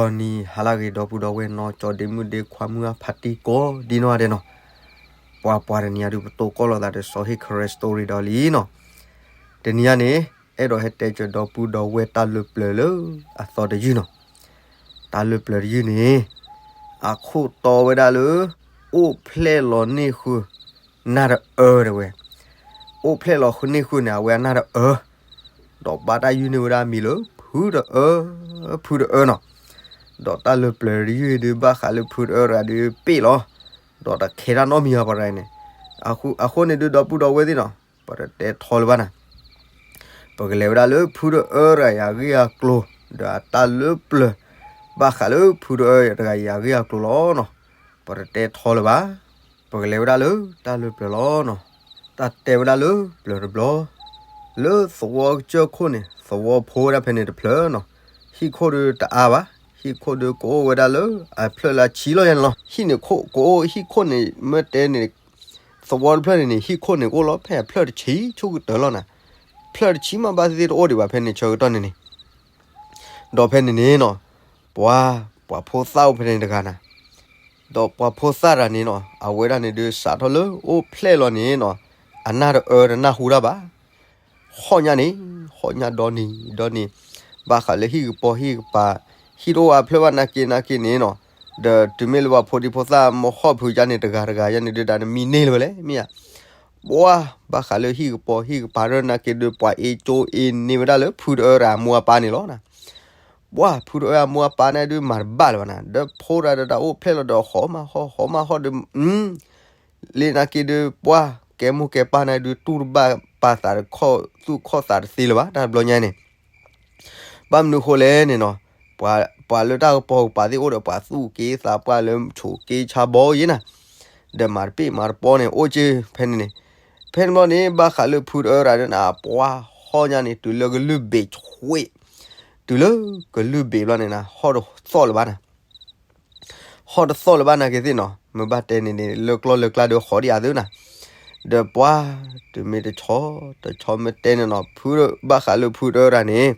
ဒီးနံၤဟါလၢအဂ့ၤ ဒီပုၢ်ဒီဝဲၢ်နီၢ်ကၠီဒ့မုၣ်ဒ့ခွါမုၢ်အဖါတံၢ်ကိးဒ်နီၢ်ဂၤဒဲးနီၤ, ပှၤပှၤတနံၤအံၤဒုး ပတိၢ်ကီၢ်လိာ်သးဒီးစီၤဟ့ၣ်ခရၢ story ဒီးလံနီၤ, တနံၤအံၤန့ၣ် အဲၣ်ဒိးဟဲတဲစၢၤဒီပုၢ်ဒီဝဲၢ်တၢ်လၢပျၢၤလၢအသီတယုၢ်နီၤ, တၢ်လၢပျၢၤတယုၢ်န့ၣ် အခိၣ်တီဝဲဒၣ်လၢ အိၣ်ဖျဲၣ်လီၤန့ၢ်ဃုာ် နၢ်တအၢတဲဝဲ, အိၣ်ဖျဲၣ်လီၤန့ၢ်ဃုာ်န့ၣ် အဝဲအနၢ်တအၢ ဒီးဘၣ်တၢ်ယုၢ်န့ၢ်ဝဲဒၣ်မံၤလၢ ဖုတအၢ, ဖုတအၢနီၤ, ဒီးတၢ်လၢပျၢၤတယုၢ်ဒုး ဘၣ်ဃးလၢဖုတအၢတဂၤဒုးပ့ၣ်လီၤ, ဒီးတခဲတၢ်နီတမံၤဘၣ်ပှၤတဂၤန့ၣ်, အဃိန့ၣ်ဒုး ဒီပုၢ်ဒီဝဲၢ်သ့ၣ်နီၤ, ပတတဲထီလၢၤဘၣ်နၤ, ပကလဲၤဝဲဒၣ်လၢဖုတအၢတဂၤအံၤအဂ့ၢ်အကျိၤ, ဒီးအတၢ်လၢပျၢၤ ဘၣ်ဃးလၢဖုတအၢတဂၤအံၤအဂ့ၢ်အကျိၤလီၤနီၤ, ပတတဲထီလၢၤဘၣ်, ပကလဲၤဝဲဒၣ်လၢတၢ်လၢပျၢၤလီၤနီၤ, တၢ်တဲဝဲဒၣ်လၢပျၢၤတဘျီ, လၢသဝီကစၢၢ်ခိၣ်န့ၣ် သဝီဖိဝဲဒၣ်ဖဲန့ၣ်တဖျၢၣ်နီၤ, ဟံၣ်ခိၣ်ဒုးတအါဘၣ်, ဟံၣ်ခိၣ်ဒုးကအိၣ်ဝဲဒၣ်လၢအဖျၢၣ်လၢအဆံလီၤယါန့ၣ်လီၤ, ဟံၣ်န့ၣ်ခိၣ်ကအိၣ် ဟံၣ်ခိၣ်န့ၣ် မ့ၢ်တဲန့ၣ် သဝီတဖျၢၣ်န့ၣ်န့ၣ် ဟံၣ်ခိၣ်န့ၣ်ကအိၣ်လီၤဖဲအဖျၢၣ်တဆံဆိကတၢၢ်လီၤနၤ, ဖျၢၣ်တဆံမးဘၣ်သ့ၣ်တအိၣ်ဒံးဘၣ်ဖဲန့ၣ်ဆၢကတီၢ်န့ၣ်န့ၣ်, ဒီးဖဲန့ၣ်န့ၣ်နီၤ, ပှၤ ပှၤဖိသၣ်အိၣ်ဖဲန့ၣ်တဂၤနၤ, ဒီးပှၤဖိသၣ်တဂၤန့ၣ်နီၤ အဝဲဒၣ်န့ၣ်ဒုးစးထီၣ်လၢအိၣ်ဖျဲၣ်လီၤန့ၣ်နီၤ, အနၢ်တအၢတနၢ်ဟူတၢ်ဘၣ် ဟီၣ်ညါန့ၣ်, ဟီၣ်ညါဒီနံၤဒီနံၤ, ဘၣ်ဃးလၢဟံၣ်ကပီၤဟံၣ်ကပၤ, ဟံၣ်တအိၣ်အဖျၢၣ်ဘၣ်နာ်က့နာ်က့န့ၣ်နီၤ, ဒီးတုၤမ့ၢ်လၢပှၤဖိဒံဖိသၣ်မ့ၢ်ဟီၣ်ဖုးယါန့ၣ် တဂၤတဂၤယါန့ၣ်ဒုး တၢ်နမံန့ၢ်လၢၤဝဲလဲၣ် မ့ၢ်ဧါ, ပှၤ ဘၣ်ဃးလၢဟံၣ်ကပီၤဟံၣ်ကပၤရၢနာ်က့ဒုး ပှၤအ့ၣ်ကၠိအ့ၣ်န့ၢ်ဝဲဒၣ်လၢဖုတအၢတဂၤအမိၢ်အပၢ်န့ၣ်လီၤနၤ, ပှၤ ဖုတအၢအမိၢ်အပၢ်န့ၣ်ဒုးမၤတဘၣ်လၢၤဘၣ်နၤ, ဒီးဖိတဂၤဒီးတၢ်အိၣ်ဖျဲၣ်လီၤဒီးဟီၣ်မးဟီၣ် ဟီၣ်မးဟီၣ်ဒီး လၢနာ်က့ဒုး ပှၤ ကဲမိၢ်ကဲပၢ်န့ၣ်ဒုး တူၢ်တဘၣ်ပာ်သးတခီၣ်သူၣ်ခီၣ်သးတသ့လၢၤဘၣ် တၢ်တဘျီညါန့ၣ်, ဘၣ်မနုၤဃိလဲၣ်န့ၣ်နီၤ, ပှၤ ပှၤလၢတၢ်ကပီၤကပၤသ့ၣ်အိၣ်ဒီး ပှၤသူၣ်က့သးပှၢ်လၢဆိးက့ဆါဘီယဲနၤ, ဒီးမၤတပ့ၢ်မၤတပီန့ၣ် အိၣ်က့ဖဲန့ၣ်န့ၣ်, ဖဲန့ၣ်ဘျီန့ၣ် ဘၣ်ဃးလၢဖုတအၢတဂၤန့ၣ်နၤ ပှၤဟီၣ်ညါန့ၣ် တုၤလၢကလုၢ်ဘ့ၣ်ဆွ့, တုၤလၢကလုၢ်ဘ့ၣ်ဘျီန့ၣ်နၤ ဟီၣ်တသီၣ်လၢၤဘၣ်နၤ ဟီၣ်တသီၣ်လၢၤဘၣ်နာ်က့သ့ၣ်နီၤ, မ့ၢ်ဘၣ်တဲန့ၣ်န့ၣ် လၢကျီၢ်လၢကျါဒီးဃီဒံးအသးနၤ, ဒီးပှၤ တုၤမ့ၢ်တဆီ တဆီမ့ၢ်တဲန့ၣ်နီၤ ဖု ဘၣ်ဃးလၢဖုတအၢတဂၤန့ၣ်,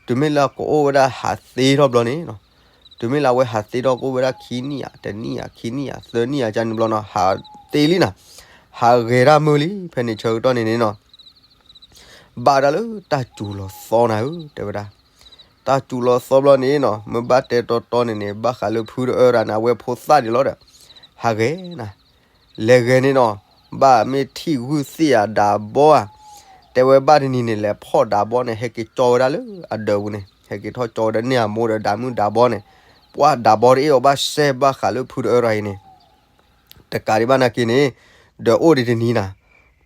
တုၤမ့ၢ်လၢအကအိၣ်ဝဲဒၣ်ဟးသ့ထီၣ်ဘျီန့ၣ်နီၤ, တုၤမ့ၢ်လၢအဝဲဟးသ့ထီၣ်ကအိၣ်ဝဲဒၣ်ခံနံၣ်ဧါ တနံၣ်ဧါ ခံနံၣ်ဧါ သၢနံၣ်ဧါ ကန့ၣ်ဘျီနီၤ ဟးသ့လံနၤ, ဟးဂဲၤတၢ်မုၢ်လံ ဖဲန့ၣ်ဆၢကတီၢ်န့ၣ်န့ၣ်နီၤ ဘၣ်ဝဲဒၣ်လၢတၢ်စူၤလီၤသီနၤဧၢ တဲဝဲဒၣ်, တၢ်စူၤလီၤသီဘျီန့ၣ်နီၤ မ့ၢ်ဘၣ်တဲတီတီန့ၣ်န့ၣ် ဘၣ်ဃးလၢဖုတအၢတဂၤန့ၣ် အဝဲဖိသၣ်ဒံးလီၤဒီး, ဟးဂဲၤနၤ, လဲၤဂဲၤန့ၣ်နီၤ, ဘၣ်မ့ၢ်ထံၣ်ဂုၢ်သ့ၣ်ဧါဒးဘီဧါ, တဲဝဲဘၣ်တနံၤန့ၣ် လဲၤဖီၣ်ဒးဘီန့ၣ် ဟဲက့ၤကၠီဝဲဒၣ်လၢအဒၢးပူၤန့ၣ် ဟဲက့ၤထီၣ်ကၠီဝဲဒၣ်န့ၢ်အမိၢ်ဒီးဒးမုၣ်ဒးဘီန့ၣ်, ပှၤဒးဘီတအ့ၣ်အီၤဘၣ်စဲဘၣ်ဃးလၢဖုတအၢတဂၤအံၤန့ၣ် တကးဒံးဘၣ်နာ်က့န့ၣ်, ဒီးအိၣ်ဒံးတနံၤနၤ,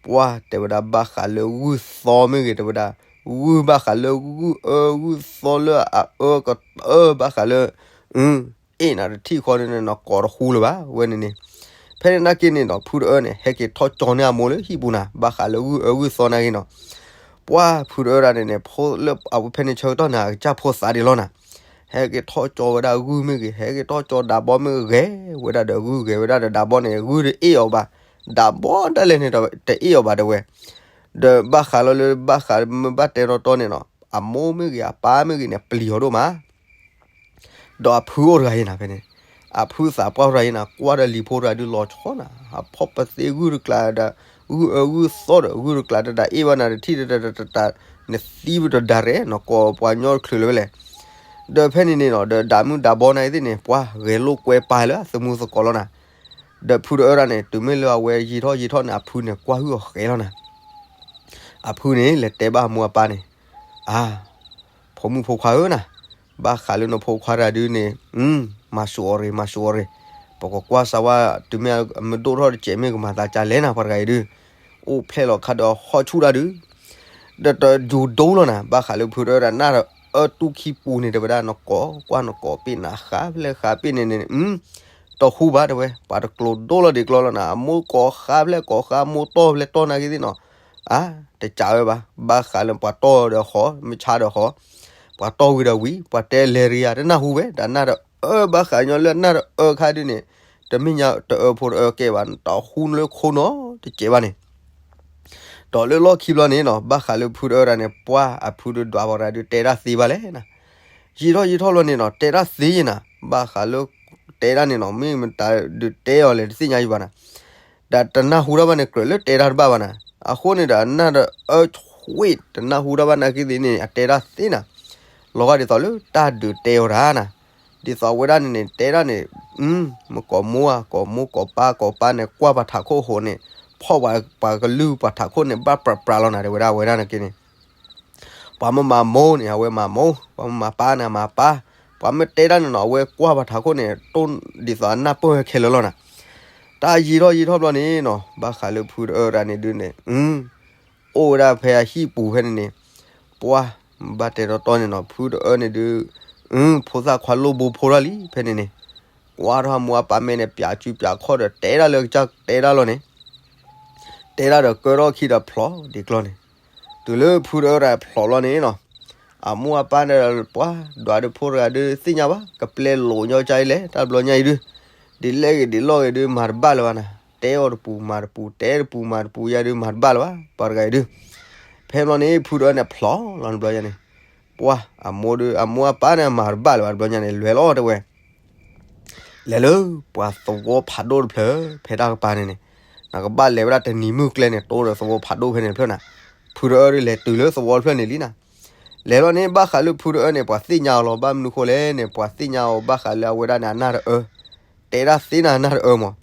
ပှၤတဲဝဲဒၣ်ဘၣ်ဃးလၢဂုၢ်သီမ့ၢ်ဂ့ၤတဲဝဲဒၣ်, ဂုၢ်ဘၣ်ဃးလၢဂုၢ်အၢဂုၢ်သီလၢအအၢကတၢၢ်ဘၣ်ဃးလၢ, အ့ၣ်နၤတထံၣ်ဃီန့ၣ်နကိးတဃူလၢၤဘၣ်ဝဲန့ၣ်န့ၣ်, ဖဲန့ၣ်နာ်က့န့ၣ်ဒီး ဖုတအၢန့ၣ် ဟဲက့ၤထီၣ်ကၠီန့ၢ်အမိၢ်လၢဟံၣ်ပူၤနၤ ဘၣ်ဃးလၢဂုၢ်အၢဂုၢ်သီနာ်က့နီၤ ပှၤဖုတအၢတဂၤန့ၣ်န့ၣ် ဖိလၢအဝဲဖဲန့ၣ်ဆၢကတီၢ်န့ၣ် အကစၢ်ဖိသးဒံးလီၤနၤ, ဟဲက့ၤထီၣ်ကၠီဝဲဒၣ်ဂုၢ်မ့ၢ်ဂ့ၤ ဟဲက့ၤထီၣ်ကၠီဒးဘီမ့ၢ်ဂ့ၤ ဂဲၤဝဲဒၣ်ဒီးဂုၢ်ဂဲၤဝဲဒၣ်ဒီးဒးဘီန့ၣ် ဂုၢ်တအ့ၣ်အီၤဘၣ်, ဒးဘီဒၣ်လဲာ်န့ၣ်ဒီးတအ့ၣ်အီၤဘၣ်တဲဝဲ, ဒီးဘၣ်ဃးလီၤလၢဘၣ်ဃးမ့ၢ်ဘၣ်တဲတီတီန့ၣ်နီၤ အမိၢ်မ့ၢ်ဂ့ၤအပၢ်မ့ၢ်ဂ့ၤန့ၣ် ပျံၤအီၤဒိၣ်မး ဒီးအဖုအိၣ်တဂၤအံၤနၤဖဲန့ၣ်, အဖုသးပှၢ်အိၣ်တဂၤအံၤနၤ ကွၢ်ဒီးလံၤဖိတဂၤဒုးလီၤဆီနၤ အဖီၣ်ပသ့ဂုၢ်တကျးဒီး, ဂုၢ်အၢဂုၢ်သီဒီးဂုၢ်တကျးတဒၣ်အ့ၣ်ဘၣ်နၤတထံၣ်တတတတတၢ်, နသံဝဲတဒၣ်ရဲၣ် နကိးပှၤညီတချုးလၢၤဝဲလဲၣ်, ဒီးဖဲန့ၣ်န့ၣ်နီၤ ဒီးဒးမုၣ်ဒးဘီနၤအံၤသ့ၣ်န့ၣ် ပှၤဂဲၤလိာ်ကွဲပာ်လၢအသမူသကိးလီၤနၤ, ဒီးဖုတအၢတဂၤန့ၣ် တုၤမ့ၢ်လၢအဝဲယံာ်ထီၣ်ယံာ်ထီၣ်န့ၣ် အဖုန့ၣ်ကွၢ်ဟုၣ်အီၤဃဲလီၤနၤ အဖုန့ၣ် လဲၤတဲဘၣ်အမိၢ်အပၢ်န့ၣ်, အါ, ဖိမုၣ်ဖိခွါဧၢနၤ, ဘၣ်ဃးလၢနဖိခွါတဂၤဒုးန့ၣ်, မၤစူၤအီၤရ့ၣ် မၤစူၤအီၤရ့ၣ်, ပကကွၢ်စၢၤဝဲ တုၤမ့ၢ်အမ့ၢ်ဒိၣ်ထီၣ်တစဲးမ့ၢ်ကမၤသးကလဲၣ်နၤ ပှၤတဂၤအံၤဒုး, အိၣ်ဖျဲၣ်လီၤခါဒီးဟီၣ်ဆူၣ်တၢ်ဒုး ဒီးတယူၤဒိလီၤနၤ ဘၣ်ဃးလၢဖုတအၢတဂၤ နၢ်တအၢတူၢ်ခံပူၤန့ၣ် တဲဝဲဒၣ် နကိးကွၢ်နကိးပ့ၣ်နၤဃါဖျဲၣ်ဃါပ့ၣ်န့ၣ်န့ၣ်, တဟူဘၣ်တဲဝဲ ပှၤတကျိၤဒိလီၤဒံးကျီလီၤနၤ အမိၢ်ကိးဃါဖျဲၣ်ကိးဃါမိၢ်တီၢ်ဖျဲၣ်တီၢ်နာ်က့သ့ၣ်နီၤ, အါ, တစးဝဲဘၣ် ဘၣ်ဃးလၢပှၤတီၢ်ဒီးဃီ မ့ၢ်ဆါဒီးဃီ, ပှၤတီၢ်ဝံၤဒီးဝံၤ ပှၤတဲလဲၤရံဧါ တနၢ်ဟူဝဲ ဒီးနၢ်တအၢဘၣ်ဃးညီလၢနၢ်တအၢခါဒုးန့ၣ်, တမ့ၢ်ညါတအၢဖိတအၢကဲဘၣ် တဟူလၢခိနီတစဲးဘၣ်န့ၣ် ဒီးလၢလီၢ်ခံဘျီန့ၣ်နီၤ ဘၣ်ဃးလၢဖုတအၢတဂၤန့ၣ် ပှၤအဖုဒုးဒွးပှၤတဂၤဒုးတဲတၢ်သ့ဘၣ်လဲၣ်နၤ, ယံာ်ထီၣ်ယံာ်ထီၣ်ဘျီန့ၣ်နီၤ တဲတၢ်သ့ယဲနၤ, ဘၣ်ဃးလၢ တဲတၢ်န့ၣ်နီၤ မ့ၢ်မတၤဒုးတဲအီၤလဲၣ်တသ့ၣ်ညါယံၤဘၣ်နၤ, ဒီးတနၢ်ဟူတၢ်ဘၣ်န့ၣ် ကြၢးလၢတဲတၢ်တဘၣ်ဘၣ်နၤ, အဃိန့ၣ်ဒီးအနၢ်တအၢ ဆွ့ၣ် တနၢ်ဟူတၢ်ဘၣ်နာ်က့သ့ၣ်န့ၣ် အတဲတၢ်သ့နၤ, လီၤဂာ်ဒ်သိးလၢတၢ်ဒုးတဲအီၤတၢ်နၤ, ဒ်သိးအဝဲဒၣ်န့ၣ်န့ၣ် တဲတၢ်န့ၣ် မ့ၢ်ကိးမိၢ်ဧါ ကိးမိၢ်ကိးပၢ် ကိးပၢ်န့ၣ် ကွၢ်ပှၤထးခိၣ်အဃိန့ၣ် ဖီၣ်ပှၤကလုၢ်ပှၤထးခိၣ်န့ၣ် ဘၣ်ပြးပြးလီၤနၤ တဲဝဲဒၣ်အဝဲဒၣ်နာ်က့န့ၣ် ပှၤမ့ၢ်မၤမိၢ်န့ၣ် အဝဲမၤမိၢ်, ပှၤမ့ၢ်မၤပၢ်န့ၣ် အမၤပၢ်, ပှၤမ့ၢ်တဲတၢ်န့ၣ်နီၤ အဝဲကွၢ်ပှၤထးခိၣ်န့ၣ် တိၢ်ဒ်သိးအနၢ်ပၢၢ်ဝဲခဲလၢာ်လီၤနၤ, တၢ်ယံာ်ထီၣ်ယံာ်ထီၣ်ဘျီန့ၣ်နီၤ ဘၣ်ဃးလၢဖုတအၢတဂၤန့ၣ်ဒုးန့ၣ် အိၣ်ဝဲဒၣ်ဖဲအဟံၣ်ပူၤဖဲန့ၣ်န့ၣ်, ပှၢ်, ဘၣ်တဲတီတီန့ၣ်နီၤ ဖုတအၢန့ၣ်ဒုး, အ, ဖိသၣ်ခွါလိၣ်ဘိဖိထီၣ်လံ ဖဲန့ၣ်န့ၣ်, ကွၢ်ထီၣ်အမိၢ်အပၢ်မဲာ်န့ၣ် ပၠးစုပၠးခီၣ်ဒီး တဲဒၣ်လၢကစၢ်တဲဒၣ်လီၤန့ၣ်, တဲဒၣ်ဒီးကၢထီၣ်ခံဒီးဖျိးဒ်ကျီၢ်န့ၣ်, တုၤလၢဖုတအၢတဂၤဖျိးလီၤန့ၣ်နီၤ, အမိၢ်အပၢ်န့ၣ် ပှၢ်ဒွးဒုးဖိတဂၤဒုးသ့ၣ်ညါဘၣ် ကပျဲလိာ်ညီကၢ်အံၤလဲၣ် တၢ်ဘျီညါအံၤဒုး, ဒ်လဲၣ်ဂ့ၤဒ်လဲၣ်ဂ့ၤဒုး မၤတဘၣ်လၢၤဘၣ်နၤ, တဲအီၤတပူၤမၤတပူၤ တဲတပူၤမၤတပူၤယၤဒုး မၤတဘၣ်လၢၤဘၣ် ပှၤတဂၤအံၤဒုး, ဖဲဘျီန့ၣ် ဖုတအၢန့ၣ်ဖျိးလီၤန့ၣ်ဘျီညါန့ၣ်, ပှၢ်အမိၢ်ဒုး အမိၢ်အပၢ်န့ၣ် မၤတဘၣ်လၢၤဘၣ်တဘျီညါန့ၣ် လဲၤလီၤတဲဝဲ လဲၤလၢပှၤသဝီဖးဒိၣ်တဖျၢၣ် ဖဲတၢ်ကပၤန့ၣ်န့ၣ်, နကဘၣ်လဲၤဝဲဒၣ်တနံၤမုၢ်ကျဲန့ၣ် တိဒီးသဝီဖးဒိၣ်ဖဲန့ၣ်တဖျၢၣ်နၤ, ဖုတအၢဒုးလဲၤတုၤလၢသဝီတဖျၢၣ်န့ၣ်လံနၤ, လဲၤလီၤန့ၣ် ဘၣ်ဃးလၢဖုတအၢန့ၣ် ပှၤသ့ၣ်ညါအီၤလီၤ ဘၣ်မနုၤဃိလဲၣ်န့ၣ် ပှၤသ့ၣ်ညါအီၤဘၣ်ဃးလၢအဝဲဒၣ်န့ၣ် အနၢ်တအၢ တဲဒၣ်သ့နၤနၢ်တအၢမး,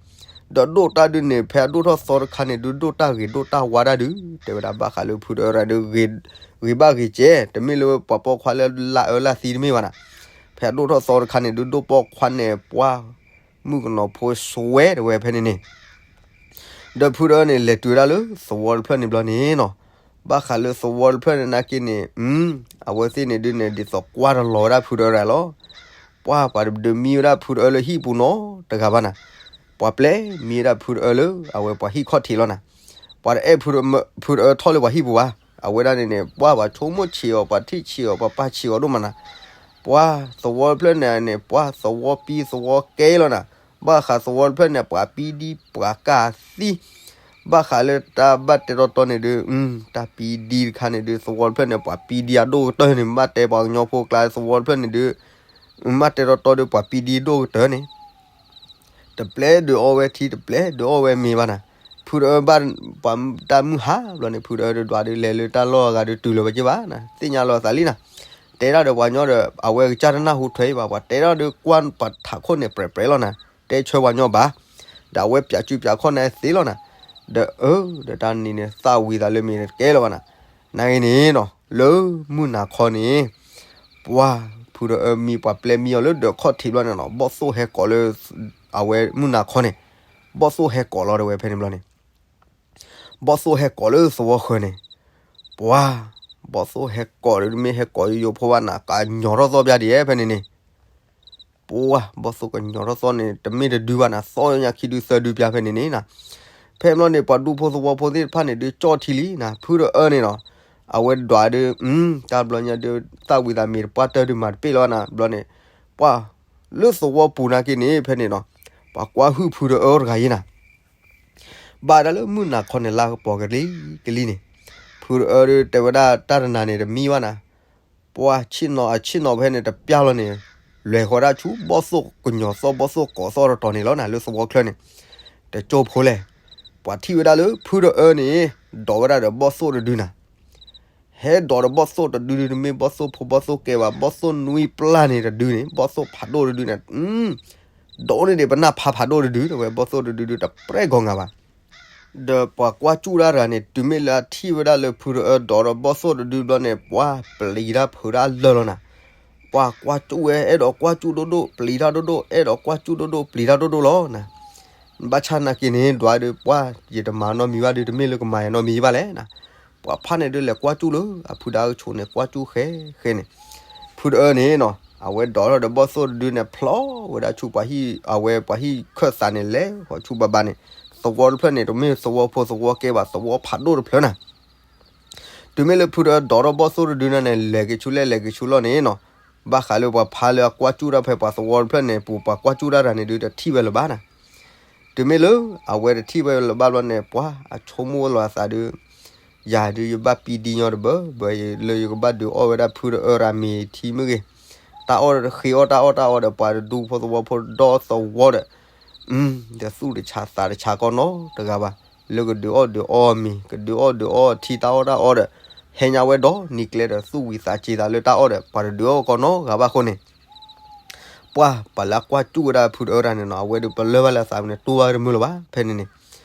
ဒီးဒိၣ်တၢ်ဒုးန့ၣ် ဖဲအဒိၣ်ထီၣ်သီတခါန့ၣ်ဒုး ဒိၣ်တၢ်ဂ့ၤဒိၣ်တၢ်ဝါဒၣ်ဒုး တဲဝဲဒၣ်ဘၣ်ဃးလၢဖုတအၢတဂၤဒုး ဂ့ၤဘၣ်ဂ့ၤကဲ တမ့ၢ်လၢပှၤပိာ်ခွါလၢလၢအၢလၢသံတမ့ၢ်ဘၣ်နၤ, ဖဲအဒိၣ်ထီၣ်သီတခါန့ၣ်ဒုး ဒိၣ်ပိာ်ခွါန့ၣ် ပှၢ်မုၣ်ကနီၤဖိစွဲတဲဝဲဖဲန့ၣ်န့ၣ် ဒီးဖုတအၢန့ၣ် လဲၤတုၤဝဲဒၣ်လၢသဝီတဖျၢၣ်န့ၣ်ဘျီန့ၣ်နီၤ, ဘၣ်ဃးလၢသဝီတဖျၢၣ်န့ၣ်နာ်က့န့ၣ်, အဝဲသ့ၣ်န့ၣ်ဒုးန့ၣ် ဒ်သိးကွၢ်တလီၤဝဲဒၣ်ဖုတအၢတဂၤလီၤ, ပှၢ်ပှၤတဒုးမံဝဲဒၣ်ဖုတအၢလၢဟံၣ်ပူၤနီတဂၤဘၣ်နၤ, ပှၤပျဲမံဝဲဒၣ်ဖုတအၢလၢအဝဲပှၤဟံၣ်ခီၣ်ထံးလီၤနၤ, ပှၤတအဲၣ်ဖုတအၢထီၣ်လၢပှၤဟံၣ်ပူၤဘၣ်, အဝဲဒၣ်န့ၣ်န့ၣ် ပှၢ်ပှၤဆိကမိၣ်ဆံးအီၤ ပှၤထံၣ်ဆံးအီၤ ပှၤပာ်ဆံးအီၤဒိၣ်မးနၤ, ပှၢ်သဝီတဖျၢၣ်န့ၣ်န့ၣ် ပှၢ်သဝီပံသဝီကဲလီၤနၤ, ဘၣ်ဃးသဝီတဖျၢၣ်န့ၣ် ပှၤပံဒံပှၤကၢ်သံ, ဘၣ်ဃးလၢတၢ်ဘၣ်တဲတီတီန့ၣ်ဒုး, တၢ်ပံဒံတခါန့ၣ်ဒုး သဝီတဖျၢၣ်န့ၣ် ပှၤပံဒံအဒိၣ်ကတၢၢ်န့ၣ် ဘၣ်တဲပှၤကညီဖိကျါသဝီတဖျၢၣ်န့ၣ်ဒုး, ဘၣ်တဲတီတီဒုး ပှၤပံဒံအဒိၣ်ကတၢၢ်န့ၣ် တပျဲဒုးအီဝဲထံ တပျဲဒုးအီဝဲမ့ၤဘၣ်နၤ, ဖုတအၢဘၣ်, ပှၤတၢ်မုၢ်ဟါဘျီန့ၣ် ဖုတအၢဒုးဒွးဒုးလဲၤလၢတၢ်လီၢ်အဂၤဒုးတုၤလၢၤဝဲက့ဘၣ်နၤ, သ့ၣ်ညါလီၤသးလံနၤ, တဲဒၣ်ဒီးပှၤကညီဒီး အဝဲကစၢ်တနၢ်ဟူထွဲအံၤဘၣ် ပှၤတဲဒၣ်ဒုးကွၢ်ပှၤထးခိၣ်န့ၣ်ပြဲးပြဲးလီၤနၤ, တဲဆၢပှၤကညီဘၣ်, ဒီးအဝဲပၠးစုပၠးခီၣ်န့ၣ်သ့လီၤနၤ, ဒီးအၢ ဒီးတၢ်နံၤန့ၣ် သၣ်ဝံၤသးလၢမ့ၤန့ၣ်တကဲလၢၤဘၣ်နၤ, နာ်ဂ့ၤန့ၣ်နီၤ လၢမုၢ်နၤခီန့ၣ် ပှၢ်ဖုတအၢမံပှၤပျဲမံအီၤလၢဒီးခီၣ်ထံးဘျီန့ၣ်နီၤ ဘီၣ်သိၣ်ဟဲကိးလၢ အဝဲမုၢ်နၤခီန့ၣ်, ဘီၣ်သိၣ်ဟဲကိးလီၤတဲဝဲဖဲန့ၣ်ဘျီန့ၣ်, ဘီၣ်သိၣ်ဟဲကိးလၢသဝီဃၢၤန့ၣ်, ပှၢ်, ဘီၣ်သိၣ်ဟဲကိးဒီးတမ့ၢ်ဟဲကိးယိယိဖိဘၣ်နၤ ကညီၤထီၣ်သီပျၢ်ဒံးဖဲန့ၣ်န့ၣ်, ပှၢ်, ဘီၣ်သိၣ်ကညီၤထီၣ်သီန့ၣ် တမ့ၢ်တဒုဘၣ်နၤ သီညါခံဒုသၢဒုပျၢ်ဖဲန့ၣ်န့ၣ်နၤ, ဖဲဘျီန့ၣ် ပှၤဒူဖိသဝီဖိသ့ၣ်တဖၣ်န့ၣ်ဒုးကၠီၣ်ထံလံနၤ ဖုတအၢန့ၣ်နီၤ, အဝဲဒွးဒုး, တၢ်ဘျီညါဒုး သၣ်ဝံၤသးမ့ၤတပှၢ်တၢၢ်ဒုးမၤတပ့ၣ်လီၤနၤ ဘျီန့ၣ်, ပှၢ်, လၢသဝီပူၤနာ်က့န့ၣ် ဖဲန့ၣ်နီၤ, ပှၤကွၢ်ဟုၣ်ဖုတအၢတဂၤယဲနၤ ဘၣ်ဒၣ်လၢမုၢ်နၤခီန့ၣ်လါကပီၤကလံကလံန့ၣ်, ဖုတအၢဒုးတဲဝဲဒၣ်တၢ်တနၤန့ၣ်တမံဘၣ်နၤ, ပှၢ်ဆ့ၣ်နီၤအဆ့ၣ်နီၤဖဲန့ၣ်တပျၢ်လီၤန့ၣ်, လဲၤဃီၤဒၣ်ဆူဘီၣ်သိၣ်ကညီၤသီဘီၣ်သိၣ်ကိးသီတတီၤန့ၣ်လီၤနၤ လၢသဝီချၢန့ၣ်, တကၠိဖိလဲၣ်, ပှၤထံၣ်ဝဲဒၣ်လၢဖုတအၢန့ၣ်, ဒိးဝဲဒၣ်ဒီးဘီၣ်သိၣ်တဒုနၤ ဟဲဒိးဒီးဘီၣ်သိၣ်တဒုဒုး တမ့ၢ်ဘီၣ်သိၣ်ဖိဘီၣ်သိၣ်ကဲဘၣ် ဘီၣ်သိၣ်နွံပျၢ်န့ၣ်တဒုန့ၣ် ဘီၣ်သိၣ်ဖးဒိၣ်တဒုန့ၣ်, ဒိးန့ၢ်ဒံးပနၢ်ဖးဖးဒိၣ်တဒု တဲဝဲဘီၣ်သိၣ်တဒုဒုးတပြဲၢ်ဂီၤငါဘၣ်, ဒီးပှၤကွၢ်ကၠူၣ်တၢ်တဂၤန့ၣ် တုၤမ့ၢ်လၢအထံၣ်ဝဲဒၣ်လၢဖုတအၢဒိးဒီးဘီၣ်သိၣ်တဒုဘျီန့ၣ် ပှၢ်ပျံၤတၢ်ဖုးတၢ်လၢာ်လီၤနၤ, ပှၤကွၢ်ကၠူၣ်ဝဲအဲၣ်ဒိးကွၢ်ကၠူၣ်ဒိၣ်ဒိၣ် ပျံၤတၢ်ဒိၣ်ဒိၣ် အဲၣ်ဒိးကွၢ်ကၠူၣ်ဒိၣ်ဒိၣ် ပျံၤတၢ်ဒိၣ်ဒိၣ်လီၤနၤ ဘၣ်ဆၣ်နာ်က့န့ၣ် ဒွးဒုး ပှၢ်ယတမၤနီတမံၤဘၣ်ဒုး တမ့ၢ်လၢကမၤယၤနီတမံၤဘၣ်လဲၣ်နၤ, ပှၤဖးန့ၣ်ဒုးလဲၤကွၢ်ကၠူၣ်လၢအဖုဒါကဆိးန့ၣ် ကွၢ်ကၠူၣ်ဃဲဃဲန့ၣ်, ဖုတအၢန့ၣ်နီၤ အဝဲဒိးထီၣ်ဒီးဘီၣ်သိၣ်တဒုန့ၣ် ဖျီဝဲဒၣ်ဆူပှၤဟံၣ် အဝဲပှၤဟံၣ်ခၢၣ်သးန့ၣ် လဲၤဃီၤဆူဘၣ်ဘၣ်န့ၣ်, သဝီတဖျၢၣ်န့ၣ် တမ့ၢ်သဝီဖိသဝီကဲဘၣ် သဝီဖးဒိၣ်တဖျၢၣ်နၤ တုၤမ့ၢ်လၢဖုတအၢဒိးထီၣ်ဘီၣ်သိၣ်တဒုန့ၣ်န့ၣ် လဲၤက့ၤဆူလဲၣ်လဲၤက့ၤဆူလီၢ်န့ၣ်နီၤ, ဘၣ်ဃးလၢပှၤဖးလၢအကွၢ်ကၠူၣ်တၢ်ဖဲပှၤသဝီတဖျၢၣ်န့ၣ် ပူၤပှၤကွၢ်ကၠူၣ်တၢ်တဂၤန့ၣ်ဒုး တထံၣ်ဝဲလၢၤဘၣ်နၤ, တုၤမ့ၢ်လၢအဝဲတထံၣ်ဝဲလၢၤဘၣ်ဘျီန့ၣ် ပှၤအဆိကမိၣ်ဝဲလီၤအသးဒုး, ယၤဒုးယဘၣ်ပံဒံညီတဘၢဘၢအံၤ လၢယကဘၣ်ဒုးအီၣ်ဝဲဒၣ်ဖုတအၢရၤမ့ၤထံမ့ၢ်ဂ့ၤ, တၢ်အီၣ်ဃ့အီၣ်တၢ်အီၣ်တၢ်အီဒီး ပှၤတဒူဖိသဝီဖိဒီသဝီဒီး ဒီးသူၣ်တဆးသးတဆးကီးနီတဂၤဘၣ်, လၢကဒုးအီၣ်ဒုးအီအမံၤ ကဒုးအီၣ်ဒုးအီထံတၢ်အီၣ်တၢ်အီဒီး ဟဲညါဝဲဒီးနံၤကျဲဒီး သူၣ်ဝံၤသးစ့ၤသးလၢတၢ်အီၣ်ဒီး ပှၤတဒုးအီၣ်ကီးနီတဂၤဘၣ်အဃိန့ၣ် ပှၤ ပှၤလၢအကွၢ်စူၣ်ဝဲဒၣ်ဖုတအၢတဂၤန့ၣ်နီၤ အဝဲဒုးပလၢၢ်ဘၣ်လၢအသးဝဲန့ၣ် တူၢ်ဘၣ်တမုာ်လၢၤဘၣ် ဖဲန့ၣ်န့ၣ်,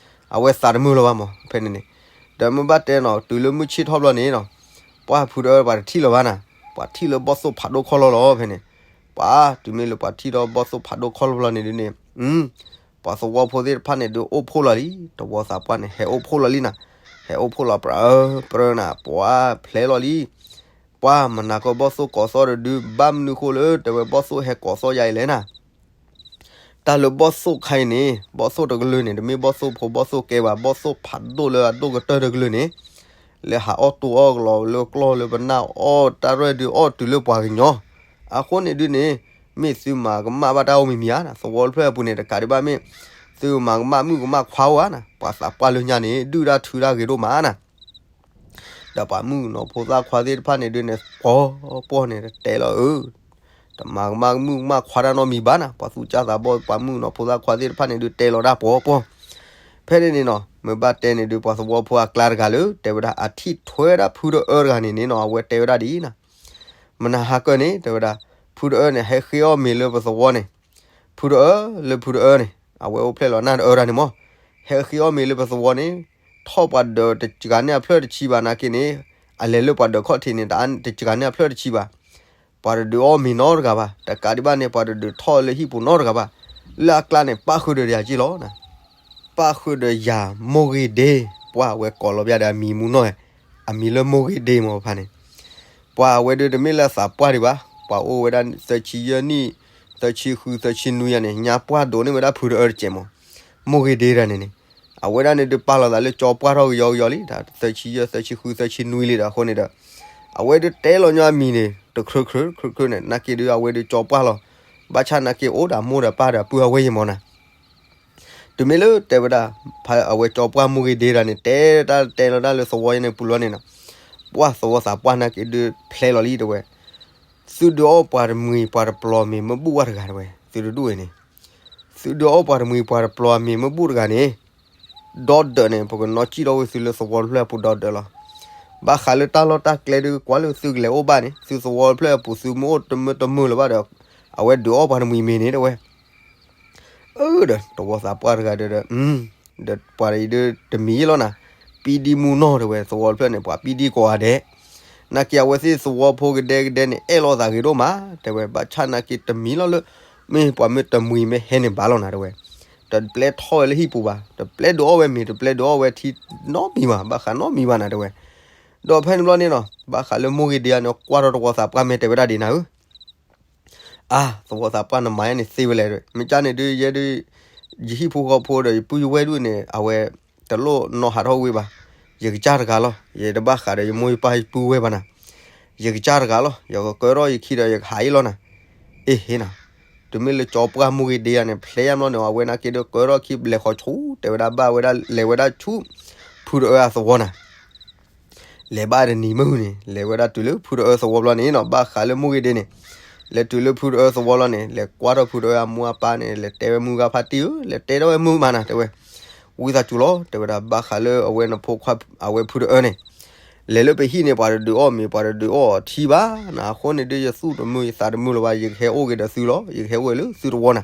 အဝဲသးတမုာ်လၢၤဘၣ်မး ဖဲန့ၣ်န့ၣ်, ဒီးမ့ၢ်ဘၣ်တဲနီၤ တုၤလၢမုၢ်ဆ့ၣ်ထီၣ်ဘျီန့ၣ်နီၤ, ပှၤဖုတအၢပှၤတထံၣ်လၢၤဘၣ်နၤ, ပှၤထံၣ်လၢဘီၣ်သိၣ်ဖးဒိၣ်ခီၣ်လီၢ်လီၤ ဖဲန့ၣ်, ပှၤ တုၤမ့ၢ်လၢပှၤထံၣ်ဒီးဘီၣ်သိၣ်ဖးဒိၣ်ခီၣ်လီၢ်ဘျီန့ၣ်ဒုးန့ၣ် ပှၤသဝီဖိသ့ၣ်တဖၣ်န့ၣ်ဒုးအိၣ်ဖှိၣ်လီၤလံ, တဝီသးပှၢ်န့ၣ် ဟဲအိၣ်ဖှိၣ်လီၤလံနၤ, ဟဲအိၣ်ဖှိၣ်လီၤပြၢပြၢနၤ, ပှၤဖျဲလီၤလံ, ပှၤမနၤကီၢ်ဘီၣ်သိၣ်ကိးသီၣ်တဒု ဘၣ်မနုၤဃိလၢ တဲဝဲဘီၣ်သိၣ်ဟဲကိးသီၣ်ယၤအံၤလဲၣ်နၤ တၢ်လၢဘီၣ်သိၣ်ခါအံၤန့ၣ် ဘီၣ်သိၣ်တကလုာ်န့ၣ် တမ့ၢ်ဘီၣ်သိၣ်ဖိဘီၣ်သိၣ်ကဲဘၣ် ဘီၣ်သိၣ်ဖးဒိၣ်လၢအဒိၣ်ကတၢၢ်တကလုာ်န့ၣ် လၢဟးအီၣ်တူၢ်အီၣ်ကလီလၢကျီၢ်လၢပနၢ်အီၣ်တၢ်ရဲၣ်ဒုးအီၣ်တုၤလၢပှၤကညီ, အဃိန့ၣ်ဒုးန့ၣ် မ့ၢ်သုမၤကမၣ်ဘၣ်တၢ်အိၣ်မံၤမံၤဧါနၤ, သဝီတဖျၢၣ်အပူၤန့ၣ် တကးဒံးဘၣ်မ့ၢ် သုမၤကမၣ်မုၣ်ကမၣ်ခွါဧါနၤ, ပှၤသးပှၢ်လၢညါန့ၣ် ဒုၣ်တၢ်ထုတၢ်ဂ့ၤဒိၣ်မးနၤ ဒီးပှၤမုၣ်ကနီၤဖိသၣ်ခွါသ့ၣ်တဖၣ်န့ၣ်ဒုးန့ၣ် ပှီၤပှီၤန့ၣ် တတဲလီၤဧၢ, တမၤကမၣ်မုၣ်ကမၣ်ခွါတၢ်နီတမံၤဘၣ်နၤ, ပှၤသူၣ်စၢ်သးဘီၣ် ပှၤမုၣ်ကနီၤဖိသၣ်ခွါသ့ၣ်တဖၣ်န့ၣ်ဒုးတဲလီၤတၢ်ပှီၤပှီၤ, ဖဲန့ၣ်န့ၣ်နီၤ မ့ၢ်ဘၣ်တဲန့ၣ်ဒုး ပှၤသဝီဖိအကျါတဂၤလၢ တဲဝဲဒၣ်အထံၣ်ထွဲဒၣ်ဖုတအၢတဂၤန့ၣ်န့ၣ်နီၤ အဝဲတဲဝဲဒၣ်ဒ်အံၤနၤ မနၤဟါကၢၢ်န့ၣ် တဲဝဲဒၣ် ဖုတအၢန့ၣ် ဟဲဃ့အီၣ်မ့ၤလၢပသဝီန့ၣ်, ဖုတအၢ လၢဖုတအၢန့ၣ် အဝဲအိၣ်ဖျဲၣ်လီၤနၢ်တအၢတၢ်န့ၣ်မး, ဟဲဃ့အီၣ်မ့ၤလၢပသဝီန့ၣ်, ထီၣ်ပှၤဒၢးတစှၤန့ၢ်အဖျၢၣ်တဆံဘၣ်နာ်က့န့ၣ်, အလဲၤလၢပှၤဒၢးခီၣ်ထံးန့ၣ် တစှၤန့ၢ်အဖျၢၣ်တဆံဘၣ်, ပှၤတဒုးအီၣ်မ့ၤနီတဂၤဘၣ်, တကးဒံးဘၣ်န့ၣ် ပှၤတဒုးထီၣ်လၢဟံၣ်ပူၤနီတဂၤဘၣ်, လၢအကျါန့ၣ် ပၣ်ဃုာ်ဒီးယၤက့လီၤနၤ ပၣ်ဃုာ်ဒီးယၤ မိၢ်ဂ့ၤဒ့, ပှၤအဝဲကိးလီၤပျၢ်ဒီးအမံၤမူနီၢ်, အမံၤလၢမိၢ်ဂ့ၤဒ့မးဖါန့ၣ်, ပှၤအဝဲဒုးတမ့ၢ်လၢအသးပှၢ်ဒံးဘၣ်, ပှၤအိၣ်ဝဲဒၣ်သၢဆံယဲၢ်နံၣ်, သၢဆံဃု သၢဆံနွံယၤန့ၣ် ညါပှၢ်ဒိးန့ၢ်ဝဲဒၣ်ဖုတအၢတစဲးမး, မိၢ်ဂ့ၤဒ့တဂၤန့ၣ်န့ၣ်, အဝဲဒၣ်န့ၣ်ဒုးပာ်လီၤသးလၢကၠီပှၢ်ထီၣ်ကယီကယီလံ, သၢဆံယဲၢ် သၢဆံဃု သၢဆံနွံလံဒီးအဃိန့ၣ်ဒီး, အဝဲဒုးတဲလီၤညီအမံၤန့ၣ် တခြိခြိခြိခြိန့ၣ် နာ်က့ဒုးအဝဲဒုးကၠီပှၢ်လီၤ, ဘၣ်ဆၣ်နာ်က့အိၣ်ဒီးမိၢ်ဒီးပၢ်ဒီးပုၢ်အဝဲၢ်ယဲၢ်မးနၤ တုၤမ့ၢ်လၢတဲဝဲဒၣ်, ဖဲအဝဲကၠီပှၢ်မိၢ်ဂ့ၤဒ့တဂၤန့ၣ် တဲတၢ်တဲလီၤတၢ်လၢသဝီယဲန့ၣ်ပူၤလီၤန့ၣ်နီၤ, ပှၤသဝီသးပှၢ်နာ်က့ဒုးဖျဲလီၤလံတဲဝဲ, သုဒုးအီၣ်ပှၤတမှံၤပှၤတပျီၤမ့ၤမ့ၢ်ဘူၣ်ဝဲတဂၤတဲဝဲ, သုတဒူၣ်အံၤန့ၣ်, သုဒုးအီၣ်ပှၤတမှံၤပှၤတပျီၤမ့ၤမ့ၢ်ဘူၣ်တဂၤန့ၣ် ဒီဒၢးန့ၣ် ပကနီၢ်စံၣ်ထီၣ်ဝဲသုလၢသဝီတဖျၢၣ်အပူၤဒီဒၢးလီၤ. ဘၣ်ဃးလၢတၢ်လီၢ်တၢ်ကျဲဒုးကွၢ်လၢသုကလဲၤအိၣ်ဘၣ်န့ၣ် သုသဝီတဖျၢၣ်အပူၤသုမ့ၢ်အိၣ်တမုာ်တမုာ်လၢၤဘၣ်ဒီး အဝဲဒုးအီၣ်ပှၤတမှံၤမ့ၤန့ၣ်တဲဝဲ. အၢ ဒီးသဝီသးပှၢ်တဂၤဒီး ဒီးပှၤအံၤဒုးတမံၤလီၤနၤ, ပံဒံမူနီၢ်တဲဝဲ သဝီတဖျၢၣ်န့ၣ် ပှၤပံဒံကိးဂၤဒဲး, နာ်က့အဝဲသ့ၣ်သဝီဖိကဒဲကဒဲန့ၣ် အဲၣ်လိာ်သးဂ့ၤဒိၣ်မး တဲဝဲ ဘၣ်ဆၣ်နာ်က့တမံၤလီၤလၢ မ့ၢ်ပှၤမ့ၢ်တမှံၤမ့ၢ်ဟဲန့ၣ်ဘၣ်လီၤနၤတဲဝဲ, တပျဲထီၣ်ဝဲလၢဟံၣ်ပူၤဘၣ် တပျဲဒုးအီၣ်ဝဲမ့ၤ တပျဲဒုးအီၣ်ဝဲထံနီတမံၤဘၣ် ဘၣ်ဃးနီတမံၤဘၣ်နၤတဲဝဲ. ဒီးဖဲန့ၣ်ဘျီန့ၣ်နီၤ ဘၣ်ဃးလၢမိၢ်ဂ့ၤဒ့ဧါန့ၣ် ကွၢ်ထီၣ်သဝီသးပှၢ်မ့ၢ်တဲဝဲဒၣ်ဒ်နၤဧၢ အါ သဝီသးပှၢ်နမၤယဲန့ၣ်သ့ဝဲလဲၣ်, မ့ၢ်ကၢ်န့ၣ်ဒုးယဲဒုး ယဟံၣ်ဖိဃီဖိဒီးယပုၢ်ယဝဲၢ်ဒုးန့ၣ် အဝဲတလိၣ်နီၢ်ဟးထီၣ်ဝ့ၢ်ဘၣ်, ယကစၢ်တဂၤလီၤ ယတဘၣ်ဃးဒီးယမိၢ်ယပၢ်ယပုၢ်ဝဲၢ်ဘၣ်နၤ, ယကစၢ်တဂၤလီၤ ယကကၢထီၣ်ယခံဒီးယကဟးအံၤလီၤနၤ, အ့ဟ့နၤ, တုၤမ့ၢ်လၢကၠီပှၢ်မိၢ်ဂ့ၤဒ့ဧါန့ၣ် ဖျဲယါဘျီန့ၣ် အဝဲနာ်က့ဒုးကၢထီၣ်ခံဘျဲးဃီဆူ တဲဝဲဒၣ်ဘၣ်ဝဲဒၣ်လဲၤဝဲဒၣ်ဆူ ဖုတအၢအသဝီနၤ လဲၤဘၣ်တနံၤမုၢ်န့ၣ် လဲၤဝဲဒၣ်တုၤလၢဖုတအၢသဝီဘျီန့ၣ်နီၤ ဘၣ်ဃးလၢမိၢ်ဂ့ၤဒ့န့ၣ်, လဲၤတုၤလၢဖုတအၢသဝီလီၤန့ၣ် လဲၤကွၢ်ထီၣ်ဖုတအၢအမိၢ်အပၢ်န့ၣ် လဲၤတဲဝဲမုၢ်ဂၤဖါတံၢ်ဧၢ လဲၤတဲထီၣ်ဝဲမုၢ်မးနၤတဲဝဲ, ဝံသးစူၤလီၤ တဲဝဲဒၣ်ဘၣ်ဃးလၢအဝဲနဖိခွါအဝဲဖုတအၢန့ၣ်, လဲၤလၢပဟံၣ်န့ၣ် ပှၤတဒုးအီၣ်မ့ၤ ပှၤတဒုးအီၣ်အီၤထံဘၣ်နၤ အဃိန့ၣ်ဒုး ယသူၣ်တမုာ်ယသးတမုာ်လၢၤဘၣ် ယကဟဲအိၣ်က့ၤဒီးသုလီၤ ယကဟဲအိၣ်လၢသုတဝီနၤ,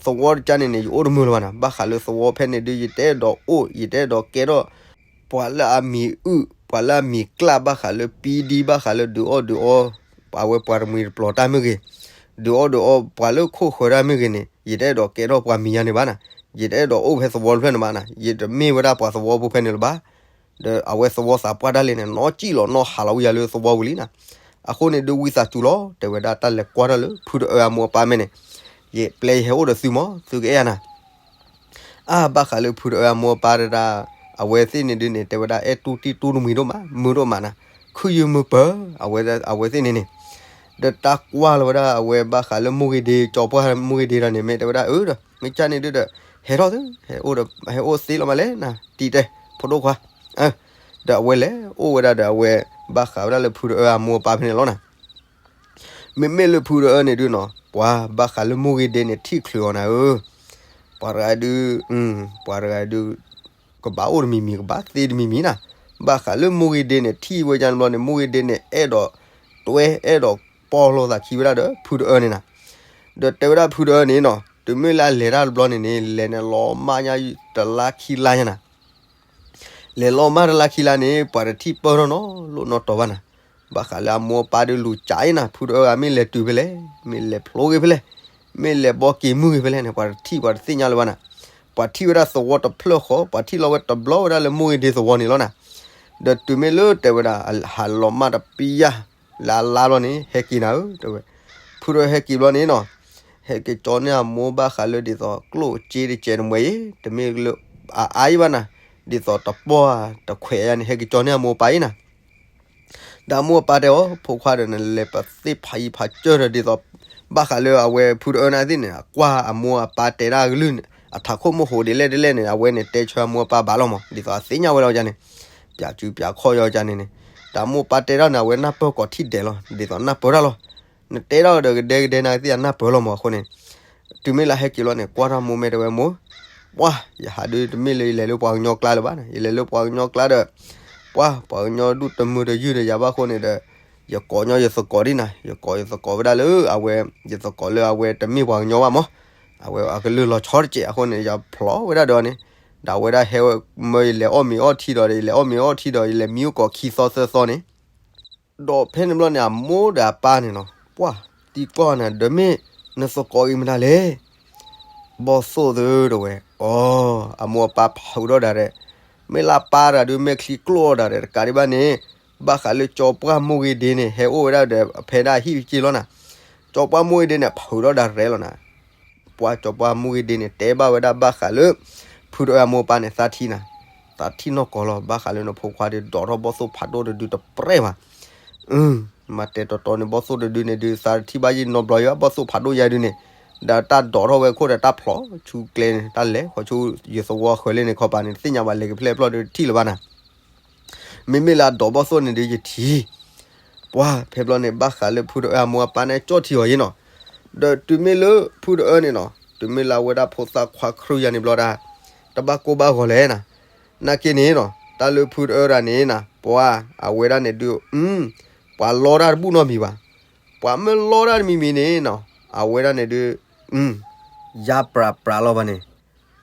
သဝီတကၢ်န့ၣ်န့ၣ် ယအိၣ်တမုာ်လၢၤဘၣ်နၤ ဘၣ်ဃးလၢသဝီဖဲန့ၣ်ဒုး ယတအဲၣ်ဒိးအိၣ် ယတအဲၣ်ဒိးကဲထီၣ် ပှၤလၢအမံၤအုၣ် ပှၤလၢအမံၤကျၢ်ဘၣ်ဃးလၢပံဒံဘၣ်ဃးလၢဒုးအီၣ်ဒုးအီ အဝဲပှၤတမှံၤတပျီၤတၢ်မ့ၢ်ဂ့ၤ, ဒုးအီၣ်ဒုးအီ ပှၤလၢခိၣ်ဃၢၤတၢ်မ့ၢ်ဂ့ၤန့ၣ် ယတအဲၣ်ဒိးကဲထီၣ်ပှၤမံၤယါန့ၣ်ဘၣ်နၤ, ယတအဲၣ်ဒိးအိၣ်ဖဲသဝီတဖျၢၣ်န့ၣ်ဘၣ်နၤ ယတမ့ၢ်ဝဲဒၣ်ပှၤသဝီဖိဖဲန့ၣ်လၢၤဘၣ်, ဒီးအဝဲသဝီသးပှၢ်ဒၣ်လဲာ်န့ၣ် နီၢ်စံၣ်လီၤနီၢ်ဟးလီၤဝံၤယၤလၢသဝီပူၤလံနၤ, အဃိန့ၣ်ဒုးဝံသးစူၤလီၤ တဲဝဲဒၣ်တၢ်လဲၤကွၢ်ထီၣ်လၢဖုတအၢအမိၢ်အပၢ်မဲာ်န့ၣ်, ယပျဲယဟဲအိၣ်ဒီးသုမး သုကအဲၣ်ယါနၤ အါ ဘၣ်ဃးလၢဖုတအၢအမိၢ်အပၢ်တဒၣ်, အဝဲသ့ၣ်န့ၣ်ဒုးန့ၣ် တဲဝဲဒၣ်အဲၣ်တူၢ်တံၢ်တူၢ်တမှံၤဒိၣ်မး, မုာ်ဒိၣ်မးနၤ, ခုၣ်ယုာ်မုာ်ပၢၤ, အဝဲသ့ၣ်န့ၣ်န့ၣ်, ဒီးတၢ်ကွၢ်လီၤဝဲဒၣ်အဝဲဘၣ်ဃးလၢမိၢ်ဂ့ၤဒ့ ကၠီပှၢ်မိၢ်ဂ့ၤဒ့တၢ်န့ၣ် မ့ၢ်တဲဝဲဒၣ်အၢဒီး မ့ၢ်ကၢ်န့ၣ်ဒုးဒီး, ဟဲထီၣ်သု, ဟဲအိၣ်ဒီး ဟဲအိၣ်သ့လီၤမးလဲၣ်နၤ တံၤတဲ, ဖိဒိၣ်ခွါ, ဒီးအဝဲလဲၤအိၣ်ဝဲဒၣ်ဒီးအဝဲ, ဘၣ်ဃးဝဲဒၣ်လၢဖုတအၢအမိၢ်အပၢ်ဖဲန့ၣ်လီၤနၤ မ့မ့ၢ်လၢဖုတအၢန့ၣ်ဒုနီၤ ပှၤဘၣ်ဃးလၢမိၢ်ဂ့ၤဒ့န့ၣ် ထံၣ်ချုးအီၤနၤဧၢ, ပှၤတဂၤဒု, ပှၤတဂၤဒု, ကဘၣ်အိၣ်တမံၤမံၤ ကဘၣ်သ့တမံၤမံၤနၤ, ဘၣ်ဃးလၢမိၢ်ဂ့ၤဒ့န့ၣ် ထံၣ်ဝဲဒ်န့ၣ်ဘျီန့ၣ် မိၢ်ဂ့ၤဒ့န့ၣ် အဲၣ်ဒိးတွဲအဲၣ်ဒိးပီၢ်လိာ်သးခံဝဲဒၣ်ဒီး ဖုတအၢန့ၣ်နၤ, ဒီးတဲဝဲဒၣ်ဖုတအၢန့ၣ်နီၤ တုၤမ့ၢ်လၢအလဲၤတၢ်တဘျီန့ၣ်န့ၣ် လဲၤန့ၣ်လီၤမၢ်ညါတလါခံလါညါနၤ လဲၤလီၤမၢ်တလါခံလါန့ၣ် ပှၤတထံၣ်ပၢၢ်ထီၣ်နီတဘျီနီတီၤဘၣ်နၤ, ဘၣ်ဃးလၢအမိၢ်အပၢ်ဒုလူၤကၠးအံၤနၤ ဖုတအၢဂၤမ့ၢ်လဲၤတုၤဖဲလဲၣ်, မ့ၢ်လဲၤဖျိဂ့ၤဖဲလဲၣ်, မ့ၢ်လဲၤဘီက့ၤမုၢ်ဂ့ၤဖဲလဲၣ်န့ၣ် ပှၤတထံၣ်ပှၤတသ့ၣ်ညါလၢၤဘၣ်နၤ, ပှၤထံၣ်ဝဲဒၣ်သဝီတဖျၢၣ်ဃီ ပှၤထံၣ်လီၤဝဲတဘျီဝဲဒၣ်လၢမိၢ်ဂ့ၤဒ့သဝီန့ၣ်လီၤနၤ, ဒီးတုၤမ့ၢ်လၢတဲဝဲဒၣ် ဟးလီၤမၢ်တပံယၢ် လၢအလါဘျီန့ၣ် ဟဲက့ၤနၤဧၢ တဲဝဲ, ဖုတအၢဟဲက့ၤဘျီန့ၣ်နီၤ ဟဲက့ၤကၠီန့ၢ်အမိၢ်ဘၣ်ဃးလၢဒ်သိး ကျိၣ်စ့တကဲးတမှဲၤအံၤ တမ့ၢ်လၢအအါအံၤဘၣ်နၤ, ဒ်သိးတပီၢ်တခွဲးယါန့ၣ် ဟဲက့ၤကၠီန့ၢ်အမိၢ်အပၢ်အံၤနၤ, ဒီးအမိၢ်အပၢ်တဲအီၤ ဖိခွါဒီး နလဲၤပသ့ၣ်ဖးယံၤဖးစၢၢ်ဒီး ဒ်သိး ဘၣ်ဃးလၢအဝဲဖုတအၢန့ၣ်သ့ၣ်န့ၣ် အကွၢ်အမိၢ်အပၢ်တဲဒၣ်အကလုၢ်န့ၣ် အထးခိၣ်မိၢ်ဟိးဒ်လဲၣ်ဒ်လဲၣ်န့ၣ် အဝဲန့ၣ်တဲဆၢအမိၢ်အပၢ်ဘၣ်လီၤမး ဒ်သိးအသ့ၣ်ညါဝဲလီၤယါန့ၣ်, ပျးစုပျးခီၣ်ယါယါန့ၣ်န့ၣ်, ဒီးအမိၢ်အပၢ်တဲဒၣ်န့ၣ် အဝဲနၢ်ပၢၢ်ကိးထံၣ်ဒဲးလီၤ ဒ်သိးနၢ်ပၢၢ်တၢ်လီၤ, နတဲဒၣ်ဒီးကဒဲကဒဲနၤသ့ၣ်အနၢ်ပၢၢ်လီၤမးအဃိန့ၣ်, တုၤမ့ၢ်လၢဟဲက့ၤလီၤန့ၣ် ကွၢ်ထီၣ်မိၢ်မဲာ်တဲဝဲမိၢ်, ပှၤ ယဟးဒုတမ့ၢ်လၢယလဲၤလၢပှၤကညီကျါလၢၤဘၣ်နၤ ယလဲၤလၢပှၤကညီကျါဒီး, ပှၤ ပှၤကညီဒူၣ်တမုာ်တယုၢ်ဒီးယၤဘၣ်အဃိန့ၣ်ဒီး, ယကိးညီယသကိးဒ်နၤ ယကိးယသကိးဝဲဒၣ်လၢအဝဲ, ယသကိးလၢအဝဲတမ့ၢ်ပှၤကညီဘၣ်မး, အဝဲအကလုၢ်လီၤဆီတစဲးအဃိန့ၣ် ယဖျိးဝဲဒၣ်ဒီးန့ၣ်, ဒီးအဝဲဒၣ်ဟဲဝဲမၢယလဲၤအီၣ်မ့ၤအီထံဒီး ယလဲၤအီၣ်မ့ၤအီထံဒီး ယလဲၤမံအိၣ်ကိးခံသီသၢသီန့ၣ် ဒီးဖဲန့ၣ်ဘျီန့ၣ် အမိၢ်ဒီးအပၢ်န့ၣ်နီၤ ပှၤ တံၤကွၢ်နၤ ဒီးမ့ၢ်နသကိးဂ့ၤမတၤလဲၣ်, ဘီၣ်သိၣ်သုတဲဝဲ, အီ, အမိၢ်အပၢ်ဖုးထီၣ်ဒၣ်ရဲၣ်, မ့ၢ်လၢအပၢ်တဂၤဒုးမဲာ်ချံကျိၣ်အီၤဒၣ်ရဲၣ် တကးဒံးဘၣ်န့ၣ်, ဘၣ်ဃးလၢကၠီပှၢ်မိၢ်ဂ့ၤဒ့န့ၣ် ဟဲအိၣ်ဝဲဒၣ်ဒီးဖဲဒၣ်ဟံၣ်က့လီၤနၤ, ကၠီပှၢ်မိၢ်ဂ့ၤဒ့န့ၣ် ဖုးထီၣ်ဒၣ်ရဲၣ်လီၤနၤ ပှၤကၠီပှၢ်မိၢ်ဂ့ၤဒ့န့ၣ် တဲဘၣ်ဝဲဒၣ်ဘၣ်ဃးလၢ ဖုတအၢအမိၢ်အပၢ်န့ၣ် သးထံၣ်နၤ, သးထံၣ်နီၢ်ကီၢ်လီၤ ဘၣ်ဃးလၢနဖိခွါဒုးဒိးထီၣ်ဘီၣ်သိၣ်ဖးဒိၣ်တဒုတပြဲၢ်ဘၣ်, မၤတဲတီတီန့ၣ် ဘီၣ်သိၣ်တဒုန့ၣ်ဒုး သးတထံၣ်ဘၣ်ယံာ်နီတဘျီယါ ဘီၣ်သိၣ်ဖးဒိၣ်ယါဒုးန့ၣ်, ဒီးတၢ်ဒိးထီၣ်ဝဲခိၣ်ဒီးတၢ်ဖျိးဆူကျဲန့ၣ် တၢ်လဲၤဃီဆူယသဝီဃၢၤလ့န့ၣ် ခီပၤန့ၣ် တသ့ၣ်ညါဘၣ်လဲၤက့ၤဖဲလဲၣ်ဖျီၣ်ဒုးတထံၣ်လၢၤဘၣ်နၤ မ့မ့ၢ်လၢအဒိးဘီၣ်သိၣ်န့ၣ်ဒုးယထံၣ်, ပှၤဖဲဘျီန့ၣ် ဘၣ်ဃးလၢဖုတအၢအမိၢ်အပၢ်န့ၣ် ကၠီၣ်ထံအီၤယံၤနီၤ, ဒီးတုၤမ့ၢ်လၢဖုတအၢန့ၣ်နီၤ တုၤမ့ၢ်လၢအဝဲဒၣ်ဖိသၣ်ခွါခရုယါန့ၣ်ဘျီဒၣ်, တဘၣ်ကိၢ်ဘၣ်ဂီၤလဲၣ်နၤ, နာ်က့န့ၣ်နီၤ တၢ်လၢဖုတအၢတဂၤန့ၣ်နၤ ပှၤအဝဲဒၣ်န့ၣ်ဒုး, ပှၤလီတၢ်တဘူၣ်နီတမံၤဘၣ်, ပှၤမ့ၢ်လီတၢ်တမံၤမံၤန့ၣ်နီၤ အဝဲဒၣ်န့ၣ်ဒုး, ယါပြးပြးလီၤဘၣ်န့ၣ်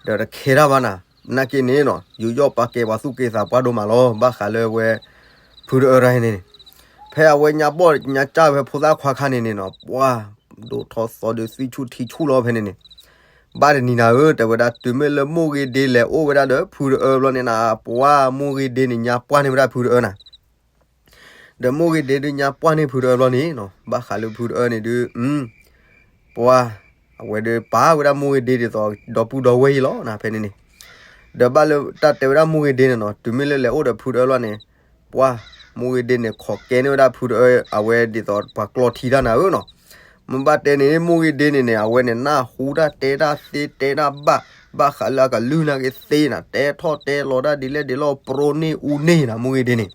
ဒီးတခဲတၢ်ဘၣ်နၤ, နာ်က့န့ၣ်နီၤ ယူးယီၣ်ပာ်ကဲပှၤသူၣ်က့သးပှၢ်ဒိၣ်မးလီၤ ဘၣ်ဃးလၢဝဲ ဖုတအၢတဂၤန့ၣ်, ဖဲအဝဲညါဘီၣ်ညါကၢ်ဝဲဖိသၣ်ခွါခါန့ၣ်န့ၣ်နီၤ ပှၤဒိၣ်ထီၣ်သီဒုးသံဆူၣ်ထံဆူၣ်လီၤဖဲန့ၣ်န့ၣ်, ဘၣ်တနံၤနၤဧၢ တဲဝဲဒၣ် တုၤမ့ၢ်လၢမိၢ်ဂ့ၤဒ့လဲၤအိၣ်ဝဲဒၣ်ဒီးဖုတအၢဘျီန့ၣ်နၤ ပှၤမိၢ်ဂ့ၤဒ့န့ၣ် ညါပှၢ်န့ၢ်ဝဲဒၣ်ဖုတအၢနၤ ဒီးမိၢ်ဂ့ၤဒ့ဒုးညါပှၢ်န့ၢ်ဖုတအၢဘျီန့ၣ်နီၤ ဘၣ်ဃးလၢဖုတအၢန့ၣ်ဒုး, ပှၤ, အဝဲဒုးပာ်ဝဲဒၣ်မိၢ်ဂ့ၤဒ့ဒ်သိး ဒီပုၢ်ဒီဝဲၢ်အံၤလီၤနၤ ဖဲန့ၣ်န့ၣ်, ဒီးဘၣ်လၢတၢ်တဲဝဲဒၣ်မိၢ်ဂ့ၤဒ့န့ၣ်နီၤ တုၤမ့ၢ်လၢလဲၤအိၣ်ဒီးဖုတအၢဘျီန့ၣ်, ပှၤ, မိၢ်ဂ့ၤဒ့န့ၣ် ခိးကဲန့ၢ်ဝဲဒၣ်ဖုတအၢ အဝဲဒ်သိးပှၤကျီထံတၢ်နၤဧၢနီၤ မ့ၢ်ဘၣ်တဲန့ၣ် မိၢ်ဂ့ၤဒ့န့ၣ်န့ၣ် အဝဲန့ၣ်နၢ်ဟူတၢ်တဲတၢ်သ့တဲတၢ်ဘၣ်, ဘၣ်ဃးလၢအကလုၢ်နာ်က့သ့နၤ တဲထီၣ်တဲလီၤတၢ်ဒ်လဲၣ်ဒ်လဲၣ် ပြိန့ၢ်အူန့ၢ်နၤ မိၢ်ဂ့ၤဒ့န့ၣ်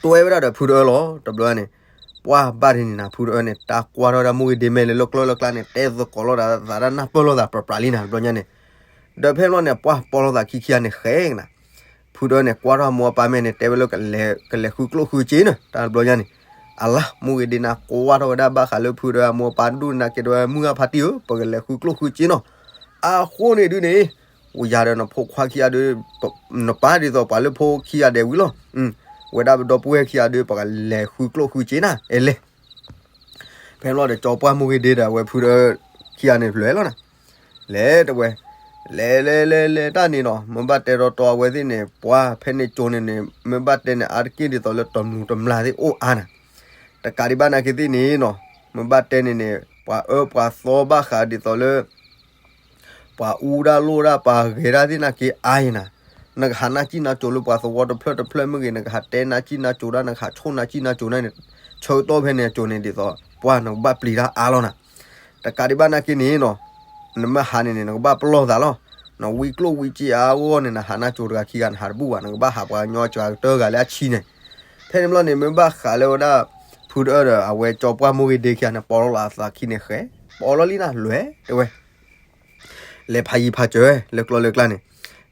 တွဲဝဲဒၣ်ဒီးဖုတအၢလီၤ တဘျီန့ၣ်, ပှၤဘၣ်ဒ်န့ၣ်နၤ ဖုတအၢန့ၣ် တၢ်ကွၢ်ထီၣ်ဝဲဒၣ်မိၢ်ဂ့ၤဒ့မဲာ်လၢလၢကျၢလၢကျါန့ၣ် တဲသကိးလိာ်သးသးဒၣ်နၢ်ပၢၢ်လိာ်သးပြးပြးလံနၤ တဘျီညါန့ၣ်, ဒီးဖဲဘျီန့ၣ် ပှၤပီၢ်လိာ်သးခံခံဂၤန့ၣ်ဃဲနၤ ဖုတအၢန့ၣ် ကွၢ်ထီၣ်မိၢ်အပၢ်မဲာ်န့ၣ် တဲဝဲလၢ ကလဲၤဃုကျိၣ်ဃုစ့နၤ တၢ်တဘျီညါန့ၣ်, အလါ မိၢ်ဂ့ၤဒ့န့ၣ်ကွၢ်ထီၣ်ဝဲဒၣ်ဘၣ်ဃးလၢဖုတအၢအမိၢ်အပၢ်ဒူၣ်နာ်က့ တဲဝဲ မုၢ်ဂၤဖါတံၢ်ဧၢ ပကလဲၤဃုကျိၣ်ဃုစ့နီၤ, အဃိန့ၣ်ဒုးန့ၣ်, အိၣ်ယၤဒီးနဖိခွါခံဂၤဒုး, နပၢ်ဒ်သိးပှၤလၢဖိခံဂၤဒဲးဝံၤလီၤ, ဝဲဒၣ်ပဒီပုၢ်ဝဲၢ်ခံဂၤဒုး ပကလဲၤဃုကျိၣ်ဃုစ့နၤ အဲလဲၣ် ဖဲဘျီဒီး ကၠီပှၢ်မိၢ်ဂ့ၤဒ့ဒီး အဝဲဖုတအၢခံဂၤန့ၣ်လဲၤလီၤနၤ, လဲၤတဝဲ, လဲၤလဲၤလဲၤလဲၤတၢ်န့ၣ်နီၤ မ့ၢ်ဘၣ်တဲတီတီအဝဲသ့ၣ်န့ၣ် ပှၤဖဲန့ၣ်ကၠိန့ၣ်န့ၣ် မ့ၢ်ဘၣ်တဲန့ၣ် အါတက့ၢ်ဒ်သိးလၢတမျူးတမျၢ်သ့ၣ်အိၣ်အါနၤ, တကးဒံးဘၣ်နာ်က့သ့ၣ်န့ၣ်နီၤ မ့ၢ်ဘၣ်တဲန့ၣ်န့ၣ် ပှၤအၢပှၤသီဘၣ်ဃးဒ်သိးလၢ ပှၤအူတၢ်လိၣ်တၢ်ပှၤဂဲၤတၢ်သ့ၣ်နာ်က့အါအံၤနၤ, နကဟးနၢ်စံၣ်နၢ်စိၤလၢပှၤသဝီတဖျၢၣ်တဖျၢၣ်မ့ၢ်ဂ့ၤ နကဟးတဲနၢ်စံၣ်နၢ်စိၤတၢ် နကဟးဆိၣ်နၢ်စံၣ်နၢ်စိၤတၢ်န့ၣ်, ဆၢကတီၢ်ဖဲန့ၣ်အကၠိန့ၣ်ဒ်သိး ပှၤနကဘၣ်ပျံၤတၢ်အါလီၤနၤ, တကးဒံးဘၣ်နာ်က့န့ၣ်နီၤ, နမ့ၢ်ဟးန့ၣ်န့ၣ် နကဘၣ်ပလီၢ်သးလီၤ, နဝံကျိၣ်ဝံစ့အါအဂီၢ်န့ၣ် နဟးနၢ်စိၤတဂၤခံဂၤ နဟးတဘူၣ်ဘၣ် နကဘၣ်ဟးပှၤကညီစှၤကတၢၢ်ဂၤလၢအဆံန့ၣ်, ဖဲန့ၣ်ဘျီန့ၣ် မ့ၢ်ဘၣ်ဃးလၢဝဲဒၣ် ဖုတအၢဒီးအဝဲကၠီပှၢ်မိၢ်ဂ့ၤဒ့ခံဂၤန့ၣ် ပိာ်လီၤလီၤအသးခံန့ၣ်ဃဲ, ပိာ်လီၤလံနၤ လွဲၢ်တဲဝဲ လဲၤဖးယံၤဖးစၢၤလၢကျီလၢကျါန့ၣ်,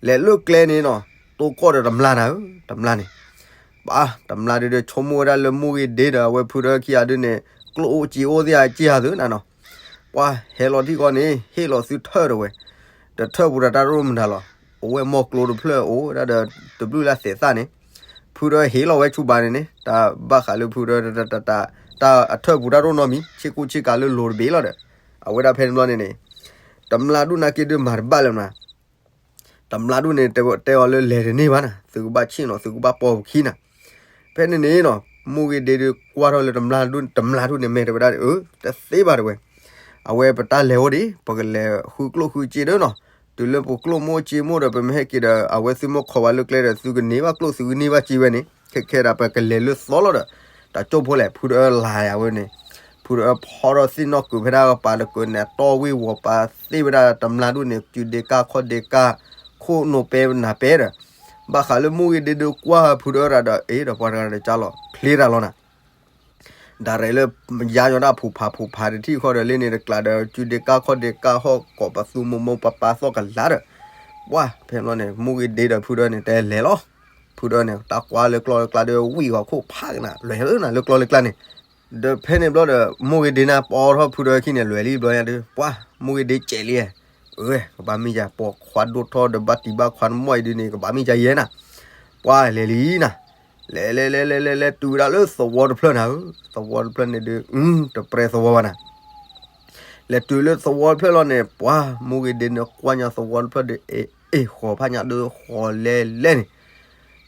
လဲၤလၢကျဲန့ၣ်နီၤ, တိၢ်ကီၢ်ဒီးတမျာ်နၤဧၢ, တမျာ်န့ၣ်, ပှၤတမျာ်ဒုးဒီးဆိကမိၣ်ဝဲဒၣ်လၢမိၢ်ဂ့ၤဒ့ဒီးအဝဲဖုတအၢခံဂၤဒုးန့ၣ် ကျိၣ်အိၣ်စ့အိၣ်သ့ၣ်ဧါ က့ၢ်ဧါသုနၤနီၤ, ပှၤဟဲလီၤထံၣ်ဃီန့ၣ် ဟ့ၣ်လီၤသုထၢၣ်တဝဲ, တထၢၣ်ပူၤတၢ်တၢ်ရိၣ်မတၤလီၤ, အိၣ်ဝဲမီၢ်ကျိတဖျၢၣ်အိၣ်ဝဲဒၣ်ဒီး တဘျုးလၢသဲးသၣ်န့ၣ်, ဖုတအၢဟ့ၣ်လီၤဝဲဆူၣ်ဘၣ်န့ၣ်န့ၣ် တၢ်ဘၣ်ဃးလၢဖုတအၢ တၢ်အထၢၣ်ပူၤတၢ်ရိၣ်နီတမံၤ ဆ့ကူဆ့ကၤလၢလိၤတဘ့ၣ်လီၤဒီး, အဝဲဒၣ်ဖဲန့ၣ်ဘျီန့ၣ်န့ၣ်, တမျာ်ဒူၣ်နာ်က့ဒုးမၤတဘၣ်လၢၤမး, တမျာ်ဒူၣ်န့ၣ် တဲအီၤလၢလဲၤတန့ၢ်ဘၣ်နၤ, သုကဘၣ်ဆ့ၣ်နီၤ သုကဘၣ်ပိာ်ပခံနၤ, ဖဲန့ၣ်န့ၣ်နီၤ, မိၢ်ဂ့ၤဒ့ဒုးကွၢ်ထီၣ်လၢတမျာ်ဒူၣ် တမျာ်ဒူၣ်န့ၣ် မဲာ်တဲဝဲဒၣ် အၢ တသ့ဘၣ်တဲဝဲ, အဝဲပတၢ်လဲၤအိၣ်ဒံး ပကလဲၤဃုကျိၣ်ဃုစ့ဒီးနီၤ, တုၤလၢပကျိၣ်မိၢ်စ့မိၢ်ဒီး ပမ့ၢ်ဟဲက့ၤဒီး အဝဲသုမိၢ်ခိးဘၣ်လၢကျဲဒီး သုကန့ၢ်ဘၣ်ကျိၣ်သုကန့ၢ်ဘၣ်စ့ဝဲန့ၣ် ခဲခဲဒၣ်ပကလဲၤလၢသီလီၤဒီး, တၢ်ကၠိဖိလဲၣ် ဖုတအၢလၤယၤဝဲန့ၣ်, ဖုတအၢဖီထီၣ်သ့ၣ်နီၣ်ကုာ်ဖဲဒၣ်ကပၤတကုာ်န့ၣ် တီၢ်ဝ့ၢ်ဝီၤပာ်သ့ၣ်ဝဲဒၣ်တမျာ်ဒူၣ်န့ၣ် စုဒ့ကၢ်ခီၣ်ဒ့ကၢ်, ခိၣ်နိာ်ပဲနၤပဲဒီး, ဘၣ်ဃးလၢမိၢ်ဂ့ၤဒ့ဒုးကွၢ်ဖုတအၢတၢ်ဒီး အ့ဒီးပှၤတဂၤဒီးကၢ်လီၤ ဖျ့တၢ်လီၤနၤ ဒၣ်ရဲၣ်လၢ ယါညီတၢ်ဖူးဖးဖူးဖးတထံၣ်ဃီဒီးလၢန့ၣ်တကျးဒီး စုဒ့ကၢ်ခီၣ်ဒ့ကၢ်ဟီၣ်ကိးပသူမိၢ်မိၢ်ပၢ်ပၢ်သီၣ်ကလာ်ဒီး, ပှၤဖဲန့ၣ်ဘျီန့ၣ် မိၢ်ဂ့ၤဒ့ဒီးဖုတအၢန့ၣ် တဲလဲၤလီၤ, ဖုတအၢန့ၣ် တၢ်ကွၢ်လၢကျီလၢကျါဒီး ဝံၣ်ဂီၤခိၣ်ဖးကနၤ လဲၤလၢနၤလၢကျီလၢကျါန့ၣ်, ဒီးဖဲန့ၣ်ဘျီဒီး မိၢ်ဂ့ၤဒ့နၤပိာ်ထီၣ်ဖုတအၢခံန့ၣ် လဲၤလံဘျီညါဒုး ပှၤမိၢ်ဂ့ၤဒ့ကဲးလံ, အၢ ကဘၣ်မ့ၢ်ယၤပိာ်ခွါဒိၣ်ထီၣ်ဒီးဘၣ်တံၢ်ဘၣ်ခွါနမီၢ်အံၤဒုးန့ၣ် ကဘၣ်မ့ၢ်ယၤယဲနၤ, ပှၤလဲၤလံနၤ, လဲၤလဲၤလဲၤလဲၤလဲၤလဲၤတုၤဝဲဒၣ်လၢသဝီတဖျၢၣ်နၤဧၢ, သဝီတဖျၢၣ်န့ၣ်ဒုး တပြဲသဝီဘၣ်နၤ လဲၤတုၤလၢသဝီတဖျၢၣ်လီၤန့ၣ် ပှၤမိၢ်ဂ့ၤဒ့န့ၣ်ကွၢ်ညါသဝီတဖျၢၣ်ဒီး အ့ၣ်အ့ၣ်ဃီၤဖးညါဒီးဃီၤလဲၤလဲၤန့ၣ်,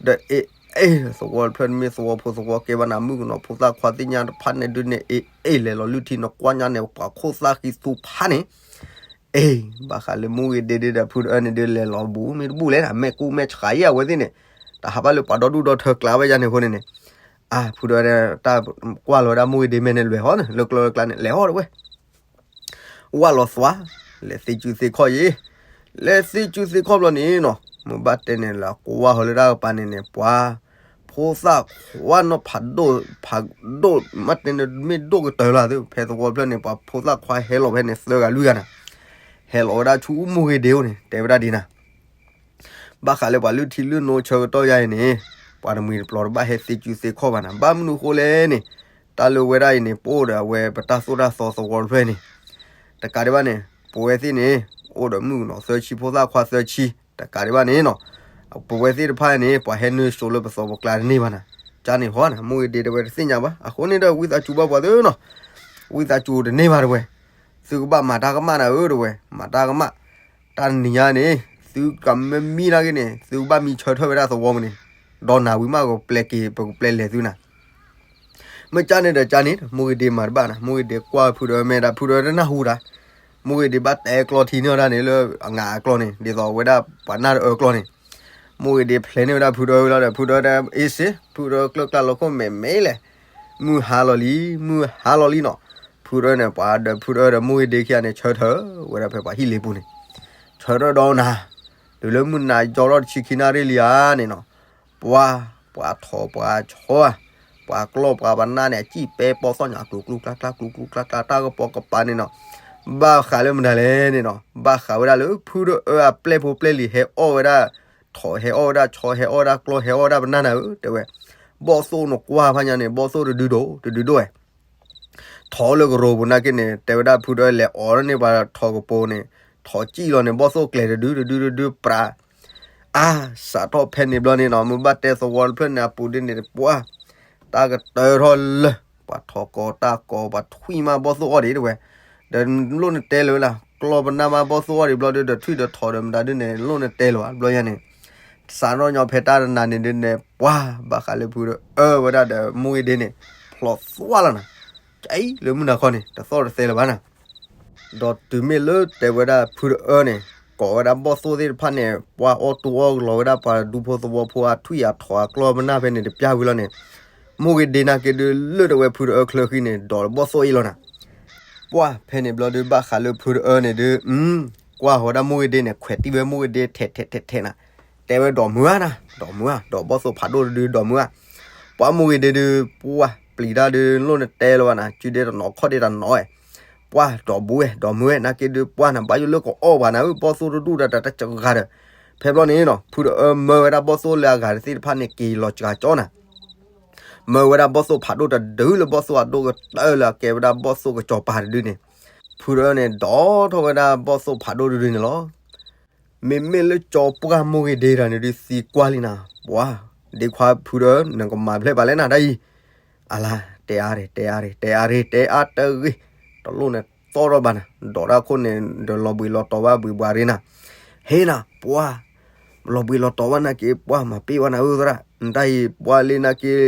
ဒီးအ့ၣ်အ့ၣ်သဝီတဖျၢၣ်န့ၣ်မ့ၢ်သဝီဖိသဝီကဲဘၣ်နၤ မုၣ်ကနီၤဖိသၣ်ခွါသ့ၣ်ညါတဖၣ်န့ၣ်ဒုးန့ၣ် အ့ၣ်အ့ၣ်လဲၤလီၤလုၢ်ထံန့ၣ်ကွၢ်ညါန့ၣ် ပှၤခိၣ်သၣ်ဃံသူဖးန့ၣ် အ့ၣ် ဘၣ်ဃးလၢမိၢ်ဂ့ၤဒ့ဒုးဒီးဖုတအၢန့ၣ်ဒုးလဲၤလီၤဘူးမ့ၢ်တဘူးလဲၣ်နၤ မဲာ်ကူမဲာ်ဆှးယံၤအဝဲသ့ၣ်န့ၣ်, တၢ်ဟးဘၣ်လၢပှၤဒီဒူၣ်ဒီထၢကျါဝဲယါန့ၣ်အဃိန့ၣ်န့ၣ်, အၢ ဖုတအၢတၢ်ကွၢ်လီၤဝဲဒၣ်မိၢ်ဂ့ၤဒ့မဲာ်န့ၣ်လဲၤဟီၣ်န့ၣ် လၢကျီလၢကျါန့ၣ် လဲၤဟီၣ်တဝဲ ဝၢ်လီၤသွါ, လဲၤသ့စုသ့ခီၣ်ယံၤ, လဲၤသ့စုသ့ခီၣ်ဘျီန့ၣ်နီၤ မ့ၢ်ဘၣ်တဲန့ၣ်လၢကွၢ်ဟီၣ်လၢတၢ်ကပၤန့ၣ်န့ၣ် ပှၤ ဖိသၣ်ခွါနီၢ်ဖးဒိၣ် ဖးဒိၣ် မ့ၢ်တဲန့ၣ်မ့ၢ်ဒိၣ်ကတၢၢ်လီၤသု ဖဲသဝီဖျၢၣ်န့ၣ် ပှၤဖိသၣ်ခွါဟဲလီၤဖဲန့ၣ် သၢဂၤလွံၢ်ဂၤနၤ, ဟဲလီၤဝဲဒၣ်ဆူမိၢ်ဂ့ၤဒ့အိၣ်န့ၣ် တဲဝဲဒၣ်ဒ်နၤ ဘၣ်ဃးလၢပှၤလုၢ်ထံလုၢ်နိဆၢကတီၢ်ယါအံၤန့ၣ်, ပှၤတမှံၤတပျီၤတဘၣ်ဟဲသ့စုသ့ခီၣ်ဘၣ်နၤ, ဘၣ်မနုၤအဃိလဲၣ်န့ၣ်, တၢ်လၢဝဲဒၣ်အံၤန့ၣ် ပအိၣ်ဒီးအဝဲပတၢ်သိၣ်တၢ်သီသဝီတဖျၢၣ်န့ၣ်, တကးဒံးဘၣ်န့ၣ် ပဝဲသ့ၣ်န့ၣ် အိၣ်ဒီးမုၣ်ကနီၤသၢဆံဖိသၣ်ခွါသၢဆံ, တကးဒံးဘၣ်န့ၣ်နီၤ, ပဝဲသ့ၣ်တဖၣ်န့ၣ် ပှၤဟဲနုာ်စိၤလၢပသီပကျါတန့ၢ်ဘၣ်နၤ, ကန့ၣ်ဟီနၤ မိၢ်ဂ့ၤဒ့တဝဲတသ့ၣ်ညါဘၣ်, အဃိန့ၣ်ဒီး ဝံသးစူၤဘၣ်ပှၤသ့ၣ်နီၤ, ဝံသးစူၤတန့ၢ်ဘၣ်တဝဲ, သုကဘၣ်မၤတၢ်ကမၣ်နၤဧၢတဝဲ, မၤတၢ်ကမၣ် တၢ်နံၤညါန့ၣ် သုကမ့ၢ်မံနာ်က့န့ၣ် သုကဘၣ်မံဆၢထၢၣ်ဝဲဒၣ်သဝီပူၤန့ၣ်, ဒီးနၤဝံၤမးကပျဲက့ၤ ပကပျဲလဲၤသုနၤ, မ့ၢ်ကန့ၣ်ဒီးကန့ၣ် မိၢ်ဂ့ၤဒ့မၤတဘၣ်နၤ, မိၢ်ဂ့ၤဒ့ကွၢ်ဖုတအၢမဲာ်ဒီး ဖုတအၢတနၢ်ဟူတၢ်, မိၢ်ဂ့ၤဒ့ဘၣ်တဲကျီထံန့ၢ်ဝဲဒၣ်န့ၣ်လၢအငးအကျီန့ၣ် ဒ်သိးဝဲဒၣ်ပှၤနၢ်တအၢကျီန့ၣ်, မိၢ်ဂ့ၤဒ့ဖျဲးန့ၢ်ဝဲဒၣ်ဖုတအၢဝံၤလီၤဒီး ဖုတအၢတဲအ့ၣ်စ့ ဖုတအၢကျၢၢ်ကျါလီၤခိၣ်မဲာ်မဲာ်လဲၣ်, မုၢ်ဟါလီၤလံ မုၢ်ဟါလီၤလံနီၤ, ဖုတအၢန့ၣ် ပှၤဒီးဖုတအၢဒီးမိၢ်ဂ့ၤဒ့ခံဂၤန့ၣ် ဆၢထၢၣ်ဝဲဒၣ်ဖဲပှၤဟံၣ်လ့ပူၤန့ၣ်, ဆၢထၢၣ်ဒီးနၤ, တုၤလၢမုၢ်နၤယီၤထီၣ်တဆံခံနၣ်ရံၣ်လံဧါန့ၣ်နီၤ, ပှၤ ပှၤထိးပှၤဆီဧါ, ပှၤကျီၢ်ပှၤပနၢ်န့ၣ် အစံၣ်ပဲပီၢ်သီၣ်ညါ ကျူၤကျူၤကျါကျါ ကျူၤကျူၤကျါကျါ တၢ်ကပီၤကပၤန့ၣ်နီၤ, ဘၣ်ဃးလၢမတၤလဲၣ်န့ၣ်နီၤ, ဘၣ်ဃးဝဲဒၣ်လၢဖုတအၢအပျဲၢ်ဖိပျဲၢ်လံၤဟဲအီၣ်ဝဲဒၣ် ထိးဟဲအီၣ်ဝဲဒၣ် ဆီဟဲအီၣ်ဝဲဒၣ် ကျီၢ်ဟဲအီၣ်ဝဲဒၣ်ပနၢ်နၤဧၢ တဲဝဲ, ဘီၣ်သိၣ်နကွၢ်ဖးညါန့ၣ် ဘီၣ်သိၣ်တဒုဒိၣ် တဒုဒိၣ်ဝဲ ထိးလၢကရိပူၤနာ်က့န့ၣ် တဲဝဲဒၣ်ဖုတအၢလဲၤအီၣ်န့ၢ်ပှၤထိးကပီၤန့ၣ်, ထိးစံၣ်လီၤန့ၣ် ဘီၣ်သိၣ်ကျဲၤတဒုတဒုတဒုပြး, အါ, စးထီၣ်ဖဲန့ၣ်ဘျီန့ၣ်နီၤ မ့ၢ်ဘၣ်တဲသဝီတဖျၢၣ်န့ၣ်အပူၤဒ်န့ၣ် ပှၤ တၢ်ကတၢၢ်ထီၣ်လၢ ပှၤထိးကီတၢ်ကီ ပှၤထွံၣ်မးဘီၣ်သိၣ်အီၣ်ဒံးတဝဲ, ဒီးလိၣ်နတဲလၢၤဝဲလၢ ကျီၢ်ပနၢ်မးဘီၣ်သိၣ်အီၣ်ဒံးဘျီဒုး ဒီးထွံၣ်ဒီးထိးဒီးမတၤဒုးန့ၣ် လိၣ်နတဲလၢၤဝဲဘျီယါန့ၣ်, စးထီၣ်ညီဖဲတၢ်တနၤန့ၣ်ဒုးန့ၣ် ပှၤ ဘၣ်ဃးလၢဖုတအၢဝဲဒၣ်ဒီးမိၢ်ဂ့ၤဒ့န့ၣ် ဖျိးသွါလီၤနၤ, ကအံၤလၢမုၢ်နၤခီန့ၣ် တသီၣ်တသဲလၢၤဘၣ်နၤ ဒီးတုၤမ့ၢ်လၢတဲဝဲဒၣ်ဖုတအၢန့ၣ် ကိးဝဲဒၣ်ဘီၣ်သိၣ်သ့ၣ်တဖၣ်န့ၣ် ပှၤအီၣ်တူၢ်အီၣ်လီၤဝဲဒၣ်ပှၤဒူဖိသဝီဖိအထွံၣ်အထိးအကျီၢ်ပနၢ်ဖဲန့ၣ်တပျၢ်ဝံၤလီၤန့ၣ်, မိၢ်ဂ့ၤဒ့နာ်က့ဒုးလၢာ်တဝဲဖုတအၢချၢဃံန့ၣ် ဒီးဘီၣ်သိၣ်အံၤလီၤနၤ, ပှၤဖဲန့ၣ်ဘျီဒုးဘၣ်ဃးလၢဖုတအၢန့ၣ်ဒုး, ကွၢ်ဃီၤဝဲဒၣ်မိၢ်ဂ့ၤဒ့န့ၣ် ခွဲးတံၢ်ဝဲမိၢ်ဂ့ၤဒ့ထဲးထဲးထဲးထဲးနၤ, တဲဝဲဒီးမုာ်ဧါနၤ, ဒီးမုာ်ဧါ, ဒီးဘီၣ်သိၣ်ဖးဒိၣ်တဒုဒီးမုာ်ဧါ, ပှၤမိၢ်ဂ့ၤဒ့ဒုး ပှၤ ပျံၤတၢ်ဒုး လိၣ်နတဲလၢၤဘၣ်နၤ, စုဒဲတနီၤခီၣ်ဒဲတနီၤဝဲ, ပှၢ်ဒီးဘူးဝဲ ဒီးမုၢ်ဝဲ နာ်က့ဒုး ပှၢ်နဘၣ်ယိၣ်လၢကအီၣ်ပှၤနၤဧၢ, ဘီၣ်သိၣ်တဒူၣ်တၢ်တၢ်တစှၤဒီး, ဖဲဘျီန့ၣ်နီၤ ဖုတအၢမၢဝဲဒၣ်ဘီၣ်သိၣ်လၢအဂၤတသ့ၣ်တဖၣ်န့ၣ် က့ၤလီၤစှၤကၠီနၤ မၢဝဲဒၣ်ဘီၣ်သိၣ်ဖးဒိၣ်တဒုလၢဘီၣ်သိၣ်အဒိၣ်ကတၢၢ်လၢအကဲဝဲဒၣ်ဘီၣ်သိၣ်ကစီၤပၤတဒုန့ၣ်, ဖုတအၢန့ၣ် ဒိးထီၣ်ဝဲဒၣ်ဘီၣ်သိၣ်ဖးဒိၣ်တဒုန့ၣ်လီၤ. မ့မ့ၢ်လၢကၠီပှၢ်မိၢ်ဂ့ၤဒ့တၢ်န့ၣ်ဒုးသံကွၢ်လံနၤ, ပှၤ, ဒ့ခွါဖုတအၢ နကမၤဖျဲၣ်ပာ်လဲၣ်နၤတၢ်အံၤ, အလါ, တဲအါရ့ၣ် တဲအါရ့ၣ် တဲအါရ့ၣ် တဲအါတဂ့ၤ, တလိၣ်န့ၣ်သီၣ်ထီၣ်ဘၣ်နၤ, ဒိးတၢ်ခိၣ်န့ၣ် ဒီးလီၤဘှံးလီၤတီၤဘၣ်ဘှံးဘှါရ့ၣ်နၤ, ဟ့နၤ, ပှၤ လီၤဘှံးလီၤတီၤဘၣ်နာ်က့ ပှၤမၤပ့ၢ်ဝဲနၤဧၢသရၣ်, နတၢ်အံၤ ပှၤလၢနာ်က့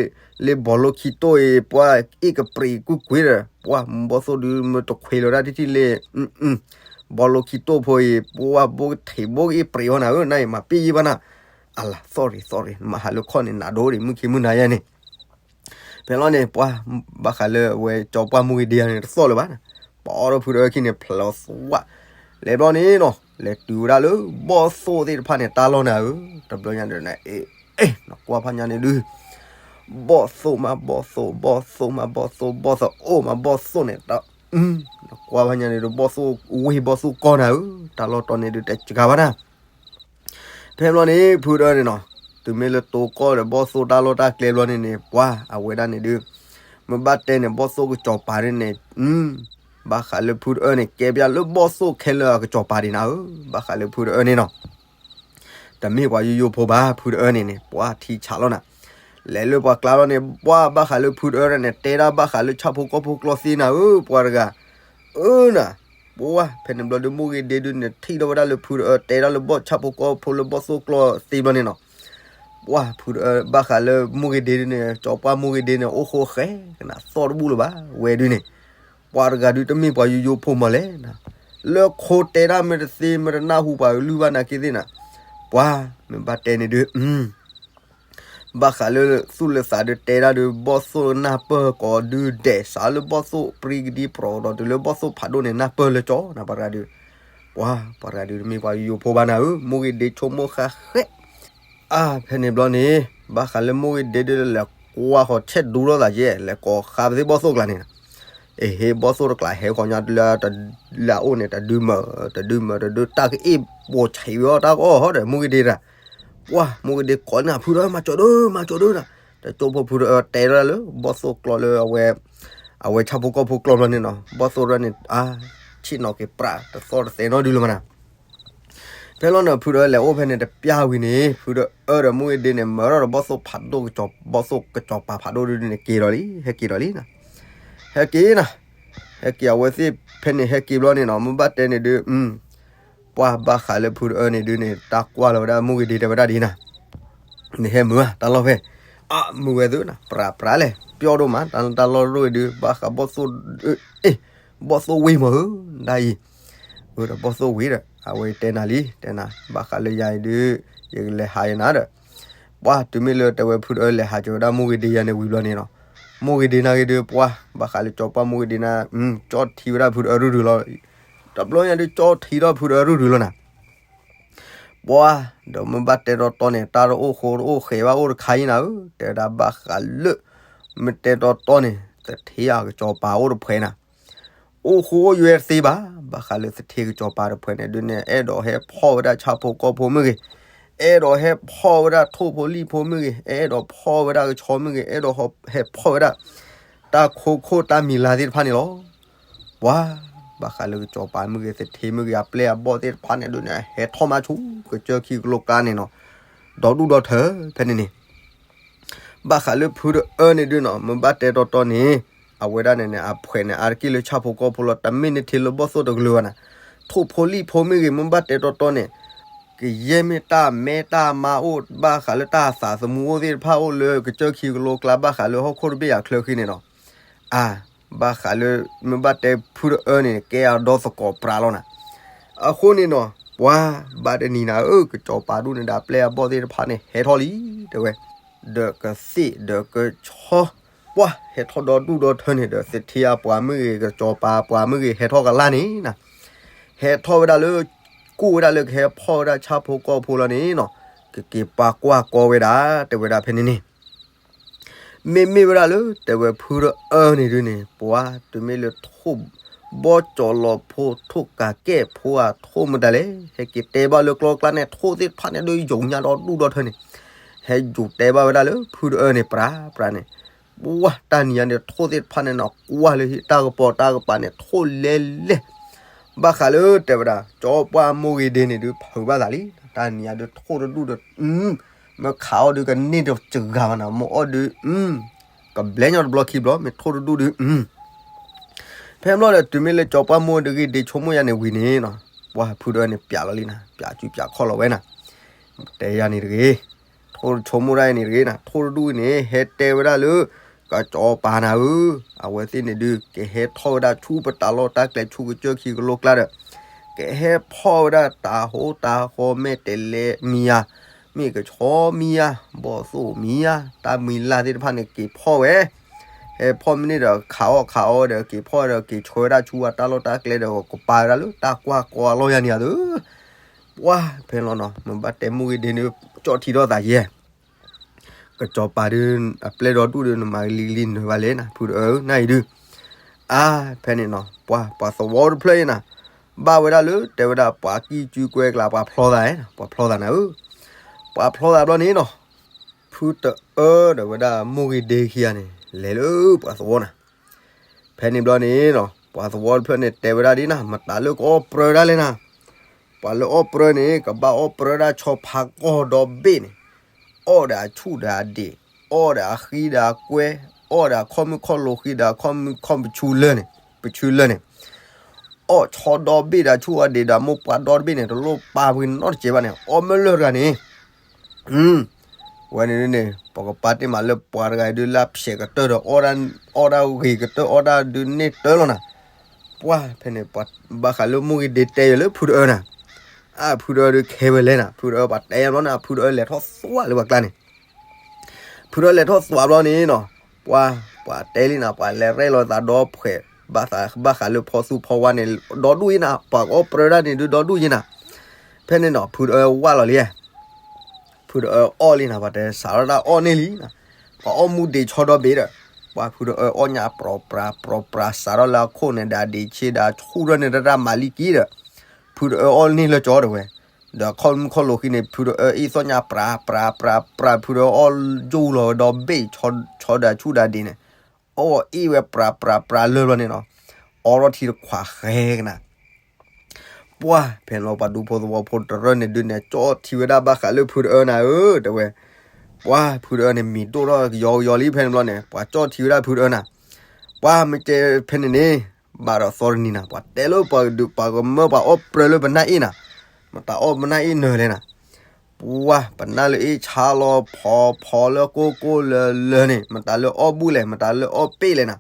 လၢဘီလိခံတိၣ်အံၤ ပှၤအ့ၣ်ကပြံးကွံာ်ကွံာ်ဒီး ပှၤဘီၣ်သိၣ်ဒုး မ့ၢ်တခွဲးလီၤဒၣ်ထံထံလၢ ဘီလိခံတိၣ်ဖိအံၤ ပှၤဘိကထံးဘိကအ့ၣ်ပြံးဝဲနၤဧၢ, နအံၤမၤပ့ၢ်ယံဘၣ်နၤ, အလါ သီၣ်ရ့ၣ် သီၣ်ရ့ၣ် မၤဟးလၢခီၣ်န့ၣ် နးဒိၣ်ဒံး မုၢ်ခံမုၢ်နၤယဲန့ၣ် ဖဲလီၤန့ၣ် ပှၤ ဘၣ်ဃးလၢအဝဲကၠီပှၢ်မိၢ်ဂ့ၤဒ့ယၤန့ၣ် တသီၣ်လၢၤဘၣ်နၤ, ပအီၣ်ဒီးဖုတအၢခံန့ၣ် ဖျိးသွး, လဲၤဘျီန့ၣ်နီၤ လဲၤတုၤဝဲဒၣ်လၢဘီၣ်သိၣ်သ့ၣ်တဖၣ်န့ၣ် တၢ်လီၢ်နၤဧၢ, တဘျီညါဒီး နကွၢ်ဖးညါန့ၣ်ဒုး ဘီၣ်သိၣ်မးဘီၣ်သိၣ် ဘီၣ်သိၣ်မးဘီၣ်သိၣ် ဘီၣ်သိၣ်အိၣ်မးဘီၣ်သိၣ်န့ၣ် တ နကွၢ်ဖးညါန့ၣ်ဒုး ဘီၣ်သိၣ်ဝ့ၢ်ဘီၣ်သိၣ်ကီၢ်နၤဧၢ, တၢ်လီၢ်တီၤန့ၣ်ဒုး တစှၤဘၣ်နၤ ဖဲဘျီန့ၣ် ဖုတအၢန့ၣ်နီၤ, တုၤမ့ၢ်လၢတိၤကီၢ်ဒီးဘီၣ်သိၣ်တၢ်လီၢ်တၢ်ကျဲဘျီန့ၣ်န့ၣ် ပှၤအဝဲဒၣ်န့ၣ်ဒုး မ့ၢ်ဘၣ်တဲန့ၣ် ဘီၣ်သိၣ်ကစီၤပၤန့ၣ်န့ၣ် ဘၣ်ဃးလၢဖုတအၢန့ၣ် ကဲပျၢ်လၢဘီၣ်သိၣ်ခဲလၢာ်အကစီၤပၤဒံးနၤဧၢ, ဘၣ်ဃးလၢဖုတအၢန့ၣ်နီၤ တမ့ၢ်ပှၤယိယိဖိဘၣ် ဖုတအၢန့ၣ်န့ၣ် ပှၤထံဆးလီၤနၤ, လဲၤလၢပှၤကျါလီၤန့ၣ် ပှၤဘၣ်ဃးလၢဖုတအၢန့ၣ် တဲဒၣ်ဘၣ်ဃးလၢဆၣ်ဖိကီၢ်ဖိကျိာ်သ့နၤဧၢ ပှၤတဂၤ, အၢနၤ, ပှၤ ဖဲန့ၣ်ဘျီဒုး မိၢ်ဂ့ၤဒ့ဒုးန့ၣ် ထံၣ်ထီၣ်ဝဲဒၣ်လၢဖုတအၢ တဲဒၣ်လၢဘီၣ်ဆၣ်ဖိကီၢ်ဖိလၢဘီၣ်သိၣ်ကျိာ်သ့ဘျီန့ၣ်နီၤ, ပှၤ ဖုတအၢ ဘၣ်ဃးလၢမိၢ်ဂ့ၤဒ့ဒုးန့ၣ် ကၠီပှၢ်မိၢ်ဂ့ၤဒ့န့ၣ် အိၣ်ဃိဃဲကနၣ်သီၣ်တဘူၣ်လၢၤဘၣ် ဝဲဒုးန့ၣ်, ပှၤတဂၤဒုးတမ့ၢ်ပှၤယိယိဖိမးလဲၣ်နၤ, လၢခိတဲဒၣ်မ့ၢ်တသ့ မ့ၢ်တနၢ်ဟူပှၤကလုၢ်ဘၣ်နာ်က့သ့ၣ်နၤ, ပှၤ မ့ၢ်ဘၣ်တဲန့ၣ်ဒုး ဘၣ်ဃးလၢသူၣ်လၢသးဒုးတဲဒၣ်ဒုး ဘီၣ်သိၣ်နၢ်ပၢၢ်ကိးဒုဒဲး စးလၢဘီၣ်သိၣ်ပြံကဒံ ပြီၤဒီးတုၤလၢဘီၣ်သိၣ်ဖးဒိၣ်န့ၣ် နၢ်ပၢၢ်လၢကၠီနၤ ပှၤတဂၤဒုး, ပှၤ ပှၤတဂၤဒုးတမ့ၢ်ပှၤယိယိဖိဘၣ်နၤဧၢ မိၢ်ဂ့ၤဒ့ဆိကမိၣ်ဃာ်ဃဲ, အါ ဖဲန့ၣ်ဘျီန့ၣ် ဘၣ်ဃးလၢမိၢ်ဂ့ၤဒ့ဒုး လဲၤကွၢ်ဃီၤဆဲးဒူလီၤသးယဲ လဲၤကိးဃာ်ပသ့ၣ်ဘီၣ်သိၣ်ကျါန့ၣ်, အ့ဟ့ ဘီၣ်သိၣ်တကျါဟဲဃီၤညါလၢ လၢအအိၣ်န့ၣ် တဒုမၢ တဒုမၢ တဒုတၢ်ကအ့ၣ်ပိာ်ဆံးဝဲအီၤတၢ်ကအီၣ်ဟီဒီး မိၢ်ဂ့ၤဒ့တဂၤ ပှၤ မိၢ်ဂ့ၤဒ့ကိးန့ၣ် ဖုတအၢ မၤကၠီဒု မၤကၠီဒုနၤ, တကၠိဖိဖုတအၢတဲဒၣ်လၢ ဘီၣ်သိၣ်ကျိာ်လၢအဝဲ အဝဲဆၣ်ဖိကီၢ်ဖိကျိာ်ဘျီန့ၣ်နီၤ ဘီၣ်သိၣ်ရၢန့ၣ် အါ ဆ့ၣ်နီၤက့ၤပြး တသီၣ်တသဲနီတဒုလၢၤမးနၤ, ဖဲလီၤန့ၣ် ဖုတအၢလဲၤအိၣ်ဖဲန့ၣ်တပျၢ်ဝံၤန့ၣ် ဖုတအၢဒီးမိၢ်ဂ့ၤဒ့န့ၣ် မၢထီၣ်ဒီးဘီၣ်သိၣ်ဖးဒိၣ်ကစီၤ ဘီၣ်သိၣ်ကစီၤပၤဖးဒိၣ်ဒုန့ၣ် က့ၤဒီးလံ ဟဲက့ၤဒီးလံနၤ, ဟဲက့ၤနၤ, ဟဲက့ၤအဝဲသ့ၣ်ဖဲန့ၣ်ဟဲက့ၤဘျီန့ၣ်နီၤ မ့ၢ်ဘၣ်တဲန့ၣ်ဒုး ပှၤဘၣ်ဃးလၢဖုတအၢန့ၣ်ဒုးန့ၣ် တၢ်ကွၢ်လီၤဝဲဒၣ်မိၢ်ဂ့ၤဒ့တဲဝဲဒၣ်ဒ်နၤ, နဟဲမုာ်ဧါ တၢ်လီၢ်ဖဲ, အါ မုာ်ဝဲသုနၤ ပြးပြးလဲၣ် ပျီဒိၣ်မး တၢ်လီၢ်ရိၣ်ဒုး ဘၣ်ဃးဘီၣ်သိၣ်, အ့ ဘီၣ်သိၣ်ဝ့ၢ်မးဧၢ, ဒ်အံၤ, အၢ ဒီးဘီၣ်သိၣ်ဝ့ၢ်ဒီး အဝဲတဲနၤလံ တဲနၤ ဘၣ်ဃးလၢယၤအံၤဒုး ယကလဲၤဟးယနၤဒီး ပှၤတုၤမ့ၢ်လၢတဲဝဲဖုတအၢလဲၤဟးက့ၤဝဲဒၣ်မိၢ်ဂ့ၤဒ့ယၤန့ၣ်ဝံၤဘျီန့ၣ်နီၤ, မိၢ်ဂ့ၤဒ့နၤဂ့ၤဒုး ပှၤ ဘၣ်ဃးလၢကၠီပှၢ်မိၢ်ဂ့ၤဒ့နၤ ကၠီထံဝဲဒၣ်ဖုတအၢရုၢ်ရုၢ်လီၤ, တဘျီညါဒုးကၠီထံထီၣ်ဖုတအၢရုၢ်ရုၢ်လီၤနၤ ပှၤ ဒီးမ့ၢ်ဘၣ်တဲတီတီန့ၣ် တၢ်တအိၣ်ဃိတအိၣ်ဃဲးဘၣ်အိၣ်တခါအံၤနၤဧၢ, တဲဝဲဒၣ်ဘၣ်ဃးလၢ မ့ၢ်တဲတီတီန့ၣ် သထ့အကစီၤပၤအိၣ်တဖှဲးနၤ, အိၣ်ဃိအိၣ်ယွဲတသ့ဘၣ်, ဘၣ်ဃးလၢသထ့ကစီၤပၤတဖှဲးန့ၣ်ဒုးန့ၣ် အဲၣ်ဒိးဟဲဖီၣ်ဝဲဒၣ်ဆၣ်ဖိကီၢ်ဖိမ့ၢ်ဂ့ၤ, အဲၣ်ဒိးဟဲဖီၣ်ဝဲဒၣ်ထိၣ်ဖိလံၣ်ဖိမ့ၢ်ဂ့ၤ, အဲၣ်ဒိးဖီၣ်ဝဲဒၣ်ကဆီမ့ၢ်ဂ့ၤ, အဲၣ်ဒိးဟဲဖီၣ်ဝဲဒၣ် တၢ်ခိခိၣ်တၢ်မံၤလၤသ့ၣ်တဖၣ်န့ၣ်လီၤ. ပှၤ ဘၣ်ဃးလၢကစီၤပၤမ့ၢ်ဂ့ၤ သထ့မ့ၢ်ဂ့ၤ အပျဲၢ်အဘီၣ်သ့ၣ်တဖၣ်န့ၣ်ဒုးန့ၣ် ဟဲထီၣ်မၤဆူ ကစၢၢ်ခံကလိကျါန့ၣ်နီၤ, ဒီဒူၣ်ဒီထၢဖဲန့ၣ်န့ၣ် ဘၣ်ဃးလၢဖုတအၢန့ၣ်ဒုးနီၤ မ့ၢ်ဘၣ်တဲတီတီန့ၣ် အဝဲဒၣ်န့ၣ်န့ၣ် အဖှဲးန့ၣ် အါတက့ၢ်လၢဆၣ်ဖိကီၢ်ဖိလီၤ, တမ့ၢ်နထံလၢဘီၣ်သိၣ်တကလုာ်ဘၣ်နၤ, ထိၣ်ဖိလံၣ်ဖိမ့ၢ်ဂ့ၤ မ့ၢ်ဘၣ်တဲတီတီန့ၣ် ကယဲၢ်မ့ၢ်တၢ်မဲတၢ်မါအိၣ် ဘၣ်ဃးလၢတၢ်သးသမူအိၣ်သ့ၣ်တဖၣ်အိၣ်လၢကစၢၢ်ခံကလိကျါ ဘၣ်ဃးလၢဟီၣ်ခိၣ်တဘ့ၣ်ယၤချၢဃံန့ၣ်နီၤ, အါ ဘၣ်ဃးလၢ မ့ၢ်ဘၣ်တဲဖုတအၢန့ၣ် ကဲအဒီသကိးပြးလီၤနၤ, အဃိန့ၣ်နီၤ ပှၤ ဘၣ်တနံၤနၤဧၢ ကစီၤပၤဒူၣ်န့ၣ်ဒီးအပျဲၢ်အဘီၣ်သ့ၣ်တဖၣ်န့ၣ် ဟဲထီၣ်လံ တဲဝဲ, ဒီးကသ့ၣ်ဒီးကဆီ ပှၤ ဟဲထီၣ်ဒီဒူၣ်ဒီထၢန့ၣ်ဒီး သထ့အပှၤမ့ၢ်ဂ့ၤ ကစီၤပၤအပှၤမ့ၢ်ဂ့ၤ ဟဲထီၣ်ကလါန့ၣ်နၤ, ဟဲထီၣ်ဝဲဒၣ်လၢ ကူၣ်ဝဲဒၣ်လၢကဟဲဖီၣ်ဝဲဒၣ်ဆၣ်ဖိကီၢ်ဖိလီၤန့ၣ်နီၤ, ကက့ၤပာ်ကွၢ်ကီဝဲဒၣ် တဲဝဲဒၣ်ဖဲန့ၣ်န့ၣ် မ့မ့ၢ်ဝဲဒၣ်လၢ တဲဝဲဖုတအၢန့ၣ်ဒုန့ၣ် ပှၤတုၤမ့ၢ်လၢထိၣ်ဘီကၠီၤလီၤဖိ ထိၣ်ကးကဲၣ်ဖိဧါ ထိၣ်မတၤလဲၣ် ဟဲက့ၤတဲဘၣ်လၢကျီကျါန့ၣ် ထိၣ်သ့ၣ်တဖၣ်န့ၣ် ဒုးယိာ်ညါဒီဒူၣ်ဒီထၢန့ၣ် ဟဲယိာ်တဲဘၣ်ဝဲဒၣ်လၢဖုတအၢန့ၣ် ပြးပြးန့ၣ် ပှၤတၢ်နံၤညါန့ၣ် ထိၣ်သ့ၣ်တဖၣ်န့ၣ်နီၤ ကွၢ်လၢဟံၣ်တၢ်ကပီၤတၢ်ကပၤန့ၣ် ထိၣ်လဲလဲ ဘၣ်ဃးလၢတဲဝဲဒၣ် ကၠီပှၢ်မိၢ်ဂ့ၤဒ့န့ၣ်ဒုး ဖုးဘၣ်သးလံ တၢ်နံၤညါဒုးထိၣ်တဒူၣ်ဒီး မ့ၢ်ခးအီၣ်ဒုးကန့ၢ်တစှၤဘၣ်နၤ မ့ၢ်အီၣ်ဒုး ကဘျဲညီတဘျီခံဘျီ မ့ၢ်ထိၣ်တဒူၣ်ဒုး ဖဲဘျီဒီး တုၤမ့ၢ်လၢကၠီပှၢ်မိၢ်ဂ့ၤဒ့ဆိကမိၣ်ယါန့ၣ်ဝံၤန့ၣ်နီၤ ပှၤဖုတအၢန့ၣ်ပျးလီၤလံနၤ ပျးစုပျးခီၣ်လီၤဝဲနၤ တဲယါန့ၣ်တဂ့ၤ ထိၣ်တဆိကမိၣ်ဒၣ်အံၤန့ၣ်တဂ့ၤနၤ ထိၣ်တဒူၣ်အံၤန့ၣ် ဟဲတဲဝဲဒၣ်လၢ ကၠီပၤနၤဧၢ အဝဲသ့ၣ်န့ၣ်ဒုး ကဟဲထီၣ်ဝဲဒၣ်ဆူပတၢ်လီၢ်တၢ်ကျဲဆူကစၢၢ်ခံကလိကျါဒီး ကဟဲဖီၣ်ဝဲဒၣ်တၤဟိတၤဃီမဲာ်တဲၤလဲၤမံၤဧါ မ့ၢ်ကဆီမံၤဧါ ဘီၣ်သိၣ်မံၤဧါ တၢ်မံၤလၢ်သ့ၣ်တဖၣ်န့ၣ် က့ၤဖီၣ်ဝဲ ဟဲဖီၣ်မ့ၢ်န့ၢ်ဒီးခးအီၣ်ခးအီဒီး က့ၤဖီၣ်ဒီးက့ၤဆှၢဝဲဒၣ်ဆူအတၢ်လီၢ်တၢ်ကျဲဒီး ကပာ်ဝဲဒၣ်လၢတၢ်ကွၢ်ကီအလီၢ်ယါန့ၣ်ဧါသု ပှၤဖဲလီၤနီၤ မ့ၢ်ဘၣ်တဲမိၢ်ဂ့ၤဒ့န့ၣ် ကၠီထံထီၣ်သးယဲၢ် ကၠီပၤဒုး အပျဲၢ်ဒီဒူၣ်ဒုး နမၤကလံၤကလံၤနၢၤဘၣ်လဲၣ်နၤ ဖုတအၢ နၤအံၤဒုး အါ ဖဲန့ၣ်နီၤ ပှၤ ပှၤသဝီတဖျၢၣ်အံၤနၤ ဘၣ်ဝဲဒၣ်လၢ တဲဝဲဒၣ်ပှၤကံၢ်ကၠူကွဲကျါ ပှၤဖျီသး ပှၤဖျီသးနၤဧၢ ပှၤဖျီသးဘျီန့ၣ်နီၤ ဖုတအၢ ဒီးဝဲဒၣ်မိၢ်ဂ့ၤဒ့ခံဂၤန့ၣ် လဲၤလၢပှၤသဝီနၤ ဖဲန့ၣ်ဘျီန့ၣ်နီၤ ပှၤသဝီတဖျၢၣ်န့ၣ် တဲဝဲဒၣ်ဒ်နၤ မတၤလၢကအီၣ်ပြၢဒၣ်လဲၣ်နၤ ပှၤလၢအီၣ်ပြၢန့ၣ် ကဘၣ်အီၣ်ပြၢဒၣ်ဆီဖါကီၢ်ဒီဘ့ၣ်န့ၣ် အီၣ်ဒီးအဆူၣ်ဒီးအဒံး အီၣ်ဒီးအဃံဒီးအကွဲ အီၣ်ဒီးအခီၣ်မုၣ်ခီၣ်လိာ်ဃံဒီးအခီၣ်မုၣ်ခီၣ်ပဆူလၢန့ၣ် ပဆူလၢန့ၣ် အီၣ်ဆီဒီဘ့ၣ်ဒီးအဆူၣ်အဒံးဒီးအမိၢ်ပှၢ်ဒီတဘ့ၣ်န့ၣ် တလိၣ်ပာ်ပှ့ၤနီတစဲးဘၣ်န့ၣ် အီၣ်မ့ၢ်လၢတဂၤန့ၣ် ဝဲန့ၣ်န့ၣ် ပကပာ်တ့ၢ်မးလၢပှၤတဂၤအံၤဒုးလၢဖျဲးကတၢၢ်ဒီး အီၣ်ဒၣ်ဂ့ၤကတၢၢ်အီၣ်ဒၣ်ဒုးန့ၢ်တၢ်လီၤနၤ ပှၤဖဲန့ၣ် ဘၣ်ဃးလၢမိၢ်ဂ့ၤဒ့တဲယၤလၢဖုတအၢနၤ အါ ဖုတအၢဒုး ခဲဝဲလဲၣ်နၤ ဖုတအၢပှၤတဲယၤဘျီန့ၣ် ဖုတအၢလဲၤထီၣ်သွးလၢပှၤကျါန့ၣ် ဖုတအၢလဲၤထီၣ်သွးဘျီန့ၣ်နီၤ ပှၤ ပှၤတဲလံနၤ ပှၤလဲၤရဲၣ်လီၤသးဒီဖှဲး ဘၣ်ဃးလၢဖီသူဖီဝါန့ၣ် ဒီဒူၣ်ယဲနၤ ပှၤကအီၣ်ပြၢဒၣ်န့ၣ်ဒုးဒီဒူၣ်ယဲနၤ ဖဲန့ၣ်နီၤ ဖုတအၢဝၢ်လီၤလံ ဖုတအၢအီၣ်လံနၤ ပှၤတဲစးထီၣ်တၢ်အီၣ်န့ၢ်လံနၤ ပှၤအီၣ်မူဒံးဆီဒီဘ့ၣ်ဒီး ပှၤဖုတအၢအီၣ်ညါပြီၤပြးပြီၤပြးစးထီၣ်လၢအခိၣ်န့ၣ်ဒီးအဒံးဆ့ဒီးအဆူၣ်ထီၣ်န့ၣ်တၢ်တၢ်မၤလံက့ၤဒီး ဖုတအၢအီၣ်န့ၢ်လၢကၠီတဲဝဲ ဒီးခီၣ်မုၣ်ခီၣ်လိာ်ဃံန့ၣ် ဖုတအၢအ့ၣ်သီၣ်ညါပြးပြးပြးပြး ဖုတအၢအီၣ်ယူၢ်လီၤဝဲဒီဘ့ၣ် ဆီဒီးဆူၣ်ဒီးဒံးန့ၣ် အီၣ်အ့ၣ်ဝဲပြးပြးပြးလၢာ်ဘျီန့ၣ်နီၤ အီထီၣ်ထံတခွးဃဲကနၤ ပှၤဖဲန့ၣ်လီၤ ပှၤဒူဖိသဝီဖိတရၢၢ်န့ၣ်ဒုးန့ၣ် ကၠီထံဝဲဒၣ်ဘၣ်ဃးလၢဖုတအၢနၤဧၢ တဲဝဲ ပှၤဖုတအၢန့ၣ် မံၤဒိၣ်ထီၣ်ကယီကယီလံဖဲန့ၣ်ဘျီန့ၣ် ပှၤကၠီထံဝဲဒၣ်ဖုတအၢနၤ ပှၤမ့ၢ်ကဲဖဲန့ၣ်န့ၣ် ဘၣ်ဒီးသီတနံၤနၤ ပှၤတဲလၢပှၤဒုး ပှၤကမၢပှၤအီၣ်ပြၢလၢပနၢ်အ့ၣ်နၤ မတၤအီၣ်ပနၢ်အ့ၣ်နၢၤလဲၣ်နၤ ပှၤပနၢ်လၢအ့ၣ်ဆါလီၤဖီဖီလၢကိၢ်ကိၢ်လၢလၢန့ၣ် မတၤလၢအီၣ်ဘူၣ်လဲၣ် မတၤလၢအီၣ်ပ့ၣ်လဲၣ်နၤ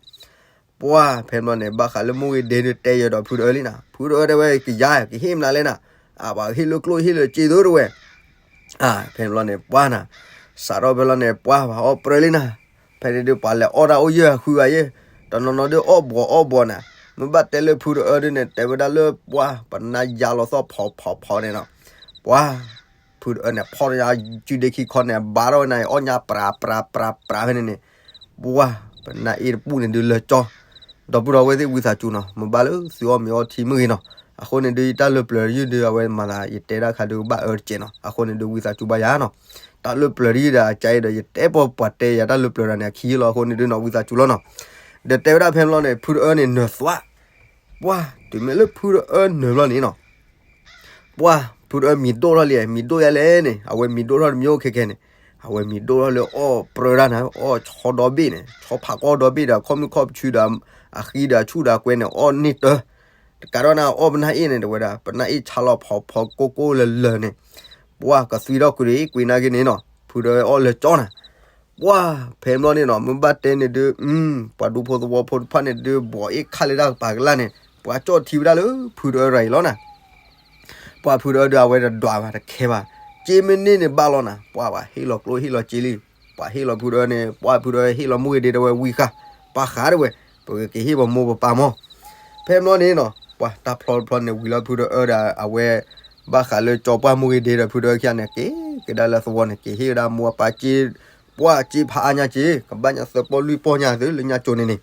ပှၤဖဲန့ၣ်ဘျီန့ၣ် ဘၣ်ဃးလၢမိၢ်ဂ့ၤဒ့ဒုးတဲယၤဒီးဖုတအၢလံနၤ ဖုတအၢတဲဝဲကယၤ ကဟ့ၣ်မနုၤလဲၣ်နၤ အပှၤကဟ့ၣ်လၢကျိၣ်ဟ့ၣ်လၢစ့သိးတဲဝဲ ဖဲန့ၣ်ဘျီန့ၣ် ပှၤနၤ စးထီၣ်ဖဲလီၤန့ၣ် ပှၤပှၤအီၣ်ပြၢလံနၤ ဖဲန့ၣ်ဒုးပှၤလဲၤအီၣ်တၢ်အိၣ်ယဲၢ်ဃုဂၤယဲၢ် တနီၤနီၤဒုးအီၣ်ဘှီးအီၣ်ဘှီးနၤ မ့ၢ်ဘၣ်တဲလၢဖုတအၢဒုးန့ၣ် တဲဝဲဒၣ်လၢပှၤ ပနၢ်ယါလီၤသီၣ်ဖီဖီဖီန့ၣ်နီၤ ပှၤ ဖုတအၢန့ၣ် ဖီၣ်တယါ စုဒ့ခံခီန့ၣ် ဘါထီၣ်ဝဲနၤ အီၣ်ညါပြးပြးပြးပြးဖဲန့ၣ်န့ၣ် ပှၤ ပနၢ်အ့ၣ်တပူၤန့ၣ်ဒုးလၢကၠီ ဒီပုၢ်ဒီဝဲၢ်သ့ၣ်ဝံသးစူၤနီၤ မ့ၢ်ဘၣ်လၢသုအီၣ်မ့ၤအီထံမ့ၢ်ဂ့ၤနီၤ အဃိန့ၣ်ဒုး ယတၢ်လၢပျၢၤတယုၢ်ဒုး အဝဲမၤသး ယတဲဒၣ်ခါဒုးကဘၣ်အၢတကဲးနီၤ အဃိန့ၣ်ဒုးဝံသးစူၤဘၣ်ယၤနီၤ တၢ်လၢပျၢၤတယုၢ်ဒီးအကါအံၤဒီး ယတဲပှၤပှၤတဲယၤတၢ်လၢပျၢၤတဂၤန့ၣ် အခံလီၤ အဃိန့ၣ်ဒုးနီၤ ဝံသးစူၤလီၤနီၤ ဒီးတဲဝဲဒၣ်ဖဲန့ၣ်ဘျီန့ၣ် ဖုတအၢန့ၣ်နၢၤသွး ပှၤ တုၤမ့ၢ်လၢဖုတအၢနၢၤဘျီန့ၣ်နီၤ ပှၤ ဖုတအၢမံၤဒိၣ်ထီၣ်လံ မံၤဒိၣ်ယါလဲၣ်န့ၣ် အဝဲမံၤဒိၣ်ထီၣ်တမံၤအိၣ်ခဲခဲန့ၣ် အဝဲမံၤဒိၣ်ထီၣ်လၢအီၣ်ပြၢဒၣ်နၤ အီၣ်ဆီဒီဘ့ၣ်န့ၣ် ဆီဖးကီၢ်ဒီဘ့ၣ်ဒီး ခီၣ်မုၣ်ခီၣ်ပဆူဒီး အဃံဒီးအဆူၣ်ဒီးအကွဲန့ၣ် အီၣ်န့ၢ်တၢ တကးဒီးနၤအီၣ်ပနၢ်အ့ၣ်န့ၣ် တဲဝဲဒၣ် ပနၢ်အ့ၣ်ဆါလီၤဖီဖီကိၢ်ကိၢ်လၢာ်လၢာ်န့ၣ် ပှၤကသွံထီၣ်ကွံာ်ကွံာ်နာ်က့န့ၣ်နီၤ ဖုတအၢအီၣ်လၢကၠီနၤ ပှၤ ဖဲဘျီန့ၣ်နီၤ မ့ၢ်ဘၣ်တဲန့ၣ်ဒုး ပှၤဒူဖိသဝီဖိတဖၣ်န့ၣ်ဒုး ဘှီးအ့ၣ်ခါလၢတၢ်ကပၤကလၢ်န့ၣ် ပှၤကၠီၣ်ထံဝဲဒၣ်လၢဖုတအၢရၤအံၤလီၤနၤ ပှၤဖုတအၢဒုးအဝဲတဒွးဘၣ်တခဲဘၣ် က့မ့ၢ်န့ၢ်န့ၣ်ဘၣ်လီၤနၤ ပှၤပှၤဟ့ၣ်လီၤကျိဟ့ၣ်လီၤစ့လံ ပှၤဟ့ၣ်လီၤဖုတအၢန့ၣ် ပှၤဖုတအၢဟ့ၣ်လီၤမိၢ်ဂ့ၤဒ့တဲဝဲဝံဃာ် ပှၤဃးတဲဝဲ ပကက့ၤဟ့ၣ်ပှၤမိၢ်ပပၢ်မီၢ် ဖဲဘျီန့ၣ်နီၤ ပှၤတၢ်ဖျီတဖျီန့ၣ် ဝံၤလီၤဖုတအၢဒီးအဝဲ ဘၣ်ဃးလၢကၠီပှၢ်မိၢ်ဂ့ၤဒ့ဒီးဖုတအၢခံဂၤန့ၣ် က့ၤကဒါလၢသဝီန့ၣ် က့ၤဟ့ၣ်ဝဲဒၣ်မိၢ်ပၢ်စ့ ပှၢ်စ့ဖးအါညါစ့ ကဘၣ်ညါသၢပီၢ်လွံၢ်ပီၢ်ညါသုလၢညါကၠိန့ၣ်န့ၣ်,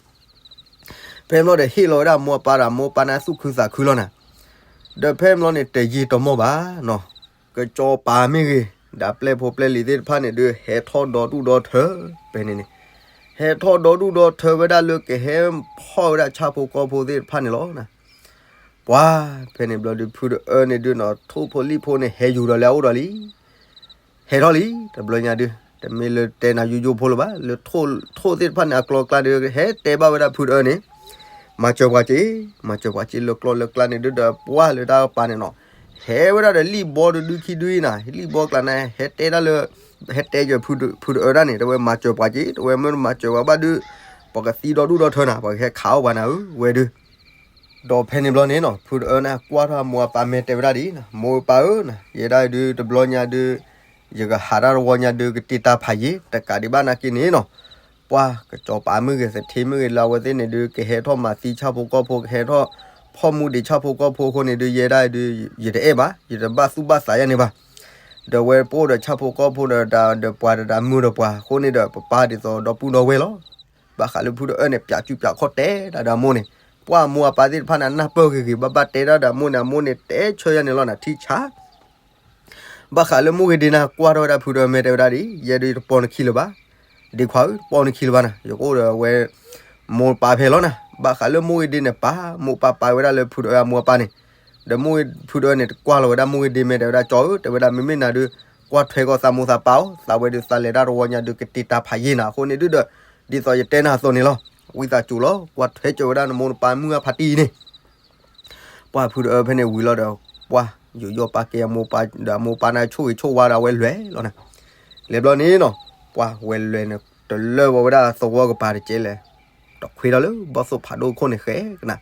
ဖဲမ့ၢ်လီၤဒီးဟ့ၣ်လီၤဝဲဒၣ်မိၢ်အပၢ်ဒီး မိၢ်ပၢ်န့ၣ်သူၣ်ခုသးခုလီၤနၤ, ဒီးဖဲမ့ၢ်လီၤန့ၣ်တယံာ်တမီၢ်ဘၣ်နီၤ, ကစီၤပၤမ့ၢ်ဂ့ၤ ဒီးပျဲၢ်ဖိပျဲၢ်လံၤသ့ၣ်တဖၣ်န့ၣ်ဒုး ဟဲထီၣ်ဒီဒူၣ်ဒီထၢ ဖဲန့ၣ်န့ၣ်, ဟဲထီၣ်ဒီဒူၣ်ဒီထၢဝဲဒၣ်လၢကဟဲဖီၣ်ဝဲဒၣ်ဆၣ်ဖိကီၢ်ဖိသ့ၣ်တဖၣ်န့ၣ်လီၤနၤ, ပှၢ်ဖဲန့ၣ်ဘျီဒုး ဖုတအၢန့ၣ်ဒုးနီၤ ထိၣ်ဖိလံၣ်ဖိန့ၣ် ဟဲယူၤဒီးလၢအအိၣ်ဒီးလံ ဟဲထီၣ်လံ တဘျီညါဒုး တမ့ၢ်လၢတဲနၤယိယိဖိလၢၤဘၣ် လၢထိၣ်သ့ၣ်တဖၣ်န့ၣ် အကျီအကျါဒုး ဟဲတဲဘၣ်ဝဲဒၣ်ဖုတအၢန့ၣ်, မၤစၢၤပှၤက့ၤ, မၤစၢၤပှၤက့ၤလၢကျီလၢကျါန့ၣ်ဒုးဒီး ပှၢ်လၢတၢ်ကပၤန့ၣ်နီၤ, ဟဲဝဲဒၣ်ဒီးလံာ်ဘီဒုးဒုးခံဒုအံၤနၤ, လံာ်ဘီကျါန့ၣ် ဟဲတဲဒၣ်လၢ ဟဲတဲယဖုတအၢဒၣ်န့ၣ် တဲဝဲမၤစၢၤပှၤက့ၤ တဲဝဲမ့ၢ်တမၤစၢၤပှၤဘၣ်ဒုး ပှၤကသံဒီဒူၣ်ဒီထၢနၤ ပှၤကဟဲခးအီၣ်ပှၤနၤဧၢ ဝဲဒုး ဒီးဖဲန့ၣ်ဘျီန့ၣ်နီၤ ဖုတအၢန့ၣ် ကွၢ်ထီၣ်အမိၢ်အပၢ်မဲာ်တဲဝဲဒၣ်ဒ်အံၤ, မိၢ်ပၢ်ဧၢ, ယဲဒၣ်အံၤဒုးတဘျီညါဒုး ယကဟးတၢ်တဝီညါဒုး ကတ့တၢ်ဖးယံၤ တကးဒံးဘၣ်နာ်က့န့ၣ်နီၤ, ပှၢ်ကစီၤပၤမ့ၢ်ဂ့ၤ သထ့မ့ၢ်ဂ့ၤ လၢအဝဲသ့ၣ်န့ၣ်ဒုး ကဟဲထီၣ်မၤသံဆၣ်ဖိကီၢ်ဖိ ကဟဲထီၣ်ဖီၣ်မူဒံးဆၣ်ဖိကီၢ်ဖိအဃိန့ၣ်ဒုး ယဲဒၣ်အံၤဒုး ယတအဲၣ်ဘၣ် ယတဘၣ်သူၣ်ဘၣ်သးယၤန့ၣ်ဘၣ်. ဒီးဝဲပအိၣ်ဒီးဆၣ်ဖိကီၢ်ဖိဒီး ဒီးပှၤဒီးတၢ်မုာ်ဒီးပှၤအဃိန့ၣ်ဒီး ပပၢ်ဒ်သိးဒီပုၢ်ဒီဝဲၢ်လီၤ. ဘၣ်ဃးလၢဖုတအၢန့ၣ် ပၠးကူပၠးခီၣ်တဲတၢ်ဒီးအမိၢ်န့ၣ်, ပှၢ်အမိၢ်အပၢ်သ့ၣ်တဖၣ်န့ၣ် နၢ်ပၢၢ်ဂ့ၤဂ့ၤ ဘၣ်ဘၣ်တဲတၢ်ဒီးအမိၢ်န့ၣ် အမိၢ်န့ၣ်တဲဆၢယၤန့ၣ်လီၤနၤ ထံဆါ ဘၣ်ဃးလၢမိၢ်ဂ့ၤဒ့န့ၣ် ကွၢ်ထီၣ်ဝဲဒၣ်ဖုတအၢမဲာ်တဲဝဲဒၣ်ဒ်အံၤ, ယဲဒၣ်အံၤတပိာ်နခံလၢၤဘၣ်, ဒ့ခွါဧၢ တပိာ်နခံလၢၤဘၣ်နၤ, ယကအိၣ်ဒီးအဝဲ မိၢ်ပၢ်ဖဲလီၤနၤ, ဘၣ်ဃးလၢမိၢ်ဂ့ၤဒ့န့ၣ် ပာ်မိၢ်ပၢ်ပာ်ဝဲဒၣ်လၢဖုတအၢအမိၢ်အပၢ်န့ၣ်, ဒီးမိၢ်ဖုတအၢန့ၣ် တကွၢ်လီၤဝဲဒၣ်မိၢ်ဂ့ၤဒ့မဲာ်တဲဝဲဒၣ် ကၠီဧၢ တဲဝဲဒၣ် မ့မ့ၢ်နၤဒုး ကွၢ်ထွဲကီးသးမိၢ်သးပၢ်အီၤ, သးဝဲဒုးသးလဲၤတၢ်တဝီညါဒုး ကတ့တၢ်ဖးယံၤနၤအဃိန့ၣ်ဒုးဒီး ဒ်သိးယတဲနၤအသိးန့ၣ်လီၤ, ဝံသးစူၤလီၤ ကွၢ်ထွဲကၠီဝဲဒၣ်နမိၢ်နပၢ်မုၢ်အဖးတံၢ်အံၤန့ၣ် ပှၢ်ဖုတအၢဖဲန့ၣ်ဝံၤလီၤဒီး ပှၢ်ယူးယီၣ်ပာ်ကဲအမိၢ်ပၢ်ဒီးအမိၢ်ပၢ်န့ၣ်ဆိၣ်ဂ့ၤဆိၣ်ဝါဒီးအဝဲလဲၤလီၤနၤ, လဲၤဘျီန့ၣ်နီၤ, ပှၢ်ဝဲလဲၤန့ၣ် တလၢဝဲဝဲဒၣ်သဝီကပၤတကဲလဲၣ်, တခွ့ထီၣ်လၢဘီၣ်သိၣ်ဖးဒိၣ်ခိၣ်န့ၣ်ဃဲကနၤ,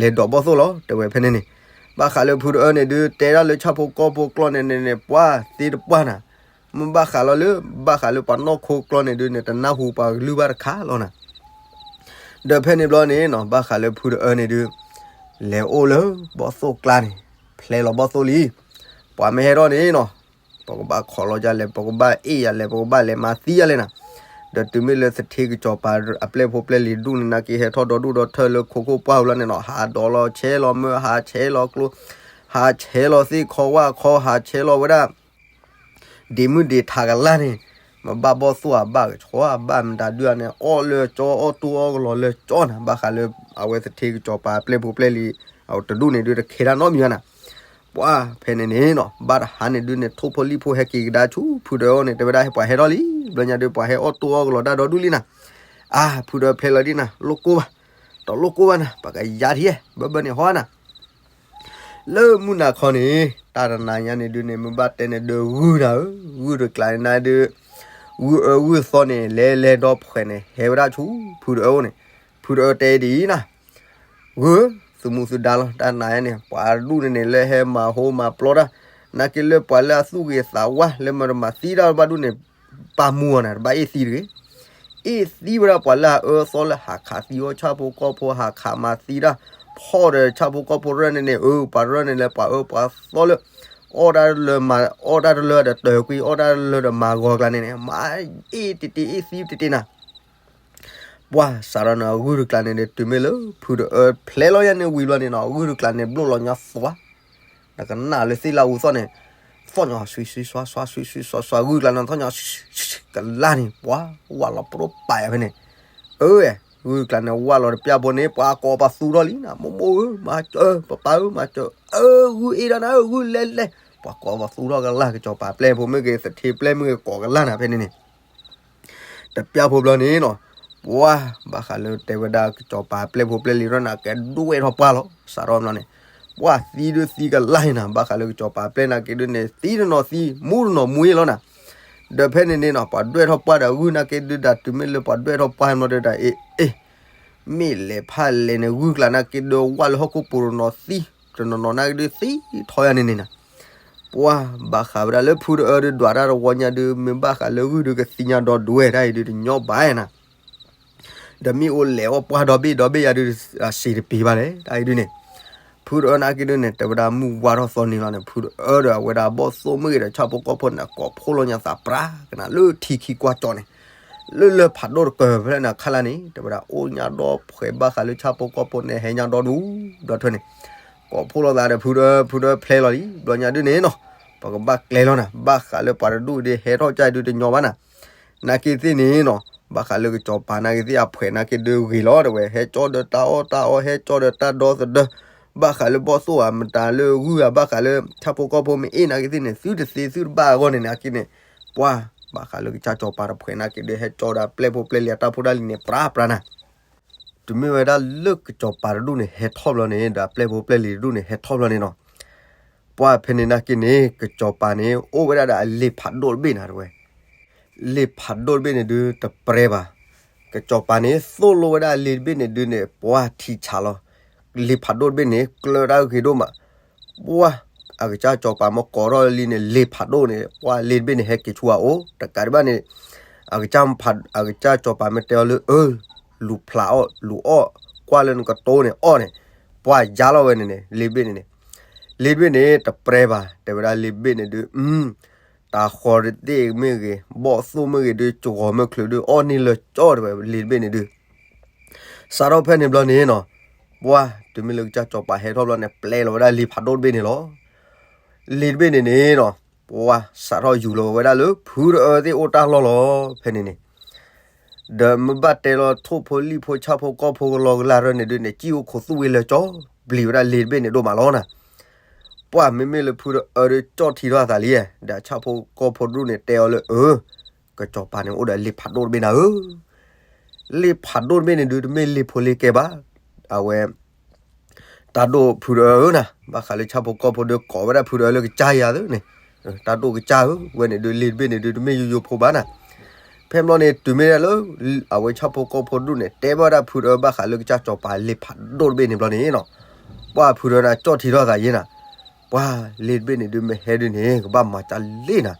လဲၤဒိးဘီၣ်သိၣ်လီၤ တဲဝဲဖဲန့ၣ်န့ၣ်, ဘၣ်ဃးလၢဖုတအၢန့ၣ်ဒုး တဲဒၣ်လၢဆၣ်ဖိကီၢ်ဖိကျိာ်န့ၣ်န့ၣ်န့ၣ် ပှၢ်သ့တပှၢ်နၤ, မ့ၢ်ဘၣ်ဃးလီၤလၢ ဘၣ်ဃးလၢပှၤနီၢ်ခိကျိာ်န့ၣ်ဒုးန့ၣ် တနၢ်ဟူပှၤကလုၢ်ဘၣ်တခါလီၤနၤ ဒီးဖဲန့ၣ်ဘျီန့ၣ်နီၤ ဘၣ်ဃးလၢဖုတအၢန့ၣ်ဒုး လဲၤအိၣ်လၢဘီၣ်သိၣ်ကျါန့ၣ် ဖျဲလီၤဘီၣ်သိၣ်လံ, ပှၤမ့ၢ်ဟဲထီၣ်န့ၣ်နီၤ ပကဘၣ်ခိးလီၤယၤလဲၣ် ပကဘၣ်အ့ၣ်ယၤလဲၣ် ပကဘၣ်လဲၤမၤသံယၤလဲၣ်နၤ, ဒီးတုၤမ့ၢ်လၢသထ့ကစီၤပၤအပျဲၢ်ဖိပျဲၢ်လံၤဒူၣ်န့ၣ်နာ်က့ ဟဲထီၣ်ဒီဒူၣ်ဒီထၢလၢခိခိၣ်ပှၢ်ပူၤလီၤန့ၣ်နီၤ ဟးဒီးလီၤဆဲးလီၤမၢ ဟးဆဲးလီၤကျိ ဟးဆဲးလီၤသ့ၣ်ခီဝၣ်ခီ ဟးဆဲးလီၤဝဲဒၣ် ဒ့မုၣ်ဒ့ထးကလါန့ၣ်, မ့ၢ်ဘၣ်ဘီၣ်သိၣ်အဘၣ်ကဆှီအဘၣ်မတၤဒုၣ်အန့ၣ် အီၣ်လၢကၠီ အီၣ်တိၢ်အီၣ်ကလီၤလၢကၠီနၤ ဘၣ်ဃးလၢအဝဲသထ့ကစီၤပၤအပျဲၢ်ဖိပျဲၢ်လံၤ အတဒူၣ်န့ၣ်ဒုးတခဲဒၣ်နီတမံၤဘၣ်နၤ, ပှၢ်ဖဲန့ၣ်န့ၣ်နီၤ ဘၣ်တဟါန့ၣ်ဒုးန့ၣ် ထိၣ်ဖိလံၣ်ဖိဟဲက့ၤကဒါဆူဖုတအၢန့ၣ် တဲဝဲဒၣ်ဟဲပှၤဟဲထီၣ်လံ, ဘျီညါဒုးပှၤဟဲအီၣ်တိၢ်အီၣ်ကလီၤတၢ်ဒီဒူၣ်လံနၤ, အါ ဖုတအၢဖျဲလီၤဒ်နၤ လိၣ်ကိၢ်ဘၣ်, တလိၣ်ကိၢ်ဘၣ်နၤ ပကယါထံၣ် ဘၢဘၢန့ၣ်ဟီနၤ လၢမုၢ်နၤခီန့ၣ် တၢ်တနၤညါန့ၣ်ဒုးန့ၣ် မ့ၢ်ဘၣ်တဲန့ၣ်ဒုးဂုၢ်နၤဧၢ, ဂုၢ်တကျးန့ၣ်နၤဒုး, ဂုၢ်အၢဂုၢ်သီန့ၣ် လဲၤလဲၤဒီဖှဲးန့ၣ် ဟဲဝဲဒၣ်ဆူဖုတအၢအိၣ်န့ၣ်, ဖုတအၢတဲဒ်အံၤနၤ, ဂုၢ်, သုးမူသုးဒါလီၤ တၢ်နၤညါန့ၣ် ပှၤဒူၣ်န့ၣ်န့ၣ် လၢဟဲမၤဟိမၤပျီတၢ်, နာ်က့လၢပှၤလၢအသူၣ်ဂ့ၤသးဝါ လၢမတၤမၤသံတၢ်ဘၣ်ဒူၣ်န့ၣ် ပာ်မူအီၤနၤ တဘၣ်အ့ၣ်သံတဂ့ၤ အ့ၣ်သံဝဲဒၣ်ပှၤလၢအအၢအသီလၢဟးခးသံအီၣ်ဆၣ်ဖိကီၢ်ဖိ ဟးခးမၤသံတၢ်, ဖီၣ်ဒီးဆၣ်ဖိကီၢ်ဖိရဲၣ်န့ၣ်န့ၣ် အၢ ပှၤရဲၣ်န့ၣ်လၢပှၤအၢပှၤသီလၢ အီၣ်တၢ်လၢမၤ အီၣ်တၢ်တလၢဒီးတၢၢ်ကွံ အီၣ်တၢ်တလၢဒီးမၤဂီၤကျါန့ၣ်န့ၣ် မၤအ့ၣ်တ့ၢ်တ့ၢ် အ့ၣ်သံတ့ၢ်တ့ၢ်နၤ ပှၢ်စးထီၣ်န့ၣ် အဂုၢ်တကျးန့ၣ်ဒီး တုၤမ့ၢ်လၢဖုတအၢဖျဲလီၤယၤန့ၣ်ဝံၤဘျီန့ၣ်နီၤ အဂုၢ်တကျးန့ၣ် ဘျိၣ်လီၤညါသွါ, နကနၣ်လၢသ့ၣ်လၢအူသီၣ်န့ၣ်, သီၣ်ညီ ဆွံဆွံဆွါဆွါ ဆွံဆွံဆွါဆွါ ဂုၢ်တကျးန့ၣ် သီၣ်ညီ ကလါန့ၣ် ပှၢ်ဝၢ်လီၤပဒိၣ်ပာ်ယၤဖဲန့ၣ်, အၢ ဂုၢ်တကျးန့ၣ် ဝၢ်လီၤတပျၢ်ဖိန့ၣ် ပှၤကိးပှၤသူထီၣ်လံနၤ မိၢ်မိၢ်ဧၢ မၤစၢၤ ပပၢ်ဧၢ မၤစၢၤ အၢ ဂုၢ်အ့ၣ်ဒၣ်နၤ ဂုၢ်လဲၤလဲၤ, ပှၤကိးပှၤသူထီၣ်ကလါ ကစီၤပၤပျဲၢ်ဖိမ့ၢ်ဂ့ၤ သထ့ပျဲၢ်မ့ၢ်ဂ့ၤ ကိးကလါနၤဖဲန့ၣ်န့ၣ် တပျၢ်ဖိဘျီန့ၣ်နီၤ, ပှၢ်ဘၣ်ဃးလၢတဲဝဲဒၣ် ကစီၤပၤပျဲၢ်ဖိပျဲၢ်လံၤဒီးနၤ ကဒွဲၣ်ထီၣ်ပှၢ်လီၤ စးထီၣ်ဘျီန့ၣ်, ပှၢ်သံဒုးသံကလါနၤ ဘၣ်ဃးလၢကစီၤပၤပျဲၢ်နာ်က့ဒုးန့ၣ် သံတနီၤသံ မူတနီၤမူအံၤလီၤနၤ, ဒီးဖဲန့ၣ်န့ၣ်နီၤ ပှၤဒွဲၣ်ထီၣ်ပှၢ်ဒီးဂုၢ်နာ်က့ဒုး တၢ်တုၤမ့ၢ်လၢပှၤဒွဲၣ်ထီၣ်ပှၢ်ဘျီဒီးတၢ်အ့ၣ်အ့ၣ် မ့ၢ်လဲၤဖးလဲၤန့ၣ် ဂုၢ်ကျးနာ်က့ဒုး ဝၢ်လၢဟီၣ်ခိၣ်ပူၤတနီၤသံ, တနီၤနီၤနာ်က့ဒုးသံထီၣ်ယၤန့ၣ်န့ၣ်နၤ, ပှၢ်ဘၣ်ဃးဝဲဒၣ်လၢဖုတအၢဒုး ဒွးတၢ်တဝီညါဒုး မ့ၢ်ဘၣ်ဃးလၢဂုၢ်ဒုးကသံညါဒီးဒွဲၣ်တၢ်အံၤဒုးတညီဘၣ်နၤ, ဒီးမ့ၢ်အိၣ်လဲၤအီၣ်ပှၢ်ဒီဘ့ၣ်ဒီဘ့ၣ်ယၤဒုး စံးတပံၤဘၣ်လဲၣ် တၢ်အံၤဒုးန့ၣ်, ဖုတအၢနာ်က့ဒုးန့ၣ် တဲဝဲဒၣ်မုၢ်ဝါထီၣ်သီနံၤလီၤန့ၣ် ဖုတအၢဒီးအဝဲဒၣ်ဘီၣ်သိၣ်မ့ၢ်ဂ့ၤဒီးဆၣ်ဖိကီၢ်ဖိန့ၣ် ကိးဖှိၣ်လီၤညါသးပြးကနၤလၢထံခံကွၢ်ကၠီၣ်န့ၣ်, လၢလၢဖးဒိၣ်တကၢၢ်ဖဲန့ၣ်အခါလၢ်န့ၣ် တဲဝဲဒၣ်အိၣ်ညါဒီးဖှဲးဘၣ်ဃးလၢဆၣ်ဖိကီၢ်ဖိန့ၣ် ဟဲညါဒီဒူၣ်ဒီထၢန့ၣ် ကိးဖှိၣ်လိာ်သးဒီးဖုဒီး ဖုဒီးဖျဲလီၤလံ ဘျီညါဒုန့ၣ်နီၤ ပကဘၣ်ကျဲလီၤနၤ ဘၣ်ဃးလၢပှၤတဒူၣ်ဒုးဟဲထီၣ်ကၢ်ဒုတညီဘၣ်နၤ နာ်က့သ့ၣ်န့ၣ်နီၤ ဘၣ်ဃးလၢကစီၤပၤနာ်က့သ့ၣ်အဖှဲးနာ်က့ဒုဂ့ၤလီၤတဲဝဲ ဟဲကၠီဒီးတၢ်အီၣ်တၢ်အီ ဟဲကၠီဒီးတၢ်ဒီသဒၢ ဘၣ်ဃးလၢဘီၣ်သိၣ်ဧါ မတၤလၢဂုၢ်ဧါ ဘၣ်ဃးလၢဆၣ်ဖိကီၢ်ဖိမ့ၢ်အ့ၣ်နာ်က့သ့ၣ်န့ၣ် သုတသ့သုတဘၣ်အဂီၢ်န့ၣ်နာ်က့န့ၣ် ပှၤ ဘၣ်ဃးလၢကစၢ်စီၤပၤတဖှဲးနာ်က့ဒုးဟဲကၠီဒီးအပျဲၢ်ဖိပျဲၢ်လံၤအတၢ်ဖိတၢ်လံၤန့ၣ် ပြးပြးနၤ တုၤမ့ၢ်ဝဲဒၣ်လၢကစီၤပၤတဒူၣ်န့ၣ် ဟဲထီၣ်ဘျီန့ၣ် ဒီးအပျဲၢ်ဖိပျဲၢ်လံၤတဒူၣ်န့ၣ် ဟဲထီၣ်ဘျီန့ၣ်နီၤ ပှၤဖဲန့ၣ်နာ်က့န့ၣ် ကစီၤပၤန့ၣ် အိၣ်ဝဲဒၣ်ဒီးအလ့ၣ်ဖးဒိၣ်တဘ့ၣ်နၤတဲဝဲ လ့ၣ်ဖးဒိၣ်တဘ့ၣ်န့ၣ်ဒုးတပြဲဘၣ်. ကစီၤပၤန့ၣ် သိၣ်လိဝဲဒၣ်လ့ၣ်တဘ့ၣ်န့ၣ်ဒုးန့ၣ် ပှၤထံဆးလီၤ. လ့ၣ်ဖးဒိၣ်တဘ့ၣ်န့ၣ် ကျၢၤတၢ်ဂ့ၤဒိၣ်မး. ပှၤ အကစၢ်စီၤပၤမ့ၢ်ကိးထီၣ်လံန့ၣ် လ့ၣ်ဖးဒိၣ်န့ၣ် ပှၤလ့ၣ်တဘ့ၣ်န့ၣ် ဟဲက့ၤဆူအအိၣ် တကးဒံးဘၣ်န့ၣ် အကစၢ်စီၤပၤမ့ၢ်တဲအီၤလၢ အၢ လူၤဖျးအီၣ် လူၤအီၣ် ကွၢ်လၢနကတိၤန့ၣ်အီၣ်န့ၣ် ပှၤယါလီၤဝဲန့ၣ်န့ၣ် လ့ၣ်တဘ့ၣ်န့ၣ်န့ၣ် လ့ၣ်တဘ့ၣ်န့ၣ် တပြဲဘၣ် တဲဝဲဒၣ်လ့ၣ်တဘ့ၣ်န့ၣ်ဒုး တၤဃီၤတသ့ၣ်မ့ၢ်ဂ့ၤ ဘီၣ်သိၣ်မ့ၢ်ဂ့ၤဒုး ကဝီၤမ့ၢ်ချုးဒုး အီၣ်န့ၢ်လၢကၠီၣ်တဲဝဲ လ့ၣ်တဘ့ၣ်န့ၣ်ဒုး စးထီၣ်ဖဲန့ၣ်ဘျီန့ၣ်နီၤ ပှၤ တုၤမ့ၢ်လၢကစၢ်စီၤပၤဟဲထီၣ်ဘျီန့ၣ် ပျဲလီၤဝဲဒၣ်လ့ၣ်ဖးဒိၣ်တဘ့ၣ်န့ၣ်လီၤ. လ့ၣ်တဘ့ၣ်န့ၣ်န့ၣ်နီၤ ပှၤ စးထီၣ်ယူၤလီၤဝဲဒၣ်လၢ ဖုတအၢသ့ၣ်အိၣ်တၢ်လီၢ်လီၤ. ဖဲန့ၣ်န့ၣ် ဒီးမ့ၢ်ဘၣ်တဲလီၤထိၣ်ဖိလံၣ်ဖိဆၣ်ဖိကီၢ်ဖိကလီကလၢ်ရၢန့ၣ်ဒုးန့ၣ် စံၣ်အိၣ်ခိးသူၣ်ဝံၤလၢကၠီၣ် ပျံၤဝဲဒၣ်လ့ၣ်တဘ့ၣ်န့ၣ်ဒိၣ်မးလီၤနၤ. ပှၤမ့မ့ၢ်လၢဖုတအၢဒုးကၠီၣ်ထံထီၣ်အသးလံ ဒီးဆၣ်ဖိကီၢ်ဖိတဒူၣ်န့ၣ်တဲအီၤလၢ အၢ ကစီၤပၤန့ၣ်အိၣ်ဒီးလ့ၣ်ဖးဒိၣ်တဘ့ၣ်နၤဧၢ လ့ၣ်ဖးဒိၣ်တဘ့ၣ်န့ၣ်ဒုး တမ့ၢ်လ့ၣ်ဖိလ့ၣ်ကဲဘၣ်. အဝဲ တၢ်ဒိၣ်ဖုတအၢဧၢနၤ, ဘၣ်ဃးလၢဆၣ်ဖိကီၢ်ဖိဒီးကိးဝဲဒၣ်ဖုတအၢလၢကစၢ်ယၤသ့န့ၣ်, တၢ်ဒိၣ်ကစၢ်ဧၢ, ဝဲန့ၣ်ဒုးလ့ၣ်တဘ့ၣ်န့ၣ်ဒုး တမ့ၢ်ယိယိဖိဘၣ်နၤ. ဖဲဘျီန့ၣ် တုၤမ့ၢ်ဒၣ်လၢ အဝဲဆၣ်ဖိကီၢ်ဖိတဒူၣ်န့ၣ် တဲဘၣ်ဝဲဒၣ်ဖုတအၢဘၣ်ဃးလၢကစၢ်စီၤပၤလ့ၣ်ဖးဒိၣ်တဘ့ၣ်န့ၣ်ဘျီန့ၣ်နီၤ, ပှၤဖုတအၢန့ၣ်ကၠီၣ်ထံထီၣ်သးယဲနၤ, ပှၤလ့ၣ်တဘ့ၣ်န့ၣ်ဒုး မ့ၢ်ဟဲဒုးန့ၣ် ကဘၣ်မၤကၢ်လဲၣ်နၤ,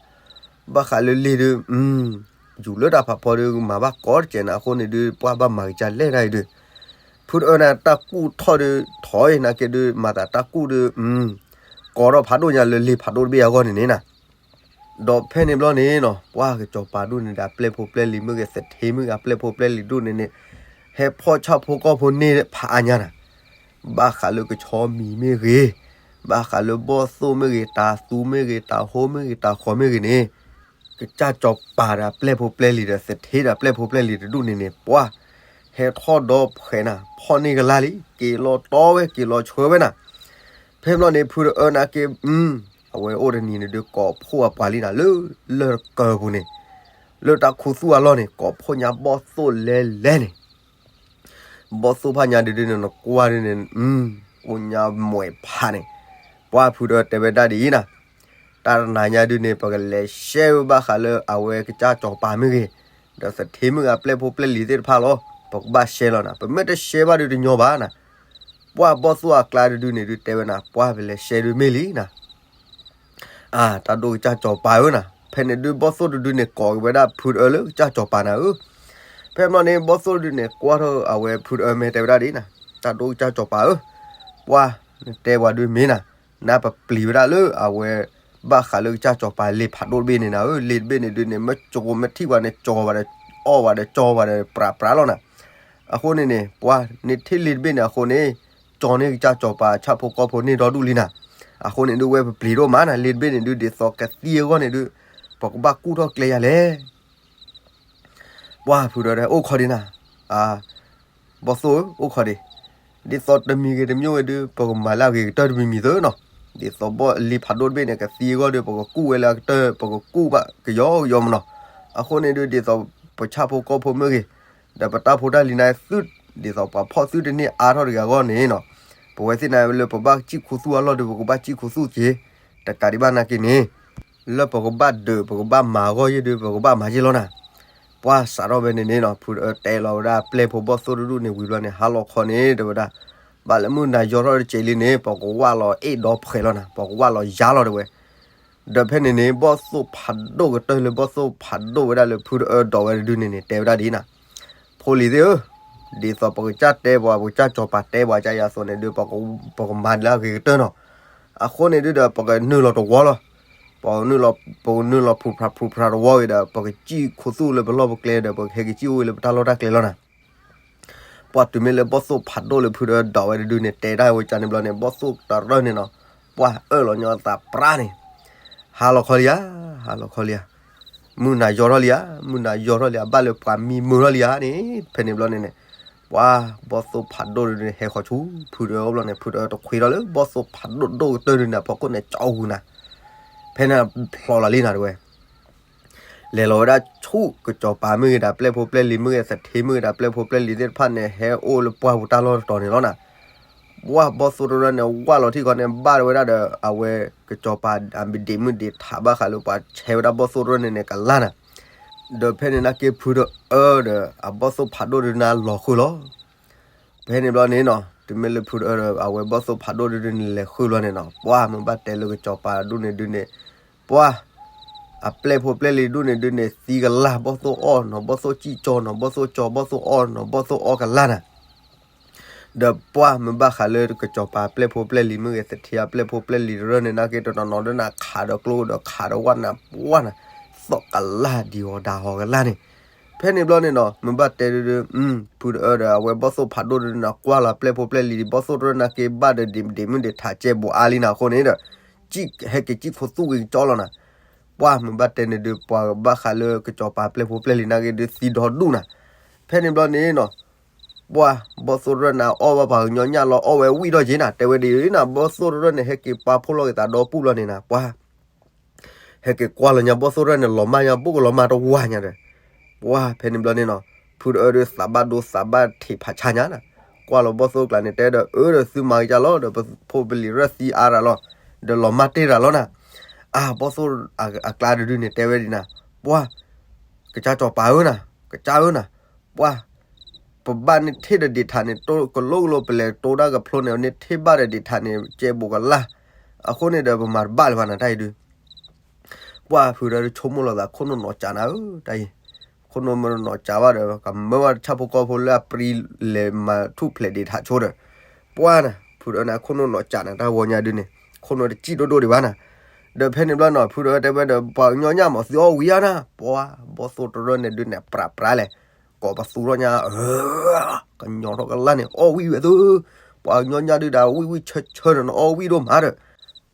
ဘၣ်ဃးလၢလ့ၣ်ဒုး ယူၤလၢတၢ်ဖးဖီဒုး မၤဘၣ်ကိးတစဲးနၤအဃိန့ၣ်ဒုး ပှၤဘၣ်မၤကစၢ်လဲၣ်ဒၣ်အံၤဒုး, ဖုတအၢန့ၣ် တၢ်ကူၣ်ထီၣ်ဒုး ထီၣ်အံၤနာ်က့ဒုး မၤသးတၢ်ကူၣ်ဒုး ကိးထီၣ်ဖးဒိၣ်ညါလၢလ့ၣ်ဖးဒိၣ်တဘ့ၣ်အဂီၢ်န့ၣ်န့ၣ်နၤ. ဒီးဖဲန့ၣ်ဘျီန့ၣ်နီၤ ပှၤကစီၤပၤဒူၣ်န့ၣ်ဒီး အပျဲၢ်ဖိပျဲၢ်လံၤမ့ၢ်ဂ့ၤ သထ့မ့ၢ်ဂ့ၤ အပျဲၢ်ဖိပျဲၢ်လံၤဒူၣ်န့ၣ်န့ၣ် ဟဲဖီၣ်ဆၣ်ဖိကီၢ်ဖိန့ၢ်ဖးအါညါနၤ, ဘၣ်ဃးလၢကဆီမံၤမ့ၢ်ဂ့ၤ, ဘၣ်ဃးလၢဘီၣ်သိၣ်မ့ၢ်ဂ့ၤ တၤသူမ့ၢ်ဂ့ၤ တၤဟိမ့ၢ်ဂ့ၤ တၤဃီၤမ့ၢ်ဂ့ၤန့ၣ် ကစၢ်စီၤပၤဒီးအပျဲၢ်ဖိပျဲၢ်လံၤဒီး သထ့ဒီးအပျဲၢ်ဖိပျဲၢ်လံၤတဒူၣ်န့ၣ်န့ၣ် ပှၤ ဟဲထီၣ်ဒီးဖှဲးနၤ ဖီၣ်န့ၢ်ကလါလံ က့ၤလီၤတီဝဲ က့ၤလီၤဆှၢဝဲနၤ. ဖဲဘျီန့ၣ် ဖုတအၢနာ်က့ အဝဲအိၣ်တနံၤန့ၣ်ဒုး ကိးဖှိၣ်အပှၤလံနၤ လၢလၢၢ်တကၢၢ်ပူၤန့ၣ်, လၢတၢ်ခူသူၣ်အလီၢ်န့ၣ် ကိးဖှိၣ်ညါဘီၣ်သိၣ်လဲလဲန့ၣ် ဘီၣ်သိၣ်ဖးညါဒုးဒုးန့ၣ် နကွၢ်ဒုးန့ၣ် အိၣ်ညါမွဲးဖးန့ၣ်, ပှၤဖုတအၢတဲဝဲဒၣ်ဒ်အံၤနၤ, တၢ်တနၤညါဒုးန့ၣ် ပကလဲၤရှဲဝဲဘၣ်ဃးလၢအဝဲကစၢ်စီၤပၤမ့ၢ်ဂ့ၤ, ဒီးသထ့မ့ၢ်ဂ့ၤ အပျဲၢ်ဖိပျဲၢ်လံၤသ့ၣ်တဖၣ်လီၤ, ပကဘၣ်ရှဲလီၤနၤ, ပမ့ၢ်တရှဲဘၣ်ဒုးတညီဘၣ်နၤ, ပှၤဘီၣ်သိၣ်အကျါတဒုန့ၣ်ဒုးတဲဝဲနၤ ပှၤပလဲၤရှဲဒုးမ့ၢ်လံနၤ အၢ တၢ်ဒိၣ်ကစၢ်စီၤပၤဧၢနၤ, ဖဲန့ၣ်ဒုးဘီၣ်သိၣ်တဒုန့ၣ် ကိးက့ၤဝဲဒၣ်ဖုတအၢလၢကစၢ်စီၤပၤနၤဧၢ, ဖဲဘျီန့ၣ် ဘီၣ်သိၣ်တဒုန့ၣ် ကွၢ်ထီၣ်အဝဲဖုတအၢမ့ၢ်တဲဝဲဒၣ်ဒ်နၤ, တၢ်ဒိၣ်ကစၢ်စီၤပၤဧၢ, ပှၤ နတဲပှၤဒုးမ့ၢ်နၤ, နပပျံၤဝဲဒၣ်လၢအဝဲ ဘၣ်ဃးလၢကစၢ်စီၤပၤလ့ၣ်ဖးဒိၣ်တဘ့ၣ်န့ၣ်နၤဧၢ, လ့ၣ်တဘ့ၣ်န့ၣ်ဒုးန့ၣ် မ့ၢ်ကၠိမ့ၢ်ထံၣ်ပှၤန့ၣ် ကၠီဝဲဒီး အီၣ်ဝဲဒီးကၠီဝဲဒီးပြးပြးလီၤနၤ, အဃိန့ၣ်န့ၣ် ပှၤနထံၣ်လ့ၣ်တဘ့ၣ်န့ၣ်အဃိန့ၣ် ကၠီန့ၢ်ကစၢ်စီၤပၤဆၣ်ဖိကီၢ်ဖိန့ၢ်ဒီဒူၣ်လံနၤ, အဃိန့ၣ်ဒုးဝဲပပျံၤဒိၣ်မးနၤ, လ့ၣ်တဘ့ၣ်န့ၣ်ဒုး ဒ်သိးကသံအဂီၢ်န့ၣ်ဒုး ပကဘၣ်ကူၣ်ထီၣ်ကျဲယၤလဲၣ် ပှၤဖုဒီးအိၣ်ခိးဒံးနၤ, ဘီၣ်သိၣ်ဧၢ အိၣ်ခိးဒံး, ဒ်သိးတမံၤဂ့ၤတမံၤဂ့ၤဒုး ပကမၤလၢအဂ့ၤကတၢၢ်တမံၤမံၤသ့နီၤ, ဒ်သိးဘီၣ်လ့ၣ်ဖးဒိၣ်တဘ့ၣ်န့ၣ် ကသံအဂီၢ်ဒုး ပကကူၣ်ဝဲလၢအကတၢၢ် ပကကူၣ်ဘၣ်ကယီကယီမနီၤ, အဃိန့ၣ်ဒုး ဒ်သိးပဆၣ်ဖိကီၢ်ဖိမ့ၢ်ဂ့ၤ, ဒီးပတၢ်ဖိတၢ်လံၤန့ၣ်သု, ဒ်သိးပှၤဖီၣ်သုတန့ၢ်အါထီၣ်တဂ့ၤအဂီၢ်န့ၣ်နီၤ, ပဝဲသ့ၣ်န့ၣ်လၢပဘၣ်စံၣ်ခူသူၣ်အလီၢ်ဒုး ပကဘၣ်စံၣ်ခူသူၣ်က့ၤ, တကးဒံးဘၣ်နာ်က့န့ၣ် လၢပကဘၣ်ဒုး ပကဘၣ်မၤအဂီၢ်ယဲၢ်ဒုး ပကဘၣ်မၤယဲၢ်လီၤနၤ, ပှၤစးထီၣ်ဝဲန့ၣ်န့ၣ်နီၤ ဖုတအၢတဲလီၤဝဲဒၣ်ပျဲၢ်ဖိဘီၣ်သိၣ်တဒူၣ်န့ၣ်ဝံၤဘျီန့ၣ် ဟါလီၤခီန့ၣ် တဲဝဲဒၣ်, ဘၣ်လၢမုၢ်နၤယီၤထီၣ်တစဲးလံန့ၣ် ပကဝၢ်လီၤအ့ၣ်ဒီဖှဲးလီၤနၤ ပကဝၢ်လီၤယါလီၤတဲဝဲ, ဒီးဖဲန့ၣ်န့ၣ် ဘီၣ်သိၣ်ဖးဒိၣ်ကတၢၢ်လၢဘီၣ်သိၣ်ဖးဒိၣ်ဝဲဒၣ်လၢဖုတအၢဒိးဝဲတဒုန့ၣ်န့ၣ် တဲဝဲဒၣ်ဒ်နၤ, ဖိလံၤသ့ၣ်ဧၢ, ဒ်သိးပကစၢ်တဲပှၤ ပကစၢ်စီၤပၤတဲပှၤကယၤအသိးန့ၣ်ဒုး ပကမၤလၢအဂ့ၤကတၢၢ်နီၤ, အဃိန့ၣ်ဒုးဒီး ပကနုာ်လီၤတဝီလီၤ, ပကနုာ်လီၤ ပကနုာ်လီၤဖုးဖးဖုးဖးတဝီဂ့ၤဒီး ပကစံၣ်ခိၣ်သူၣ်လၢပလီၢ်ပကျဲဒီး ပကဟဲက့ၤစံၣ်အိၣ်ဝဲလၢပတၢ်လီၢ်တၢ်ကျဲလီၤနၤ. ပှၤတုၤမ့ၢ်လၢဘီၣ်သိၣ်ဖးဒိၣ်လၢဖုတအၢဒိးဝဲတဒုန့ၣ် တဲတၢ်ဝဲကန့ၣ်ဘျီန့ၣ် ဘီၣ်သိၣ်တရၢၢ်န့ၣ်နီၤ, ပှၤအၢၣ်လီၤညီသးပြါန့ၣ်, ဟါလီၤခီလံဧါ, ဟါလီၤခီလံဧါ, မုၢ်နၤယီၤထီၣ်လံဧါ, မုၢ်နၤယီၤထီၣ်လံဧါ, ဘၣ်လၢပှၤမံမုာ်ထီၣ်လံဧါန့ၣ်, ဖဲန့ၣ်ဘျီန့ၣ်န့ၣ်, ပှၤဘီၣ်သိၣ်ဖးဒိၣ်ဒုန့ၣ် ဟဲဃီၤဆူဖုတအၢဘျီန့ၣ် ဖုတအၢတခွ့ထီၣ်လၢဘီၣ်သိၣ်ဖးဒိၣ်ဒိၣ်ကတၢၢ်ဒုန့ၣ် အဖီခိၣ်န့ၣ် ကၠီဂုာ်နၤ, ဖဲန့ၣ်ဖျိလီၤလံနၤတဝဲ လဲၤလီၤဝဲဒၣ်ဆူကစီၤပၤမ့ၢ်ဂ့ၤဒီး ပျဲၢ်ဖိပျဲၢ်လံၤမ့ၢ်ဂ့ၤ သထ့မ့ၢ်ဂ့ၤဒီး ပျဲၢ်ဖိပျဲၢ်လံၤသ့ၣ်တဖၣ်န့ၣ် ဟဲအိၣ်လၢပှၢ်ပူၤတၢ်လီၢ်တတီၤန့ၣ်လီၤနၤ. ပှၢ်ဘီၣ်သိၣ်တရၢၢ်န့ၣ် ဝၢ်လီၤထံၣ်ဃီန့ၣ် ဘၣ်ဝဲဒၣ်ဒီး အဝဲကစီၤပၤအမံၤဒ့ၣ်မုၢ်ဒ့ၣ်ထးဘၣ်ဃးလၢပှၤဆဲးဝဲဒၣ်ဘီၣ်သိၣ်တရၢၢ်န့ၣ်န့ၣ် ကလါနၤ. ဒီးဖဲန့ၣ်နာ်က့ဖုတအၢဒီး အဘီၣ်သိၣ်ဖးဒိၣ်ဒုန့ၣ်လီၤဃုာ်လီၤ ဖဲန့ၣ်ဘျီန့ၣ်နီၤ တုၤမ့ၢ်လၢဖုတအၢဒီး အဝဲဘီၣ်သိၣ်ဖးဒိၣ်ဒုန့ၣ် လဲၤဃုာ်လီၤန့ၣ်နီၤ ပှၢ်မ့ၢ်ဘၣ်တဲလၢကစီၤပၤဒိၣ်န့ၣ်ဒုန့ၣ်, ပှၢ်, အပျဲၢ်ဖိပျဲၢ်လံၤဒိၣ်န့ၣ်ဒုန့ၣ် သံကလါ ဘီၣ်သိၣ်အီၣ်နီၤ ဘီၣ်သိၣ်စံၣ်ကၠီနီၤ ဘီၣ်သိၣ်ကၠီ ဘီၣ်သိၣ်အီၣ်နီၤ ဘီၣ်သိၣ်အီၣ်ကလါနၤ. ဒီးပှၢ်မ့ၢ်ဘၣ်ဃးလၢကစီၤပၤပျဲၢ်ဖိပျဲၢ်လံၤမ့ၢ်ဂ့ၤ သထ့အပျဲၢ်ဖိပျဲၢ်လံၤတရၢၢ်န့ၣ် နာ်က့တနီၤနီၤဒ်နၤခးဒီးကျိဒီးခးဒီးဝၣ်နၤ ပှၢ်နၤ, သီၣ်ကလါဒံးအီၤဒၣ်အီၤကလါန့ၣ်, ဖဲန့ၣ်ဘျီန့ၣ်နီၤ မ့ၢ်ဘၣ်တဲဒုဒု, ဖုတအၢဒီးအဝဲဘီၣ်သိၣ်ဖးဒိၣ်ဒုန့ၣ် ကွၢ်လီၤပျဲၢ်ဖိပျဲၢ်လံၤ ဘီၣ်သိၣ်တရၢၢ်နာ်က့ဘၣ်ဒီးဒ့ၣ်မုၢ်ဒ့ၣ်ထးကဲဘူးအါလံနၤအဃိန့ၣ်ဒီး, ဟဲက့ၤစံၣ်ခိၣ်သူၣ်ဂ့ၤကၠီလီၤနၤ. ပှၢ်မ့ၢ်ဘၣ်တဲန့ၣ်ဒုး ပှၤဘၣ်ဃးလၢကစီၤပၤပျဲၢ်ဖိပျဲၢ်လံၤနာ်က့ဒုးသံဒီဒူၣ်နၤ. ဖဲန့ၣ်ဘျီန့ၣ်နီၤ, ပှၢ်ဘီၣ်သိၣ်တရၢၢ်န့ၣ်အီၣ်ဘၣ်ပှၤကညီညၣ်လီၤအီၣ်ဝဲဝံၣ်ဒီးက့ၤနၤ တဲဝဲဒ်အံၤနၤ ဘီၣ်သိၣ်တရၢၢ်န့ၣ် ဟဲက့ၤပာ်ဖှိၣ်လီၤက့ၤသးဒီပုၢ်လီၤန့ၣ်နၤ ပှၢ် ဟဲက့ၤကွၢ်လီၤညါဘီၣ်သိၣ်တရၢၢ်န့ၣ် လီၤမၢ်ညါ ဘူးကလီၤမၢ်တဝၢ်ညါဒီး, ပှၢ်ဖဲန့ၣ်ဘျီန့ၣ်နီၤ, ဖုတအၢဒုးသးဘၣ်ဒိသးဘၣ်ထံးဖးဆါညါနၤ, ကွၢ်လီၤဘီၣ်သိၣ်ကျါန့ၣ် တဲဒီးအၢဒီးသုမၤက့ၤကၢ်လီၤ ဒီးပဖိပလံၤရၢၢ်သံအါရၤလီၤ, ဒီးလီၤမၢ်တ့ၢ်ရၤလီၤနၤ. အါ ဘီၣ်သိၣ်အကျါတဒုန့ၣ် တဲဝဲဒ်နၤ, ပှၢ် ကစၢ်စီၤပၤဧၢနၤ, ကစၢ်ဧၢနၤ, ပှၢ် ပဘၣ်န့ၢ်ထံၣ်ဒီးဒ့ၣ်ထးန့ၣ် တိၢ်ကလိကလိ ပလဲၤတိၢ်တၢ်ကဖျိန့ၣ် န့ၢ်ထံၣ်ဘၣ်ဒီးဒ့ၣ်ထးန့ၣ် ကဲဘူးကလါ, အဃိန့ၣ်ဒီးပမၤတဘၣ်လၢၤဘၣ်နၤတၢ်အံၤဒုး ပှၢ်ဖုတအၢဒုးဆိကမိၣ်လီၤသး ခိၣ်နူာ်နီၢ်ကးနၤဧၢ တၢ်အံၤ, ခိၣ်နူာ်မ့ၢ်နီၢ်ကးဘၣ်ဒီး ကမၢဝဲတၢ်ဆၣ်ဖိကီၢ်ဖိလၢအပြံလဲၤမၤထူၣ်ဖျဲးဒ့ၣ်ထးဆိဒီး, ပှၢ်နၤ ဖုတအၢန့ၣ် ခိၣ်နူာ်နီၢ်ကးနၤ တၢ်ဂီၤညါဒုးန့ၣ် ခိၣ်နူာ်တစံၣ်ဒိၣ်ဒိၣ်ဒံးဘၣ်နၤ. ဒီးဖဲန့ၣ်ဘျီနီၤ ဖုတအၢတဲဝဲဒီး ပှၤကညီညၣ်မး သုအီၣ်ဝံၤဧါနၤ, ပှၢ်ဘီၣ်သိၣ်တရၢၢ်န့ၣ်ဒုးန့ၣ် ပြးပြးလဲၣ် ကိးပသူထီၣ်ညါ, ကညီထီၣ်ကလါန့ၣ် အီၣ်ဝံၣ်ဝဲသု, ပှၤကညီညၣ်ဒုးဒၣ်ဝံၣ်ဝံၣ်ဆၢဆၢန့ၣ် နအီၣ်ဝံၣ်ဒိၣ်မးဒီး,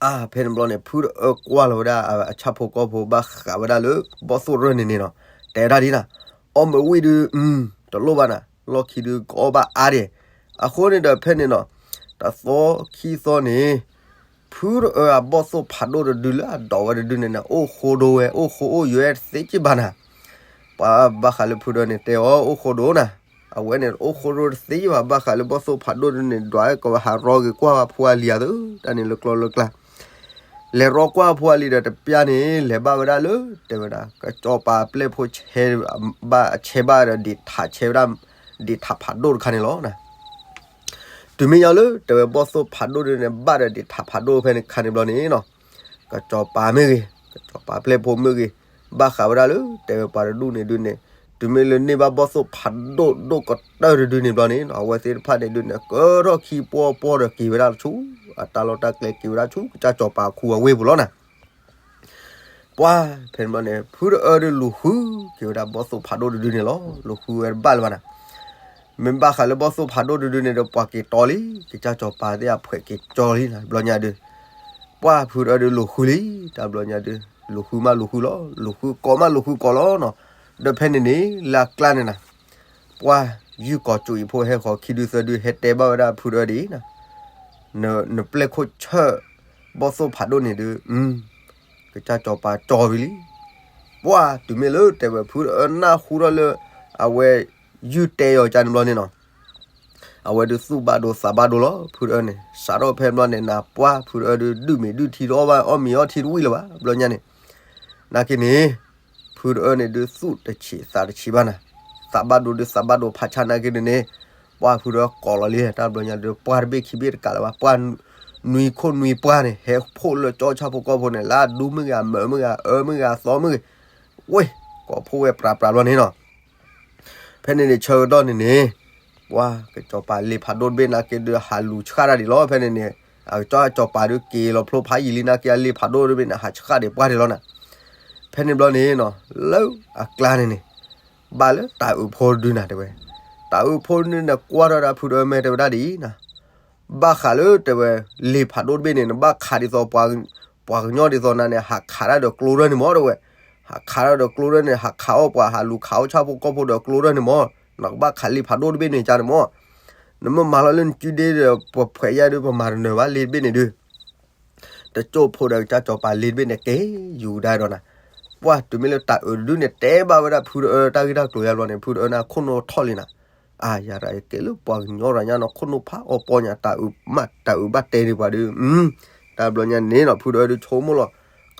အါ ဖဲန့ၣ်ဘျီန့ၣ် ဖုတအၢကွၢ်လီၤဝဲဒၣ်အဆၣ်ဖိကီၢ်ဖိဘၣ်ဃးဝဲဒၣ်လၢ ဘီၣ်သိၣ်တရၢၢ်န့ၣ်န့ၣ်နီၤ, တဲဝဲဒၣ်ဒ်နၤ, အီၣ်မ့ၢ်ဝံၣ်ဒုး တလိၣ်ဘၣ်နၤ, လီၢ်ခံဒုးကအီၣ်ဘၣ်အါဒံး, အဃိန့ၣ်ဒီးဖဲန့ၣ်နီၤ, တသီခံသီန့ၣ် ဖုတအၢအဘီၣ်သိၣ်ဖးဒိၣ်တဒုလၢအဒိးဝဲတဒုန့ၣ်န့ၣ် အိၣ်ဃိဒိဝဲ အိၣ်ဃိအိၣ်ယွဲတသ့က့ဘၣ်နၤ, ပှၤဘၣ်ဃးလၢဖုတအၢန့ၣ် တဲအီၤအိၣ်ဃိဒိနၤ, အဝဲန့ၣ်အိၣ်ဃိဒိတသ့က့ဘၣ် ဘၣ်ဃးလၢဘီၣ်သိၣ်ဖးဒိၣ်တဒုန့ၣ် ဒွးကဝဲဟးရီက့ၤကွၢ်ဘၣ်ဖိအလံၤအသး တၢ်န့ၣ်လၢကျီလၢကျါ လဲၤရီကွၢ်ဖိအလံၤဒီးတပျၢ်န့ၣ် လဲၤဘၣ်ဝဲဒၣ်လၢ တဲဝဲဒၣ် ကစီၤပၤပျဲၢ်ဖိဆဲး ဘၣ်ဆဲးဘၣ်ဒီးဒ့ၣ်ထးဆဲးဝဲဒၣ် ဒ့ၣ်ထးဖးဒိၣ်တခါန့ၣ်လီၤ. တုၤမ့ၢ်ညါလၢ တဲဝဲဘီၣ်သိၣ်ဖးဒိၣ်ဒုန့ၣ် ဘၣ်ဒီးဒ့ၣ်ထးဖးဒိၣ်ဖဲန့ၣ်ခါန့ၣ်ဘျီန့ၣ်နီၤ, ကစီၤပၤမ့ၢ်ဂ့ၤ ကစီၤပၤပျဲၢ်ဖိမ့ၢ်ဂ့ၤ ဘၣ်ဃးဝဲဒၣ်လၢ တဲဝဲပှၤတဒူၣ်န့ၣ်ဒုန့ၣ် တုၤမ့ၢ်လၢန့ၢ်ဘၣ်ဘီၣ်သိၣ်ဖးဒိၣ်ဒိၣ်ကတၢၢ်တဒုန့ၣ်ဘျီန့ၣ်နီၤ အဝဲသ့ၣ်တဖၣ်န့ၣ်ဒုန့ၣ် ကၢထီၣ်ခံပီပီဒီးက့ၤဝဲဒၣ်ဆူ အတၢ်လီၢ်တၢ်ကျဲက့ၤဝဲဒၣ်ဆူ ကစၢ်စီၤပၤခူအဝ့ၢ်ပူၤလီၤနၤ. ပှၢ်ဖဲန့ၣ်ဘျီန့ၣ် ဖုတအၢဒုးလူၤဃု က့ၤဝဲဒၣ်ဘီၣ်သိၣ်ဖးဒိၣ်တဒုန့ၣ်လီၤ. လူၤဃုဝဲတဘၣ်လၢၤဘၣ်နၤ. မ့ၢ်ဘၣ်ဃးလၢဘီၣ်သိၣ်ဖးဒိၣ်တဒုန့ၣ်ဒီး ပှၤက့ၤတီလံ ကစၢ်စီၤပၤသ့ၣ်အဖှဲးက့ၤကၠီလံနၤ တဘျီညါဒုး ပှၢ်ဖုတအၢဒုးလူၤဃုလံ တၢ်ဘျီညါဒုး လူၤဃုမးလူၤဃုလီၤ လူၤဃုကိးမးလူၤဃုကိးလီၤနီၤ. ဒီးဖဲန့ၣ်န့ၣ် လၢအကျါန့ၣ်နၤ ပှၢ်ယုၢ်ကီၤစူးအံၤဖိဟဲဃီၤခံဒုသၢဒု ဟဲတဲဘၣ်ဝဲဒၣ်ဖုတအၢဒ်အံၤနၤ, နပျဲၢ်ခိၣ်ဆၢၣ် ဘီၣ်သိၣ်ဖးဒိၣ်န့ၣ်ဒုး ကစၢ်စီၤပၤကၠီဝံၤလံ. ပှၢ်တုၤမ့ၢ်လၢတဲဝဲဖုတအၢနၢ်ဟူထီၣ်လၢ အဝဲယုၢ်တဲအီၤကန့ၣ်ဘျီန့ၣ်နီၤ အဝဲဒုးသူၣ်ဘၣ်ဒိသးဘၣ်ဒိလီၤ ဖုတအၢန့ၣ် စးထီၣ်ဖဲဘျီန့ၣ် နပှၢ်ဖုတအၢဒုး ဒုၣ်မ့ၢ်ဒုၣ်ထံတအီၣ်ဘၣ် အီၣ်မ့ၤအီထံတဝံၣ်လၢၤဘၣ် ဘျီညါန့ၣ် နာ်က့န့ၣ် ဖုတအၢန့ၣ်ဒုး သူၣ်တဆံးသးတဆံးဘၣ်နၤ, သးဘၣ်ဒိဒုး သးဘၣ်ဒိဖးဆါနာ်က့ဒုးန့ၣ် ပှၢ်ဖုတအၢကိးလီၤလံ တၢ်ဘျီညါဒုး ပှၢ်တဘ့ၣ်ခံဘ့ၣ်တကးလၢၤဘၣ် ပှၢ်နွံခိၣ်နွံပှၢ်န့ၣ် ဟဲဖှိၣ်လၢကၠီဆၣ်ဖိကီၢ်ဖိန့ၣ် လၢအဒူမ့ၢ်ဂ့ၤ အမၢမ့ၢ်ဂ့ၤ အအၢမ့ၢ်ဂ့ၤ အသီမ့ၢ်ဂ့ၤ ဝ့ၢ် ကိးဖှိၣ်ဝဲပြးပြးဘျီန့ၣ်နီၤ ဖဲန့ၣ်န့ၣ် ဆၢကတီၢ်န့ၣ်န့ၣ် ပှၢ်ကစီၤပၤလ့ၤဖးဒိၣ်တဘ့ၣ်နာ်က့ဒုး ဟးလူၤဆှၣ်တၢ်ဒံးလီၤ ဖဲန့ၣ်န့ၣ် အကစၢ်စီၤပၤဒုးက့ၤလီၤဖျိဖးယံာ်လံ နာ်က့အလ့ၣ်ဖးဒိၣ်တဘ့ၣ်န့ၣ် ဟးဆှၣ်ဒံးပှၢ်ဒံးလီၤနၤ. ဖဲန့ၣ်ဘျီန့ၣ်နီၤ လၢအကျါန့ၣ်န့ၣ် ဘၣ်လၢတၤအုးဖိတဒုနၤ တဲဝဲ. တၤအုးဖိတဒုန့ၣ် ကွၢ်ထီၣ်ဒၣ်ဖုတအၢ မ့ၢ်တဲဝဲဒၣ်ဒ်အံၤနၤ, ဘၣ်ဃးလၢတဲဝဲ လ့ၣ်ဖးဒိၣ်တဘ့ၣ်န့ၣ် နဘၣ်ခးဒ်သိး ပှၤကညီဒ်သိးနၤန့ၣ် ဟးခးတၢ်ဒီးကျိဒၢန့ၣ်မၢ် တဲဝဲ. ဟးခးတၢ်ဒီးကျိဒၢန့ၣ် ဟးခးအီၣ်ပှၤ ဟးလူၤခးအီၣ်ဆၣ်ဖိကီၢ်ဖိဒီးကျိဒၢန့ၣ်မၢ်, နကဘၣ်ခးလ့ၣ်ဖးဒိၣ်တဘ့ၣ်န့ၣ်ကန့ၣ်မၢ်. နမ့ၢ်မၤလီၤလၢနစုဒ့ဒီး ပှၤဖှဲးယါဒုး ပမၤတနၢၤဘၣ်လ့ၣ်တဘ့ၣ်န့ၣ်ဒုး တကၠိၢ်ဖိဒီးကစၢ်စီၤပၤလ့ၣ်တဘ့ၣ်န့ၣ် က့ၤယူၤကဒါဒီးနၤ. ပှၢ်တုၤမ့ၢ်လၢတၤအုးတဒုန့ၣ် တဲဘၣ်ဝဲဒၣ်ဖုတအၢတၢ်ဂ့ၢ်တၢ်ကျိၤယါဘျီန့ၣ် ဖုတအၢန့ၣ် ခိၣ်နူာ်ထီၣ်လံနၤ. အါ ယၤတၢ်ကဲလၢပှၤကညီတဂၤညါနီၤ ခိၣ်နူာ်ဖးအီပီညါ တၤအုးဘၣ်တဲဒံးပှၤဒုး, တၢ်ဘျီညါန့ၣ်နီၤ ဖုတအၢဒုးဆိကမိၣ်လီၤ,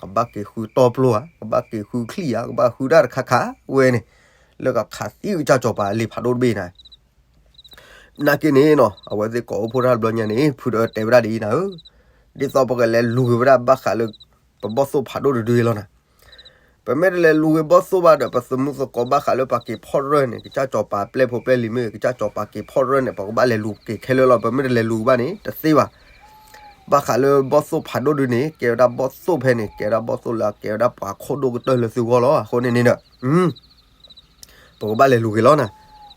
ကဘၣ်က့ၤဃုတီပျိဧါ ကဘၣ်က့ၤဃုချံၣ်ဧါ ကဘၣ်ဃုဒၣ်တခါခါဝဲန့ၣ်, လၢကခးသံကစၢ်စီၤပၤလ့ၣ်ဖးဒိၣ်တဘ့ၣ်နၤ. နာ်က့န့ၣ်နီၤ အဝဲသ့ၣ်ကိးအိၣ်ဖှိၣ်တၢ်တဘျီညါန့ၣ် ဖုတအၢတဲဝဲဒၣ်ဒ်အံၤနၤဧၢ, ဒ်သိးပကလဲၤလူၤက့ၤဝဲဒၣ်ဘၣ်ဃးလၢ ပဘီၣ်သိၣ်ဖးဒိၣ်တဒုအံၤလီၤနၤ. ပမ့ၢ်တလဲၤလူၤက့ၤဘီၣ်သိၣ်ဘၣ်ဒီး ပသမူသကိးဘၣ်ဃးလၢပှၤက့ၤဖီၣ်ရဲၣ်န့ၣ် ကစၢ်စီၤပၤပျဲၢ်ဖိပျဲၢ်လံၤမ့ၢ်ဂ့ၤ ကစၢ်စီၤပၤက့ၤဖီၣ်ရဲၣ်န့ၣ် ပကဘၣ်လဲၤလူၤက့ၤခဲလၢာ်လီၤ. ပမ့ၢ်တလဲၤလူၤက့ၤဘၣ်န့ၣ် တသ့ဘၣ်. ဘၣ်ဃးလၢဘီၣ်သိၣ်ဖးဒိၣ်ဒုန့ၣ် ကဲဝဲဒၣ်ဘီၣ်သိၣ်ဖဲန့ၣ် ကဲဝဲဒၣ်ပှၤခိၣ်ဒိၣ်ကတၢၢ်လၢသုဂီၢ်လီၤ. အဃိန့ၣ်န့ၣ်ဒီး ပကဘၣ်လဲၤလူၤက့ၤလီၤနၤ.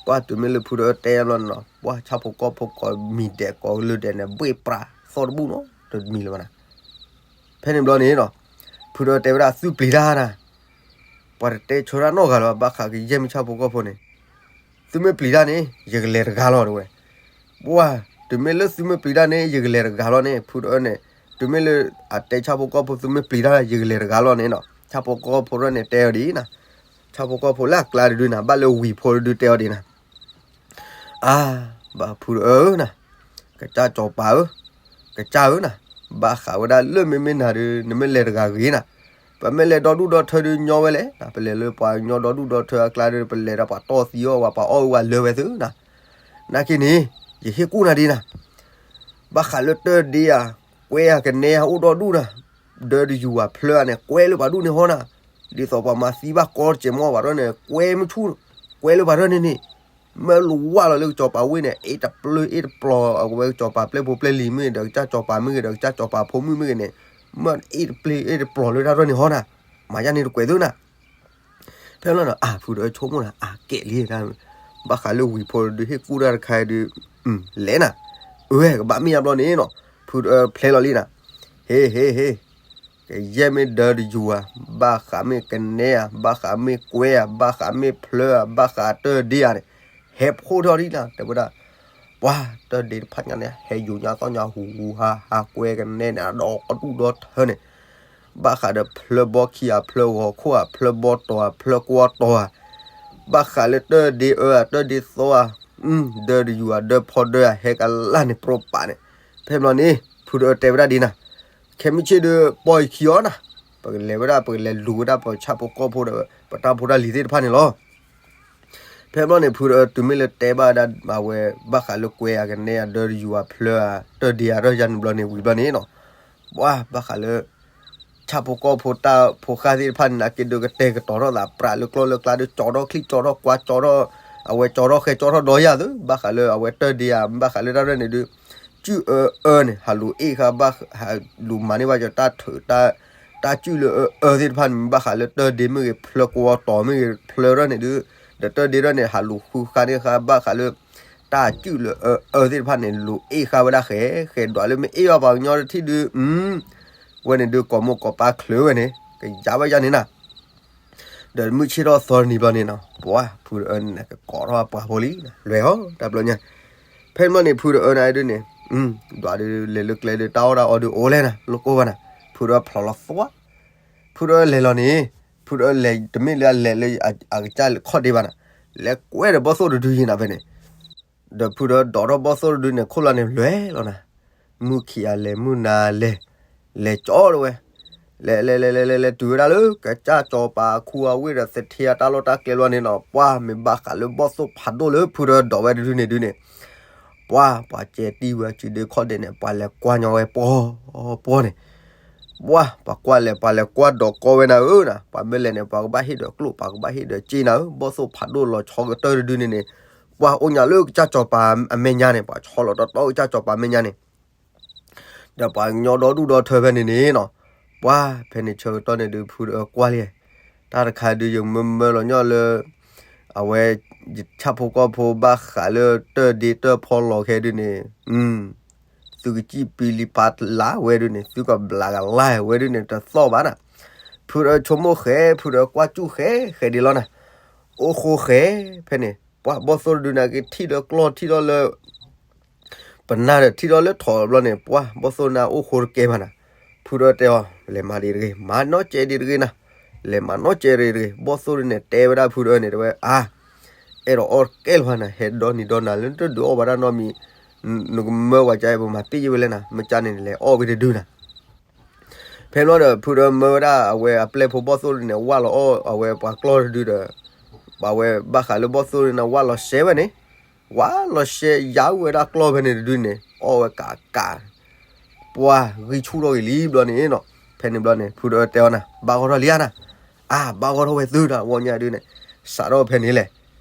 ပှၢ်တုၤမ့ၢ်လၢဖုတအၢတဲဘျီန့ၣ်နီၤ ပှၢ်ဆၣ်ဖိကီၢ်ဖိကိးမံၤဒဲးကိးကလုာ်ဒဲးန့ၣ် ဘှ့ၣ်ပြးသီၣ်တဘူၣ်နီၤ တမံၤလၢၤဘၣ်နၤ. ဖဲန့ၣ်ဘျီန့ၣ်နီၤ ဖုတအၢတဲဝဲဒၣ်သုပျံၤတၢ်နၤ, ပှၤတတဲဆၢတၢ်နီတဂၤလၢၤဘၣ် ဘၣ်ဃးကယဲၢ်မ့ၢ်ဆၣ်ဖိကီၢ်ဖိန့ၣ် သုမ့ၢ်ပျံၤတၢ်န့ၣ် ယကလဲၤတဂၤလီၤ တဲဝဲ. ပှၢ်တုၤမ့ၢ်လၢသုမ့ၢ်ပျံၤတၢ်န့ၣ် ယကလဲၤတဂၤလီၤန့ၣ် ဖုတအၢန့ၣ် တုၤမ့ၢ်လၢအတဲဆၣ်ဖိကီၢ်ဖိ သုမ့ၢ်ပျံၤတၢ် ယကလဲၤတဂၤလီၤန့ၣ်နီၤ ဆၣ်ဖိကီၢ်ဖိရဲၣ်န့ၣ်တဲအီၤဒ်အံၤနၤ, ဆၣ်ဖိကီၢ်ဖိလၢအကျါတဒုနၤ ဘၣ်လၢဝံၤဖိတဒုတဲအီၤဒ်နၤ အါ ဘၣ်ဖုတအၢနၤ, ကစၢ်စီၤပၤဧၢ, ကစၢ်ဧၢနၤ, ဘၣ်ဃးဝဲဒၣ်လၢမ့မ့ၢ်နၤဒုး နမ့ၢ်လဲၤတဂၤဂ့ၤနၤ, ပမ့ၢ်လဲၤဒီဒူၣ်ဒီထၢဒုးညီဝဲလဲၣ်, ပလဲၤလၢပှၤကညီဒီဒူၣ်ဒီထၢအကျါဒုး ပလဲၤဒီးပှၤတီၢ်သံအီၣ်ဝဲ ပှၤအီၣ်ဝဲလၢဝဲသုနၤ, နာ်က့န့ၣ် ယဟ့ၣ်ကူၣ်နၤဒ်နၤ ဘၣ်ဃးလၢတၢၢ်ဒ့ဧါ, ကွဲဧါ ကနဲဧါ အိၣ်ဒီဒူၣ်နၤ, ဒၢတယူၤဧါ ဖျၢဧါန့ၣ် ကွဲလၢပှၤဒူၣ်န့ၣ်ဟီနၤ, ဒ်သိးပှၤမၤသံဘၣ်ကီတစဲးမီၢ် ပှၤတၢၢ်န့ၣ် ကွဲမုၢ်ဆူၣ်, ကွဲလၢပှၤတၢၢ်န့ၣ်န့ၣ်, မ့ၢ်လူၤဝၢ်လီၤလၢကစီၤပၤဝ့ၢ်န့ၣ် အ့ၣ်တပျၢ်အ့ၣ်တပျီၤ အဝဲကစီၤပၤပျဲၢ်ဖိပျဲၢ်လံၤမ့ၢ်ဂ့ၤ ဒီးကစၢ်စီၤပၤမ့ၢ်ဂ့ၤ ဒီးကစၢ်စီၤပၤဖိမုၣ်မ့ၢ်ဂ့ၤန့ၣ်, မ့ၢ်အ့ၣ်တပျၢ်အ့ၣ်တပျီၤလၢတၢ်တၢၢ်န့ၣ်ဟီနၤ, မၤယါန့ၣ်တကွဲးသုနၤ ဖဲလီၤနီၤ အါ ဖုတအၢဆိကမိၣ်နၤ အါ ကဲလံ, ဘၣ်ဃးလၢဝံၤဖိဒုးဟ့ၣ်ကူၣ်တၢ်တခါဒုး, လဲၤနၤ, အဝဲကဘၣ်မ့ၢ်ယါဘျီန့ၣ်နီၤ, ဖုတအၢဖျဲလီၤလံနၤ, ဟ့ ဟ့ ဟ့, ကယဲၢ်မ့ၢ်ဒၢတယူၤဧါ, ဘၣ်ဃးမ့ၢ်ကနဲဧါ, ဘၣ်ဃးမ့ၢ်ကွဲဧါ, ဘၣ်ဃးမ့ၢ်ဖျၢဧါ, ဘၣ်ဃးတၢၢ်ဒ့ဧါန့ၣ်, ဟဲဖှိၣ်ထီၣ်ဒံးနၤ တဲဝဲဒၣ် ပှၤတၢၢ်ဒ့တဖၣ်ညါန့ၣ် ဟဲယူၤညါသီၣ်ညါဟူးဟူးဟးဟး ကွဲကနဲန့ၣ် ဒီဒူၣ်ဒီထၢန့ၣ်, ဘၣ်ဃးဒီးဖျၢဘီခံဧါ, ဖျၢဂီၤခိၣ်ဧါ, ဖျၢဘီတီၤဧါ, ဖျၢကွီတီၤဧါ, ဘၣ်ဃးလၢတၢၢ်ဒ့အၢဧါ, တၢၢ်ဒ့သီဧါ, ဒၢတယူၤဧါ, ဒၢဖီဒၢဧါ, ဟဲကလၢ်န့ၣ် ပြိပာ်န့ၣ်, ဖဲဘျီန့ၣ် ဖုတအၢတဲဝဲဒၣ်ဒ်နၤ, ခဲမုၢ်ဆ့ၣ်ဒီး ပီၢ်ယခံအီၤနၤ, ပကလဲၤဝဲဒၣ် ပကလဲၤလူၤဝဲဒၣ် ပဆၣ်ဖိကီၢ်ဖိဒီး ပတၢ်ဖိတၢ်လံၤသ့ၣ်တဖၣ်န့ၣ်လီၤ. ဖဲဘျီန့ၣ် ဖုတအၢတုၤမ့ၢ်လၢတဲဘၣ်ဒၣ်အဝဲ ဘၣ်ဃးလၢကွဲဧါ ကနဲဧါ ဒၢတယူၤဧါ ဖျၢဧါ တၢၢ်ဒ့ဧါ တၢ်ယါန့ၣ်ဘျီန့ၣ် ဝံၤဘျီန့ၣ်နီၤ, ပှၤဘၣ်ဃးလၢ ဆၣ်ဖိကီၢ်ဖိတၢ်ဖိဃၢ်သ့ၣ်တဖၣ်န့ၣ် နာ်က့ဒုးကတဲာ်ကတီၤထီၣ်သး ပြးလၢကျီလၢကျါဒီး ကၠီထီၣ်ချံၣ် ကၠီထီၣ်ကွါ ကၠီထီၣ် အဝဲကၠီထီၣ်ဃဲကၠီထီၣ်ဒီးယါသု ဘၣ်ဃးလၢအဝဲတၢၢ်ဒ့ဧါ ဘၣ်ဃးလၢတၢ်ရဲၣ်န့ၣ်ဒုး စုၣ်အၢအၢန့ၣ် ဟးလူၤအ့ၣ်ဃာ်ဘၣ် ဟးလူၤမၤန့ၢ်ဘၣ်ကၠီတၢ်ထုး တၢ်စုၣ်လၢအၢအၢသ့ၣ်တဖၣ်န့ၣ် ဘၣ်ဃးလၢတၢၢ်ဒ့မ့ၢ်ဂ့ၤ ဖျၢကွီတီၤမ့ၢ်ဂ့ၤ ဖျၢရဲၣ်န့ၣ်ဒုး ဒီးတၢၢ်ဒ့ရဲၣ်န့ၣ် ဟးလူၤဃုဃာ်န့ၢ်ဃာ်ဘၣ်ဃးလၢ တၢ်စုၣ်လၢအၢအၢသ့ၣ်တဖၣ်န့ၣ် လူၤအ့ၣ်ဃာ်ဝဲဒၣ်ဃဲ ဃဲဒွးလၢမ့ၢ်အ့ၣ်ဘၣ်ပှၤကညီတထံၣ်ဒုး ဝဲန့ၣ်ဒုး ကိးမိၢ်ကိးပၢ်ချုးဝဲန့ၣ် ကယါဘၣ်ယါန့ၣ်နၤ ဒီးမုၢ်ဆ့ၣ်ထီၣ်သီနံၤဘျီန့ၣ်နီၤ ပှၤဖုတအၢန့ၣ် ကကိးထီၣ်ပှၤဖိလံ လွဲၢ်ဟီ တၢ်ဘျီညါ ဖဲန့ၣ်ဘျီန့ၣ် ဖုတအၢန့ၣ်ဒုးန့ၣ် ဒွးဒုးလဲၤလၢကျဲဒုး တၢ်အီၣ်တၢ်အီဒုးအိၣ်လဲၣ်နၤ လိၣ်ကိၢ်ဘၣ်နၤ ဖုတအၢဖျိးလီၤသွါ ဖုတအၢလဲၤလီၤန့ၣ် ဖုတအၢလဲၤတမ့ၢ်လၢအလဲၤလၢအကစၢ်ခီၣ်ဒ့ဘၣ်နၤ လဲၤကွဲဒီးဘီၣ်သိၣ်တဒုယံၤနၤဖဲန့ၣ် ဒီးဖုတအၢဒိးထီၣ်ဘီၣ်သိၣ်တဒုန့ၣ် ခိၣ်လီၤန့ၣ်လွဲၢ်လီၤနၤ, မုၢ်ခံဂၤလဲၤ မုၢ်နၤလဲၤ, လဲၤကၠီတဝဲ, လဲၤလဲၤလဲၤလဲၤလဲၤလဲၤတုၤဝဲဒၣ်လၢ ကစၢ်စီၤပၤအခူအဝ့ၢ်ဒီးသထ့အတၢ်လီၢ်တၢ်ကျဲဘျီန့ၣ်နီၤ ပှၤမ့ၢ်ဘၣ်ဃးလၢဘီၣ်သိၣ်ဖးဒိၣ်လၢဖုတအၢဒိးဝဲတဒုန့ၣ်ဒုးန့ၣ်, ပှၤပှၤကဲတံၢ်ဝဲစုဒ့ခီၣ်ဒ့န့ၣ် ပှၤလဲၤကွၢ်ညီဝဲပီပီန့ၣ် ပှၤ ပှၤကွၢ်လဲၤ ပှၤလဲၤကွၢ်ဒီးကီဝဲနၤဧၢနၤ, ပှၤမ့ၢ်လဲၤန့ၣ် ပှၤကဘၣ်ဟ့ၣ်ဒီးကျိၣ် ပှၤကဘၣ်ဟ့ၣ်ဒီးစ့နၤဧၢ, ဘီၣ်သိၣ်ဖးဒိၣ်လီၤဆီကတၢၢ်တဒုန့ၣ်န့ၣ်, ပှၤအိၣ်ညါလၢကစၢ်စီၤပၤအမဲာ်ညါန့ၣ် ပှၤဆီလီၤတီတီကစၢ်စီၤပၤမဲာ်ညါန့ၣ်, ဒီးပှၤကညီဒီဒူၣ်ဒီထၢဖဲန့ၣ်န့ၣ်နီၤ, ပှၤဖဲန့ၣ်ဆၢကတီၢ်န့ၣ်ဒုး ဖုတအၢကွၢ်လံ, တၢ်တခါဒုးယမၢမၢလီၤညီလၢ အဝဲ ယဆၣ်ဖိကီၢ်ဖိဘၣ်ဃးလၢတၢၢ်ဒ့တၢၢ်ဖီလီၤခဲဒုးန့ၣ်, သုကစံၣ်ပံလံပာ်လၢ်ဝဲဒုးန့ၣ် သုကဘျးကလၢ်ဝဲဒုးန့ၣ် တသီၣ်ဘၣ်နၤ, ဖုတအၢဆိကမိၣ်ဃဲ ဖုတအၢကွၢ်စူၣ်ဃဲ ဃဲဒ်လီၤနၤ, အိၣ်ဃိဃဲ, ဖဲန့ၣ် ပှၤဘီၣ်သိၣ်တဒုးန့ၣ်က့ၤထံၣ်လၢကျီၢ်ထံၣ်ထီၣ်လၢ ပနၢ်ဒီးထံၣ်ထီၣ်လၢထိးဘျီန့ၣ် ပှၤဘီၣ်သိၣ်န့ၣ်အိၣ်ဃိတကဲဘၣ်နၤ, ဖုတအၢတဲအီၤ လဲၤမၤဒံးတဂ့ၤ မၤနီၢ်ကဲဒံးတဂ့ၤနၤ, လဲၤမၤနီၢ်ကဲဒံးတဂ့ၤ, ဘီၣ်သိၣ်ဒုးန့ၣ်တဲဝဲဒၣ်ဖုတအၢန့ၣ် တဲဝဲ အါ အဲၣ်ဒိးအီၣ်တကဲလၢၤဘၣ်နၤ, ဟဲဒီနံၤဒီနၤလၢနတဒုးအီၣ်ဘၣ်တၢ်နီတမံၤ, နကမၢဝဲကါအံၤ ပမၤပ့ၢ်ယဲဝဲလဲၣ်နၤ, မ့ၢ်ကါန့ၣ်လဲၤအီၣ်ဝဲတဒုနၤ ဖဲဘျီဒီး ဖုတအၢမၢဝဲဒၣ်အဝဲအပျဲၢ်ဖိဘီၣ်သိၣ်ဒုးန့ၣ် ဝၢ်လီၤအီၣ်အဝဲပှၤကျီၢ်တဒုဒီး ပှၤဝဲဘၣ်ဃးလၢဘီၣ်သိၣ်ဒုးန့ၣ် ဝၢ်လီၤရှဲဝဲန့ၣ်, ဝၢ်လီၤရှဲယါဝဲဒၣ်ကျီၢ်ဖဲန့ၣ်တဒုန့ၣ် အီၣ်ဝဲကးကး, ပှၤဂံၢ်ဆူၣ်ထီၣ်ဂ့ၤလံဘျီန့ၣ်နီၤ, ဖဲန့ၣ်ဘျီန့ၣ် ဖုတအၢတဲအီၤနၤ ဘၣ်ဂီၢ်ထီၣ်လံဧါနၤ, အါ ဘၣ်ဂီၢ်ထီၣ်ဝဲသုတၢ်ဝီညါဒုးန့ၣ်, စးထီၣ်ဖဲန့ၣ်လဲၣ်,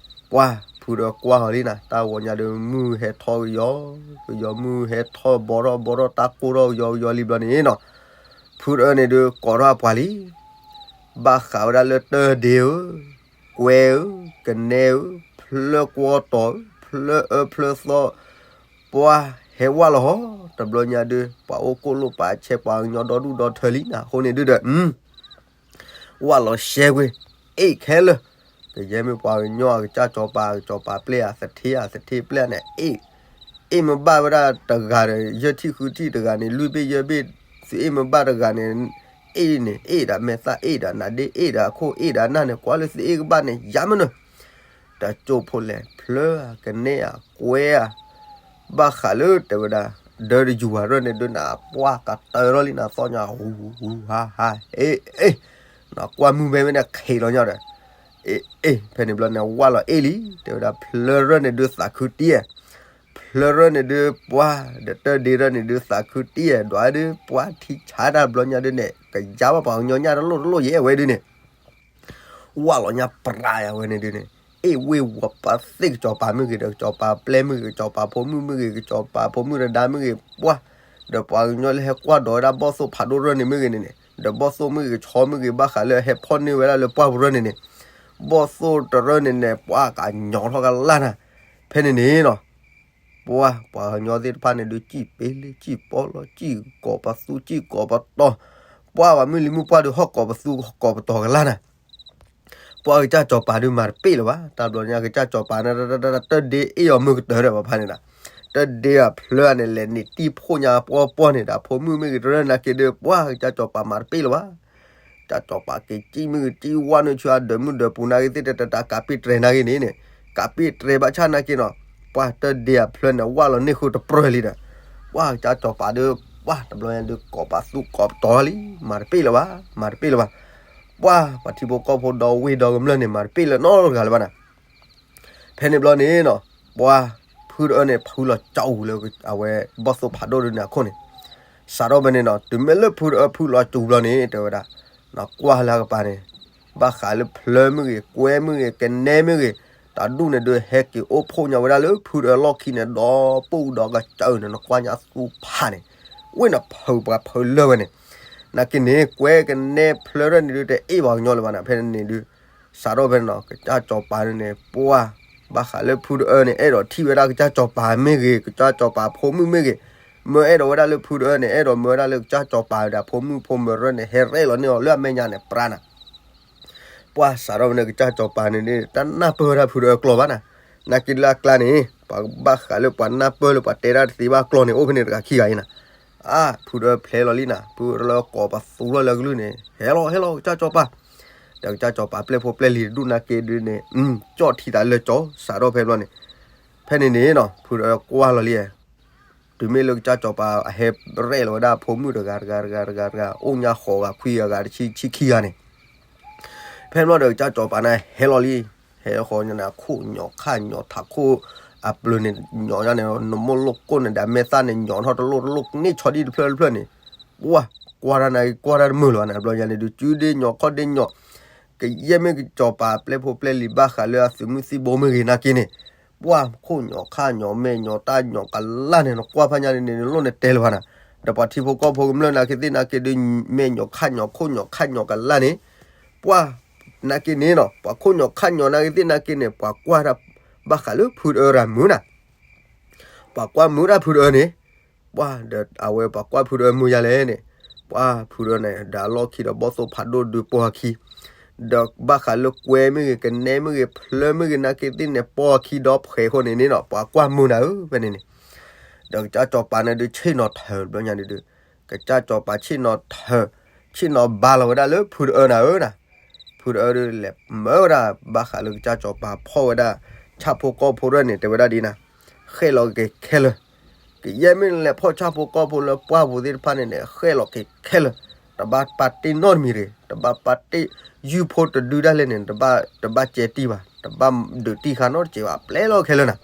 ပှၤ ဖုတအၢကွၢ်အီၤလံနၤ, တၢ်ဝီညါဒုး မုၢ်ဟဲထီၣ်ကယီကယီ မုၢ်ဟဲထီၣ်ဘီထီၣ်ဘီထီၣ် တၢ်ကိၢ်ထီၣ်ကယီကယီလံဘျီန့ၣ်နီၤ, ဖုတအၢန့ၣ်ဒုးကိးထီၣ်အပှၤလံ ဘၣ်ဃးဝဲဒၣ်လၢတၢၢ်ဒ့ဧၢ, ကွဲဧၢ, ကနဲဧၢ, ဖျၢၣ်ကွီတီၤဧၢ, ဖျၢၣ်အၢဖျၢၣ်သီ, ပှၤဟဲဝၢ်လီၤဟီ, တဘျီညါဒုး ပှၤအိၣ်ကိၢ်လိၣ်ပာ်ဆဲး ပှၤကညီဒီဒူၣ်ဒီထၢလံနၤ, အဃိန့ၣ်ဒုးဒီး ဝၢ်လီၤရှဲကွံာ်, အ့ၣ်ခဲလၢာ်, ကယဲၢ်မ့ၢ်ပှၤကညီအကစၢ်စီၤပၤ ကစီၤပၤပျဲၢ်ဧါ သထ့ဧါ သထ့ပျဲၢ်န့ၣ် အ့ၣ်, အ့ၣ်မ့ၢ်ဘၣ်ဝဲဒၣ်တဂၤဒီး ယဲၢ်ထံၣ်ဃုထံၣ်တဂၤန့ၣ် လွံၢ်ဘ့ၣ်ယဲၢ်ဘ့ၣ်, သုအ့ၣ်မ့ၢ်ဘၣ်တဂၤန့ၣ်, အ့ၣ်န့ၣ် အ့ၣ်ဒၣ်မဲာ်သၣ် အ့ၣ်ဒၣ်နါဒ့ အ့ၣ်ဒၣ်အခိၣ် အ့ၣ်ဒၣ်နၢ်န့ၣ် ကွၢ်လၢသုအ့ၣ်ကဘၣ်န့ၣ် ယါမနုၤ တကၠိဖိလဲၣ် ဖျၢၣ်ဧါ ကနဲဧါ ကွဲဧါ, ဘၣ်ဃးလၢတဲဝဲဒၣ် ဒၢတယူၤဘၣ်ရၢၢ်န့ၣ်ဒုးနၤ ပှၢ်ကတၢၢ်ထီၣ်လံနၤ သီၣ်ညါ ဟူဟူဟါဟါ အ့ၣ်အ့ၣ်, နကွၢ်မုၢ်မဲမဲန့ၣ် ခံးလီၤညီဒီး, အ့ၣ်အ့ၣ် ဖဲန့ၣ်ဘျီန့ၣ် ဝၢ်လီၤအ့ၣ်လံ တဲဝဲဒၣ် ဖျၢၣ်ရၢၢ်န့ၣ်ဒုးသးခုတံၢ်ဧါ, ဖျၢၣ်ရၢၢ်န့ၣ်ဒုး ပှၢ်ဒီးတၢၢ်ဒ့ရၢၢ်န့ၣ်ဒုးသးခုတံၢ်ဧါ ဒွးဒုး ပှၢ်ထံဆါတၢ်ဘျီညါဒုးန့ၣ် ကယါဘၣ်ပှၤကညီညၣ်တလိၣ်တလိၣ်ယဲၢ်ဝဲဒုးန့ၣ် ဝၢ်လီၤညါပြးယၤဝဲန့ၣ်ဒုးန့ၣ်, အ့ၣ်ဝ့ၢ်ဝီၤပာ်သ့ၣ် ကစီၤပၤမ့ၢ်ဂ့ၤဒီး ကစီၤပၤပျဲၢ်မ့ၢ်ဂ့ၤ ကစီၤပၤဖိမုၣ်မ့ၢ်ဂ့ၤ ကစီၤပၤဖိမုၣ်တဒါမ့ၢ်ဂ့ၤ ပှၢ်, ဒီးပှၤကညီလၢဟဲကွၢ်ဒိးဝဲဒၣ်ဘီၣ်သိၣ်ဖးဒိၣ်ရၢၢ်န့ၣ်မ့ၢ်ဂ့ၤန့ၣ်န့ၣ် ဒီးဘီၣ်သိၣ်မ့ၢ်ဂ့ၤ ကဆီမ့ၢ်ဂ့ၤ ဘၣ်ဃးလၢဟဲဖီၣ်န့ၢ်ဝဲဒၣ်လၢပှၢ်ပူၤရၢၢ်န့ၣ်န့ၣ်, ဘီၣ်သိၣ်တရၢၢ်န့ၣ်န့ၣ် ပှၢ်ကညီထီၣ်ကလၢ်နၤ, ဖဲန့ၣ်န့ၣ်နီၤ ပှၢ် ပှၤကညီသ့ၣ်တဖၣ်န့ၣ်ဒုး စံၣ်ပ့လ့ စံၣ်ပီလီ စံၣ်ကိးပသူ စံၣ်ကိးပတီၤ, ပှၢ် ပှၤမုၢ်လံၤမုၢ်ပှၢ်ဒုး ဟီၣ်ကိးပသူကိးပတီၤကလၢ်နၤ, ပှၢ် ကစၢ်စီၤပၤဒုးမၤတပ့ၣ်လၢၤဘၣ်, တၢ်ဘျီညါ ကစၢ်စီၤပၤန့ၣ် တၢ်ဒ့အ့ၣ်အီၤမုၢ်ကတၢၢ်ဒီးပဖါန့ၣ်ဒီး, တၢ်ဒ့အဖျၢၣ်န့ၣ် လဲၤနံၤတံၢ်ဖှိၣ်ညါပှီၢ်ပှီၢ်န့ၣ်ဒီး ဖိမုၣ်မ့ၢ်ဂ့ၤတရၢၢ်နာ်က့ဒုး ပှၢ် ကစၢ်စီၤပၤမၤတပ့ၣ်လၢၤဘၣ် ကစၢ်စီၤပၤက့ၤစံၣ်မ့ၢ်ဂ့ၤ စံၣ်ဝါနုာ်ဆူအဒၢးမုၣ်ဒၢးပူၤနာ်က့သ့ၣ်တတၢ်ကးပ့ၣ်တြဲၤနာ်က့န့ၣ်န့ၣ်, ကးပ့ၣ်တြဲၤဘၣ်ဆၣ်နာ်က့နီၤ, ပှၢ် တၢ်ဒ့အဖျၢၣ်န့ၣ် ဝၢ်လီၤန့ၢ်ဃုာ်တပြၢၢ်လံဒီး, ပှၢ် ကစၢ်စီၤပၤဒုး ပှၢ် တဘျီညါဒုး ကိးပသူကိးပတီၤလံ, မၤတပ့ၣ်လၢၤဘၣ်, မၤတပ့ၣ်လၢၤဘၣ်, ပှၢ် ပှၤထံဖိကီၢ်ဖိဒီဝ့ၢ်ဒီကမျၢၢ်န့ၣ် မၤတပ့ၣ်လၢၤနီတဂၤလၢၤဘၣ်နၤ ဖဲန့ၣ်ဘျီန့ၣ်နီၤ, ပှၢ် ဖုတအၢန့ၣ် ဖုလီၤကၠီအူၤလၢအဝဲဘီၣ်သိၣ်ဖးဒိၣ်ဒုးန့ၣ်အခိၣ်န့ၣ်, စးထီၣ်ဖဲန့ၣ်နီၤ တုၤမ့ၢ်လၢဖုတအၢဖုလီၤကၠီအူၤဘျီန့ၣ် တဲဝဲဒၣ်, နကွၢ်လၢအကပၤန့ၣ်, ဘၣ်ဃးလၢဖျၢၣ်မ့ၢ်ဂ့ၤ ကွဲမ့ၢ်ဂ့ၤ ကနဲမ့ၢ်ဂ့ၤ, တၢ်ဒူၣ်န့ၣ်ဒုး ဟဲက့ၤအိၣ်ဖှိၣ်ညါဝဲဒၣ်လၢဖုတအၢလီၢ်ခံန့ၣ် ဒီပုၢ်ဒီကစၢၢ်န့ၣ် နကွၢ်ညါသူဖးန့ၣ်, ဝ့ၢ်နဖုးပှၤဖုးလၢာ်ဝဲန့ၣ်, နာ်က့န့ၣ် ကွဲကနဲဖျၢၣ်ရၢၢ်န့ၣ်ဒုး တအ့ၣ်ပှၤကညီလၢၤဘၣ်နၤ ဖဲန့ၣ်ဒုး စးထီၣ်ဖဲန့ၣ်နီၤ ကစၢ်စီၤပၤန့ၣ်န့ၣ် ပှၢ် ဘၣ်ဃးလၢဖုတအၢန့ၣ် အဲၣ်ဒိးထံၣ်ဝဲဒၣ်ကစၢ်စီၤပၤမ့ၢ်ဂ့ၤ ကစၢ်စီၤပၤဖိမုၣ်မ့ၢ်ဂ့ၤ, မၢအဲၣ်ဒိးဝဲဒၣ်လၢဖုတအၢန့ၣ် အဲၣ်ဒိးမၢဝဲဒၣ်လၢကစၢ်စီၤပၤဝဲဒၣ် ဖိမုၣ်ဖိမၢၤရၢၢ်န့ၣ် ဟဲရဲၣ်လီၤန့ၢ်အီၤလၢအမဲာ်ညါန့ၣ် ပြးနၤ ပှၢ် စးထီၣ်ဖဲန့ၣ် ကစၢ်စီၤပၤန့ၣ်န့ၣ် တနၢ်ပၢၢ်ဝဲဒၣ်ဖုတအၢကျိာ်ဘၣ်နၤ, နာ်က့လၢအကျါန့ၣ် ပှၤဘၣ်ဃးလၢပှၤနၢ်ပၢၢ်လၢပှၤတဲတၢ်တသ့ဘၣ်ကျိာ်န့ၣ် အိၣ်ဖဲန့ၣ်တဂၤခံဂၤအံၤနၤ, အါ ဖုတအၢဖျဲလီၤလံနၤ ဖုတအၢလၢကိးပသူထီၣ်လၢအကလုၢ်န့ၣ် ဟဲလီၤ ဟဲလီၤ ကစၢ်စီၤပၤ, ဒီးကစၢ်စီၤပၤပျဲၢ်ဖိပျဲၢ်လံၤတဒူၣ်နာ်က့ဒုးန့ၣ် ကၠီၣ်ထံသးလၢကၠီ စးထီၣ်ဖဲဘျီန့ၣ်, ဖဲန့ၣ်န့ၣ်နီၤ ဖုတအၢကွၢ်လီၤလံ တုၤမ့ၢ်လၢကစၢ်စီၤပၤအဟဲရဲၣ်လီၤဝဲဒၣ်ဖိမုၣ်တဂၤတဂၤတဂၤတဂၤတဂၤ အိၣ်ညါဃိးဂၤခွံဂၤဂၤတဆံဆံခံဂၤန့ၣ်, ဖဲဘျီဒီးကစၢ်စီၤပၤန့ၣ်ဟဲလီၤလံ, ဟဲဃီညါန့ၣ် အခိၣ်ညီၤခၣ်ညီၤထးခိၣ်အပျၢၤန့ၣ် ညီၤညါန့ၣ် နမိၢ်လိၣ်ကိၢ်န့ၣ်ဒီးမဲာ်သၣ်န့ၣ် ညီၤထီၣ်တလိၣ်တလိၣ်န့ၢ်ဆီဒံၣ်တဖျၢၣ်တဖျၢၣ်န့ၣ်, ပှၢ် ကွၢ်တၢ်န့ၣ် ကွၢ်တၢ်တမုာ်လၢၤဘၣ်န့ၣ် ဘျီညါန့ၣ်ဒုး စုဒ့ညီၤခီၣ်ဒ့ညီၤ ကယဲၢ်မ့ၢ်ကစၢ်စီၤပၤပျဲၢ်ဖိပျဲၢ်လံၤဘၣ်ဃးလၢအသုးမုၢ်သံၣ်ဘိမ့ၢ်ဂ့ၤနာ်က့န့ၣ်, ပှၢ် ခိၣ်ညီၤခၣ်ညီၤမဲာ်ညီၤတၢ်ညီၤကလၢ်န့ၣ် နကွၢ်ဖးညါန့ၣ်န့ၣ် နလိၣ်န့ၣ်တဲလၢၤဘၣ်နၤ, ဒီးပှၤထံဖိကီၢ်ဖိကမျၢၢ်နာ်က့သ့ၣ်နာ်က့ဒုး မဲာ်ညိးခါညိး ခိၣ်ညိးခါညိးကလၢ်န့ၣ်, ပှၢ်နာ်က့န့ၣ်နီၤ ပှၤခိၣ်ညိးခါညိးနာ်က့သ့ၣ်နာ်က့န့ၣ် ပှၤကွၢ်တၢ် ဘၣ်ဃးလၢဖုတအၢတဂၤမုာ်နၤ ပှၤကွၢ်မုာ်တၢ်ဖုတအၢန့ၣ်, ပှၢ်ဒီးအဝဲပှၤကွၢ်ဖုတအၢမုာ်ယၤလဲၣ်န့ၣ်, ပှၢ်ဖုတအၢန့ၣ် ဒီးအလီၢ်ခံဒီးဘီၣ်သိၣ်ဖးဒိၣ်ဒုးပိာ်အခံ, ဒီးဘၣ်ဃးလၢကွဲမ့ၢ်ဂ့ၤ ကနဲမ့ၢ်ဂ့ၤ ဖျၢမ့ၢ်ဂ့ၤနာ်က့သ့ၣ်န့ၣ် ပိာ်အခံဒီးဖှဲးဃိန့ၣ်န့ၣ်နီၤ ပှၤကွၢ်မုာ်နၤဧၢ ဖဲန့ၣ်န့ၣ်, ဒီးကစၢ်စီၤပၤန့ၣ်ဒုးဆ့ၣ်နီၤထၢၣ်ဘျီညါဒုးဒုး, ကစၢ်စီၤပၤဆ့ၣ်နီၤထၢၣ်, ဆ့ၣ်နီၤဘါလီၤဝဲဒၣ်လၢဖုတအၢနၤဧၢနၤ ဖုတအၢဒုးလဲၤမၢဝဲဒၣ် ဘၣ်ဃးလၢကစၢ်စီၤပၤဖီၣ်ဝဲဒၣ် ဆၣ်ဖိကီၢ်ဖိတဖၣ်န့ၣ် တဲဝဲဒၣ်ဒ်နၤ, ဃဲၣ်လီၤက့ၤခဲလၢာ်, ကယဲၢ်မ့ၢ်လဲၤဖီၣ်ဆၣ်ဖိကီၢ်ဖိလၢပှၢ်ပူၤသ့ၣ်တဖၣ်န့ၣ်န့ၣ် ဃဲၣ်လီၤက့ၤခဲလၢာ်, တဘၣ်ပာ်တ့ၢ်နီတမံၤတဂ့ၤ, တဘၣ်ပာ်တ့ၢ်, ယုၢ်ဖိတဒုဒၣ်လဲာ်န့ၣ် တဘၣ်တ့ၢ်တံၢ်ဘၣ်, တဘၣ်ဒုးတံၢ်ဃာ်နီတစဲးဘၣ်, ပျဲလီၤခဲလၢာ်နၤ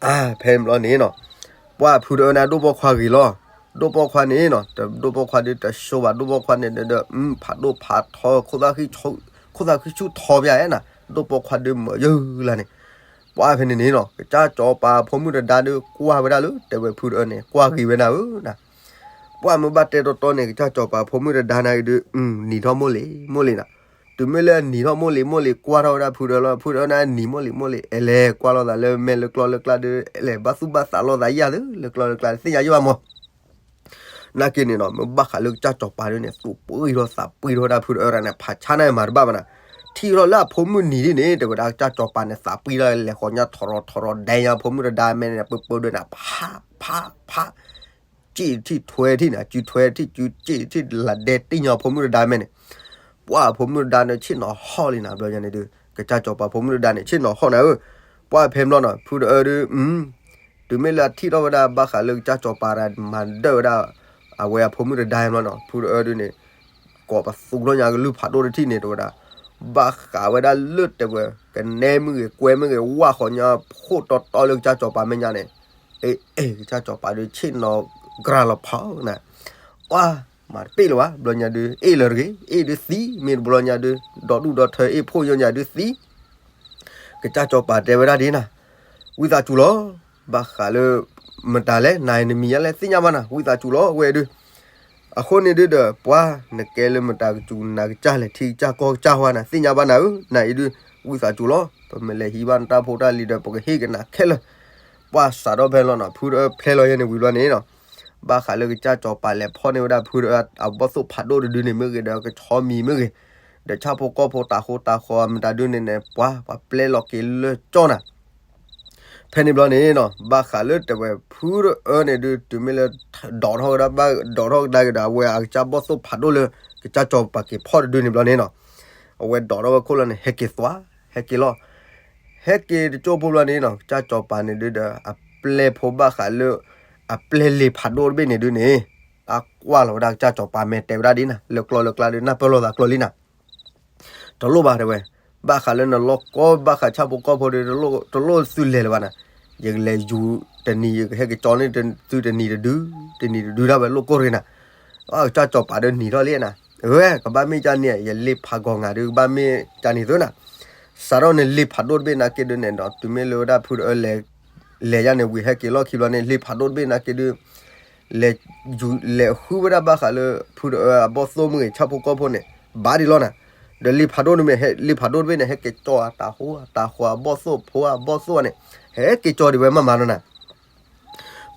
အါ ဖဲန့ၣ်ဘျီန့ၣ်နီၤ, ပှၢ်ဖုတအၢန့ၣ်ဒိၣ်ပိာ်ခွါဂ့ၤလီၤ, ဒိၣ်ပိာ်ခွါန့ၣ်နီၤ, ဒိၣ်ပိာ်ခွါဒုးတၢ်ဆိဘၣ် ဒိၣ်ပိာ်ခွါန့ၣ်ဒီး ဖးဒိၣ်ဖးထီ ခိၣ်သၣ်ဃံဆူၣ်ထီပယါနၤ, ဒိၣ်ပိာ်ခွါဒုးမၢယုၢ်လၢ်န့ၣ်, ပှၢ်ဖဲန့ၣ်န့ၣ်နီၤ ကစၢ်စီၤပၤဖိမုၣ်တဒါဒုးကွၢ်ဝဲဒၣ်လၢ တဲဝဲဖုတအၢန့ၣ် ကွၢ်ဂ့ၤဝဲနၤဧၢနၤ, ပှၢ်မ့ၢ်ဘၣ်တဲတီတီန့ၣ် ကစၢ်စီၤပၤဖိမုၣ်တဒါနၤအံၤဒုး နံၤထီၣ်မိၢ်လံၤမိၢ်လံၤနၤ, တုၤမ့ၢ်လၢအနံၤထီၣ်မိၢ်လံၤမိၢ်လံၤ ကွၢ်ထီၣ်ဝဲဒၣ်ဖုတအၢလီၤ, ဖုတအၢန့ၣ်နံၤမိၢ်လံၤမိၢ်လံၤ အဲလဲၤကွၢ်လိာ်သးလၢမဲာ်လၢကျီလၢကျါဒုး အဲလဲၤဘၣ်သူၣ်ဘၣ်သးလိာ်သးယၤသု လၢကျီလၢကျါသ့ၣ်ညါယံၢ်ဘၣ်မး နာ်က့န့ၣ်နီၤ မ့ၢ်ဘၣ်ဃးလၢကစၢ်စီၤပၤဒုးန့ၣ် သူၣ်ပှံၢ်ထီၣ်သးပှံၢ်ထီၣ်ဝဲဒၣ်ဖုတအၢဒၣ်န့ၣ် ဖးဆါန့ၣ်မၤတဘၣ်ဘၣ်နၤ, ထံၣ်ထီၣ်လၢအဖိမုၣ်နံၤဒ်န့ၣ် တဲဝဲဒၣ်ကစၢ်စီၤပၤန့ၣ် သးပှံၢ်ထီၣ်လဲၤဃီၤညါထီရီၤထီရီၤဒဲညါဖိမုၣ်တဒါမဲာ်န့ၣ် ပၢပၢဒုးန့ၣ် ဖးဖးဖး စံၣ်ထံၣ်ထွဲထံၣ်န့ၣ် စုထွဲထံၣ်စုစံၣ်ထံၣ်လၢဒဲတ့ၢ်ညါဖိမုၣ်တဒါမဲာ်န့ၣ်, ပှၢ်ဖိမုၣ်တဒါန့ၣ် ဆ့ၣ်နီၤဟီၣ်လံနၤ ဘျီညါန့ၣ်ဒုး ကစၢ်စီၤပၤဖိမုၣ်တဒါန့ၣ် ဆ့ၣ်နီၤဟီၣ်နၤဧၢ, ပှၢ်ဖဲဘျီနီၤ ဖုတအၢဒုး တုၤမ့ၢ်လၢအထံၣ်ထီၣ်ဝဲဒၣ် ဘၣ်ဃးလၢကစၢ်စီၤပၤမၤဒၢၣ်ဝဲဒၣ် အဝဲအဖိမုၣ်တဒါဘျီနီၤ ဖုတအၢဒုးန့ၣ် ကိးပသူဘျီညါကလုၢ်ဖးဒိၣ်တထံၣ်န့ၣ် တဲဝဲဒၣ် ဘၣ်ဃးဝဲဒၣ်လၢတဲဝဲ ကနဲမ့ၢ်ဂ့ၤ ကွဲမ့ၢ်ဂ့ၤ ဝၣ်ဃီၤညါ ဖှိၣ်တီတီလၢကစၢ်စီၤပၤမဲာ်ညါန့ၣ်, အ့ အ့ ကစၢ်စီၤပၤဒုးဆ့ၣ်နီၤကြၤလီၤဖးနၤ, ကွၢ် မၤတပ့ၣ်လၢၤဘၣ် ဘျီညါဒုး အ့ၣ်လၢၤတဂ့ၤ အ့ၣ်ဒုးသံ မ့ၢ်တဘျီညါဒုး ဒီဒူၣ်ဒီထၢအ့ၣ်ဖှိၣ်ယိညါဒုးသံ ကစၢ်စီၤပၤတဲဝဲဒၣ်ဒ်နၤ, ဝံသးစူၤလီၤ, ဘၣ်ဃးလၢ မတၤလဲၣ် နၤအံၤနမံၤညါလဲၣ် သ့ၣ်ညါဘၣ်နၤ ဝံသးစူၤလီၤ ဝဲဒုး, အဃိန့ၣ်ဒုးဒီး ပှၤ နကဲလၢမတၤကစူၤ နၤကစၢ်လဲၣ် ထံကစၢ်ကီၢ်ကစၢ်ဝဲနၤ သ့ၣ်ညါဘၣ်နၤဧၢ, နၤအံၤဒုး ဝံသးစူၤလီၤ, ပမ့ၢ်လဲၤဟံးဘၣ်နတၢ်ဖိတၢ်လံၤဒီး ပကဟ့ၣ်က့ၤနၤခဲလၢာ်, ပှၤစးထီၣ်ဖဲလီၤနီၤ ဖုတအၢဖျဲလီၤယဲန့ၣ်ဝံၤဘျီန့ၣ်နီၤ ဘၣ်ဃးလၢကစၢ်စီၤပၤလဲၤဖီၣ်န့ၢ်ဝဲဒၣ်ဖုတအၢအဘီၣ်သိၣ်ဖးဒိၣ်တဒုန့ၣ်မ့ၢ်ဂ့ၤ ဒီးကဆီမံၤမ့ၢ်ဂ့ၤ, ဒီးဆၣ်ဖိကီၢ်ဖိတၤဃိတၤဃီမတၤဒုန့ၣ်န့ၣ် ပှၤ ပှၤပျဲလီၤက့ၤလၢကၠီနၤ ဖဲန့ၣ်ဘျီန့ၣ်နီၤ ဘၣ်ဃးလၢတဲဝဲဖုတအၢန့ၣ်ဒုး တုၤမ့ၢ်လၢ ဒိးထီၣ်ဝဲဒၣ်ဘၣ် ဒိးထီၣ်ကဒါက့ၤဒီး အဝဲအကစၢ်ဘီၣ်သိၣ်ဖးဒိၣ်လၢ ကစၢ်စီၤပၤက့ၤဖီၣ်တဒုန့ၣ်ဘျီန့ၣ်နီၤ အဝဲဒိးထီၣ်ဝဲခိၣ်လီၤန့ၣ် ဟဲက့ၤသွါ ဟဲက့ၤလီၤ ဟဲက့ၤတကၠိဖိဘျီန့ၣ်နီၤ ကစၢ်စီၤပၤန့ၣ်ဒုးဒီး အပျဲၢ်ဖိဘၣ်ဃးလၢ အပျဲၢ်လ့ၤဖးဒိၣ်တဘ့ၣ်န့ၣ်ဒုးန့ၣ် အကွၢ်လီၤဝဲဒၣ်ကစၢ်စီၤပၤမဲာ်တဲဝဲဒၣ်ဒ်နၤ လၢကျီလၢကျါဒုး နၢ်ပၢၢ်လိာ်သးကျိၤလံနၤ တလိၣ်ဘၣ်တဲဝဲ, ဘၣ်ဃးလၢနလီၢ်ကီ ဘၣ်ဃးဆၣ်ဖိကီၢ်ဖိဒီး တလိၣ်သုလဲၤလၢၤဘၣ်နၤ, ယကလဲၤယူၤတနံၤ ယကဟဲက့ၤကၠီန့ၢ်သုတနံၤတဒု, တနံၤတဒုဒၣ်ဝဲလိၣ်ကိၢ်ရ့ၤနၤ, ကစၢ်စီၤပၤဒီးနံၤထီၣ်လံနၤ, ဝဲ ကဘၣ်မ့ၢ်ကန့ၣ် ယလ့ၤဖးဂီၤငါဒုး ကဘၣ်မ့ၢ်ကန့ၣ်သုနၤ, စးထီၣ်န့ၣ်လ့ၤဖးဒိၣ်တဘ့ၣ်နာ်က့ဒုးန့ၣ်ဒီး တုၤမ့ၢ်လၢဝဲဒၣ်ဖုတအၢလဲၤ လဲၤယါန့ၣ်ဝံၤဟဲက့ၤလီၢ်ခံဘျီန့ၣ် လ့ၤဖးဒိၣ်တဘ့ၣ်နာ်က့ဒုး လဲၤ လဲၤဃုဝဲဒၣ်ဘၣ်ဃးလၢ ဖုတအၢအဘီၣ်သိၣ်မ့ၢ်ဂ့ၤ ဆၣ်ဖိကီၢ်ဖိန့ၣ် ဘၣ်ဒံးလီၤနၤ, ဒီးလ့ၤဖးဒိၣ်န့ၣ်မ့ၢ် လ့ၤဖးဒိၣ်တဘ့ၣ်န့ၣ် ဟဲက့ၤကၠီအတၤဃိ အတၤဃိအဘီၣ်သိၣ်ဖိအဘီၣ်သိၣ်န့ၣ် ဟဲက့ၤကၠီဒံးဝဲမးမးလီၤနၤ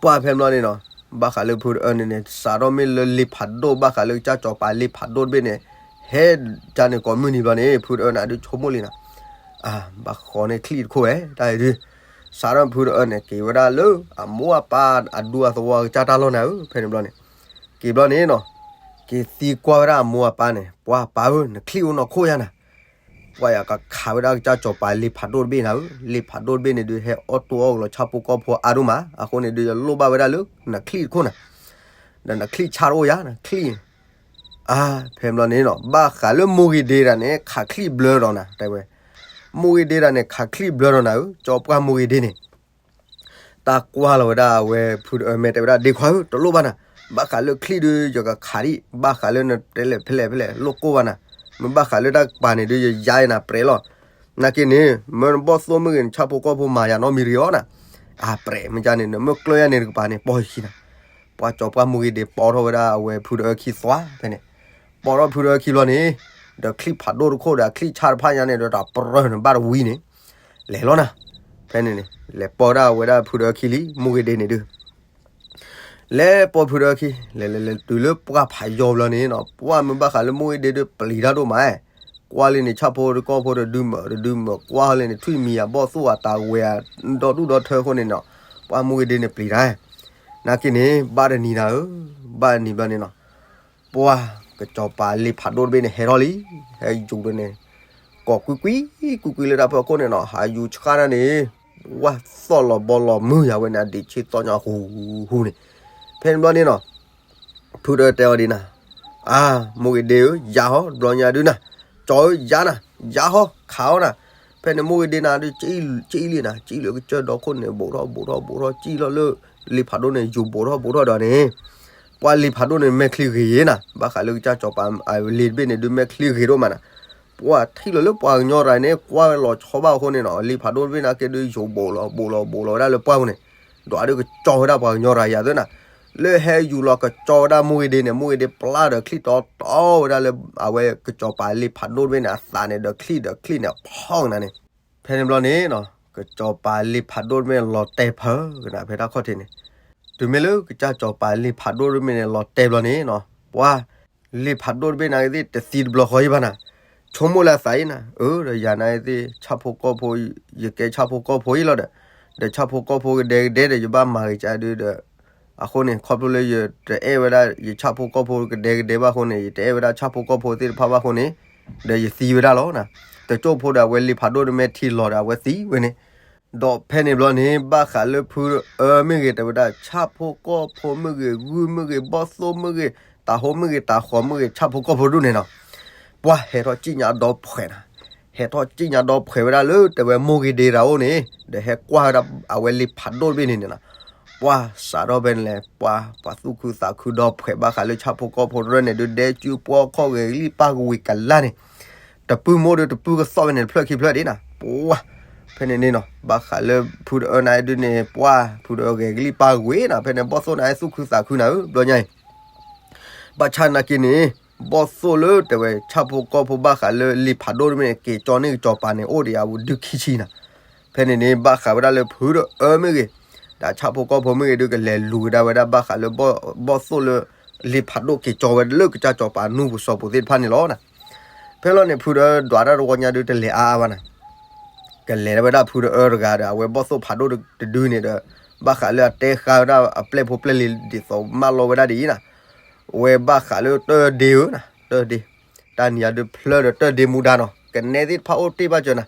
ပှၢ်ဖဲဘျီန့ၣ်နီၤ, ဘၣ်ဃးလၢဖုတအၢန့ၣ်န့ၣ် စးထီၣ်မ့ၢ်လၢလ့ၤဖးဒိၣ် ဘၣ်ဃးလၢကစၢ်စီၤပၤလ့ၤဖးဒိၣ်တဘ့ၣ်န့ၣ် ဟဲကန့ၣ်ကိးမုၢ်နံၤဘျီန့ၣ် ဖုတအၢန့ၣ်ဒုးဆိကမိၣ်လံနီၤ, ဘၣ်ဃီန့ၢ်ချံၣ်တခိၣ်ဝဲ တၢ်အံၤဒုး, စးထီၣ်ဖုတအၢန့ၣ် က့ၤဝဲဒၣ်လၢအမိၢ်အပၢ်အဒူအသဝီကစၢ်တၢ်လီၢ်နၤဧၢ, ဖဲန့ၣ်ဘျီန့ၣ်, က့ၤဘျီန့ၣ်နီၤ, က့ၤသံကွၢ်ဝဲဒၣ်အမိၢ်အပၢ်န့ၣ် ပှၤပၢ်ဧၢ နချံၣ်အိၣ်နီၢ်ခိယါနၤ ပှၤယကခးဝဲဒၣ်ကစၢ်စီၤပၤလ့ၤဖးဒိၣ်တဘ့ၣ်နၤဧၢ, လ့ၤဖးဒိၣ်တဘ့ၣ်န့ၣ်ဒုး ဟဲအီၣ်တိၢ်အီၣ်ကလီၤဆၣ်ဖိကီၢ်ဖိအါဒိၣ်မး, အဃိန့ၣ်ဒုး ယလိၣ်ဘၣ်ဝဲဒၣ်လၢနချံၣ်တခိၣ်နၤ, ဒီးနချံၣ်ဆါတအိၣ်ယါ နချံၣ်, အါ, ဖဲဘျီန့ၣ်နီၤ ဘၣ်ဃးလၢမိၢ်ဂ့ၤဒ့တၢ်န့ၣ် ခးချံၣ်ဘျၢဒီးနၤ တဲဝဲ, မိၢ်ဂ့ၤဒ့တၢ်န့ၣ် ခးချံၣ်ဘျၢဒီးနၤဧၢ, ကၠီပှၢ်မိၢ်ဂ့ၤဒ့န့ၣ် တၢ်ကွၢ်လီၤဝဲဒၣ်အဝဲဖုတအၢမဲာ်တဲဝဲဒၣ် ဒ့ခွါဧၢ တလိၣ်ဘၣ်နၤ, ဘၣ်ဃးလၢချံၣ်ဒုး ယကခးဒံး, ဘၣ်ဃးလၢနတဲလဲၣ်ဖဲလဲၣ်ဖဲလဲၣ် လိၣ်ကိၢ်ဘၣ်နၤ, မ့ၢ်ဘၣ်ဃးလၢတၢ်ကပၤန့ၣ်ဒုး ယယါနၤပြဲးလီၤ, နာ်က့န့ၣ် မၢနဘီၣ်သိၣ်မ့ၢ်ဂ့ၤ နဆၣ်ဖိကီၢ်ဖိမၤယၤနီတမံၤတဂ့ၤအီၤနၤ, အါ ပြဲးမ့ၢ်ကန့ၣ် နမ့ၢ်ကျၢၢ်ယါန့ၣ်တကပၤန့ၣ် ပီၢ်ယခံနၤ ပှၤကၠီၤပှၢ်မူဂ့ၤဒ့ပိာ်ထီၣ်ဝဲဒၣ်အဝဲဖုတအၢခံသွါဖဲန့ၣ်, ပိာ်ထီၣ်ဖုတအၢခံဘျီန့ၣ်, ဒီးချံၣ်ဖးဒိၣ်တခိၣ်ဒီးအချံၣ်ဆၣ်တဖၣ်ညါန့ၣ်ဒီးတၢ်ပြၢန့ၣ်ဘၣ်တဝံၤန့ၣ်, လဲၤလီၤနၤ, ဖဲန့ၣ်န့ၣ် လဲၤပိာ်ဒၣ်ဝဲဒၣ်ဖုတအၢခံလံ မူဂ့ၤဒ့န့ၣ်ဒုး လဲၤပိာ်ဖုတအၢခံ, လဲၤလဲၤလဲၤတုၤလၢပှၢ်ဖးယီၤဘျီန့ၣ်နီၤ, ပှၢ်မ့ၢ်ဘၣ်ဃးလၢမူဂ့ၤဒ့ဒုးပျံၤတၢ်ဒိၣ်မး, ကွၢ်လံန့ၣ် ဆၣ်ဖိကီၢ်ဖိတဒုမၢာ်တဒုမၢာ် ကွၢ်လံန့ၣ် ထွံၣ်မံၤအဘီၣ်သိၣ်အတၢ်ဝဲၤအဒီဒူၣ်ဒီထၢအဃိန့ၣ်နီၤ, ပှၢ်မူဂ့ၤဒ့န့ၣ်ပျံၤတၢ်, နာ်က့န့ၣ် ဘၣ်တနံၤနၤဧၢ, ဘၣ်တနံၤဘျီန့ၣ်နီၤ, ပှၢ်ကစီၤပၤလ့ဖးဒိၣ်တဘ့ၣ်န့ၣ်ဟဲထီၣ်လံ, ဟဲယူၤဒ်န့ၣ်, ကိးကွံကွံ, ကွံကွံလၢတၢ်ဖီခိၣ်န့ၣ်နီၤ, ဟးယူၤဆှၣ်တၢ်န့ၣ်, ဝၢ်သီၣ်လီၤဘီလီၤမုၢ်ယၤဝဲန့ၣ် အဒံးဆ့သီညါဟူးဟူးန့ၣ်, ဖဲန့ၣ်ဘျီန့ၣ်နီၤ, ဖုတအၢတဲအီၤဒ်နၤ, အါ, မူဂ့ၤဒ့ဧၢ, ယၤဟီ, တဘျီညါဒုးနၤ, ကၠီၤဧၢ, ယၤနၤ, ယၤဟီ, ခးအီၤနၤ, ဖဲန့ၣ်မူဂ့ၤဒ့နၤဒုး, ကၠံၣ်လံနၤ, ကၠံၣ်လံကစၢၢ်ဒီခိၣ်န့ၣ် ဘူးထီၣ်ဘူးထီၣ်ဘူးထီၣ် ကၠံၣ်လီၤလၢ, လ့ဖးဒိၣ်န့ၣ် ယူၤဘူးထီၣ်ဘူးထီၣ်ဒီးန့ၣ်, ပှၢ်လ့ဖးဒိၣ်န့ၣ် မဲာ်ချံဂ့ၤနၤ, ဘၣ်ဃးလၢကစၢ်ကၠီၤပၤလ့တဘ့ၣ်န့ၣ်ဒုး မဲာ်ချံဂ့ၤဒိၣ်မးနၤ, ပှၢ်ထံၣ်လီၤလၢပှၤကညီရၤန့ၣ် ကွၢ်ဝဲလီၤဆီဘၣ်အဃိန့ၣ်နီၤ, လ့ဖးဒိၣ်တဘ့ၣ်နာ်က့ဒုး ယူၤဘူးလီၤဘူးလီၤဘူးလီၤဝဲဒၣ်လၢပှၢ်ပူၤန့ၣ်, ဒီးဒုးကကၠီၤဝဲဒၣ်ပှၤကညီရၤယၤသ့နၤ, လၢဟဲယူၤလီၤကကၠီၤဝဲဒၣ်မူဂ့ၤဒ့န့ၣ် မူဂ့ၤဒ့ပျၢ်ဒီးချံၣ်တီတီဝဲဒၣ်လၢ, အဝဲကစီၤပၤလ့ဖးဒိၣ်တဘ့ၣ်န့ၣ် အသးန့ၣ်ဒီးချံၣ်ဒီးချံၣ်န့ၣ်ဖီကနၤန့ၣ်, ဖဲန့ၣ်ဘျီန့ၣ်နီၤ, ကစီၤပၤလ့ဖးဒိၣ်တဘ့ၣ်န့ၣ် လီၤတဲာ်ဖၢကနၤဖဲတၢ်ခီၣ်ထံးန့ၣ်, တုၤမ့ၢ်လၢကစၢ်ကၠီၤပၤလ့ဖးဒိၣ်တဘ့ၣ်န့ၣ် လီၤတဲာ်ဘျီန့ၣ်နီၤ, ပှၢ်လ့ဖးဒိၣ်တဘ့ၣ်နာ်က့သ့ၣ် တသံတဘျီဃီအံၤဘၣ်နၤ, ဆိကမိၣ်လၢအသးအံၤနၤ, အၢ ဒီးယၤနာ်က့သ့ၣ် ဆၣ်ဖိကီၢ်ဖိ, ယကဲဆၣ်ဖိကီၢ်ဖိအံၤလီၤဒီး, ဒီးဆၣ်ဖိကီၢ်ဖိကဒဲကဒဲဒီး ယဘၣ်မၤဂ့ၤကဒုဒီး, အဃိန့ၣ် ခီဖျိလၢယတအဲၣ်ဝဲဒၣ်ယဆၣ်ဖိကီၢ်ဖိကဒဲကဒဲဘၣ်အဃိန့ၣ် ယတအဲၣ်ဝဲဒၣ်ဆၣ်ဖိကီၢ်ဖိသ့ၣ်တဖၣ်ဘၣ်အဃိန့ၣ်, ဒီးယသံဝဲဒၣ်လီၤနၤ, တကၠိၣ်ဖိဒီးအဝဲလ့ဖးဒိၣ်တမ့ၢ်ထံလီၤဒီးအဝဲသံဝဲန့ၣ်, ဒီးဖဲန့ၣ်ဘျီန့ၣ် ဘၣ်ဃးလၢဖုတအၢမ့ၢ်ဂ့ၤ တဲဝဲဒၣ် ဆၣ်ဖိကီၢ်ဖိမ့ၢ်ဂ့ၤ, ဂုၢ်မ့ၢ်ဂ့ၤ, ဘီၣ်သိၣ်မ့ၢ်ဂ့ၤ, တၤဟိမ့ၢ်ဂ့ၤ, တၤဃီၤမ့ၢ်ဂ့ၤ, ဆၣ်ဖိကီၢ်ဖိဒူၣ်န့ၣ်နီၤ, ပှၢ်ဟဲထီၣ်စံၣ်ညါဒီဖှဲးနၤ, ဟဲထီၣ်စံၣ်ညါဒီဖှဲးဝဲဒၣ်လၢ တဲဝဲမိၢ်ဂ့ၤဒ့တၢ်အိၣ်န့ၣ်, ဒီးဟဲကွၢ်ဝဲဒၣ်အဝဲလ့ဖးဒိၣ်တဘ့ၣ်န့ၣ်န့ၣ်နီၤ, ပှၢ်စးထီၣ်ဖဲန့ၣ်လဲၣ်, ပှၢ်ပှၤသူၣ်ခုသးခုဒီဖှဲးဘၣ်ဃးလၢဆၣ်ဖိကီၢ်ဖိတရၢန့ၣ် ဒုးဒဲကၠူပှီၢ်ခီၣ်ဂဲၤကလံၣ်ပၢ်ကဝံၤကလါန့ၣ်, တပုၢ်မိၢ်ဒီးတပုၢ်ကသီၣ်ဝဲန့ၣ် တဖျၢၣ်ခံဖျၢၣ်ဒ်နၤ, ပှၢ် ဖဲန့ၣ်န့ၣ်နီၤ, ဘၣ်ဃးလၢဖုတအၢနၤဒုးန့ၣ် ပှၢ်ဖုတအၢဂဲၤကလံၣ်ပၢ်ကဝံၤနၤ, ဖဲန့ၣ် ဘီၣ်သိၣ်န့ၣ်သူၣ်ခုသးခုနၤဧၢ ဘျီညါအံၤ, ဘၣ်ဆၣ်နာ်က့န့ၣ်, ဘီၣ်သိၣ်လၢတဲဝဲဆၣ်ဖိကီၢ်ဖိဘၣ်ဃးလၢလ့ဖးဒိၣ်တမ့ၢ်န့ၣ် က့ၤကၠီန့ၢ်ကစီၤပၤန့ၣ် အိၣ်ဒီးအဝဲဒုးခံဆံနၤ, ဖဲန့ၣ်န့ၣ် ဘၣ်ဃးဝဲဒၣ်လၢဖုတအၢမ့ၢ်ဂ့ၤ, ဒီးဆၣ်ဖိကီၢ်ဖိမ့ၢ်ဂ့ၤဒုး ကလဲၤလူၤကဒါဝဲဒၣ်ဘၣ်ဃးလၢ ဘီၣ်သိၣ်လၢ လ့ဖးဒိၣ်က့ၤကၠီဝဲလၢကစၢ်စီၤပၤနူၢ်ပူၤစီၤပူၤသ့ၣ်တဖၣ်န့ၣ်လီၤနၤ, ဖဲလီၤန့ၣ် ဖုတအၢဒွးတၢ်တဝီညါဒုးတလဲၤအါအါဘၣ်နၤ ကလဲၤဝဲဒၣ်ဖုတအၢတဂၤဒီး အဝဲဘီၣ်သိၣ်ဖးဒိၣ်တဒုန့ၣ်ဒီး, ဘၣ်ဃးလၢအတဲဃာ်ဝဲဒၣ်အပျဲၢ်ဖိပျဲၢ်လံၤဒ်သိးမၢလီၤဝဲဒၣ်ဒ်အံၤနၤ, ဝဲဘၣ်ဃးလၢတၢၢ်ဒ့ဧၢနၤ, တၢၢ်ဒ့, တၢ်နံၤအဒုးဖျၢၣ်ဒီးတၢၢ်ဒ့မူဒါနီၤ, ကနဲသ့ၣ်တဖၣ်အိၣ်တ့ၢ်ဘၣ်စၢၤနၤ,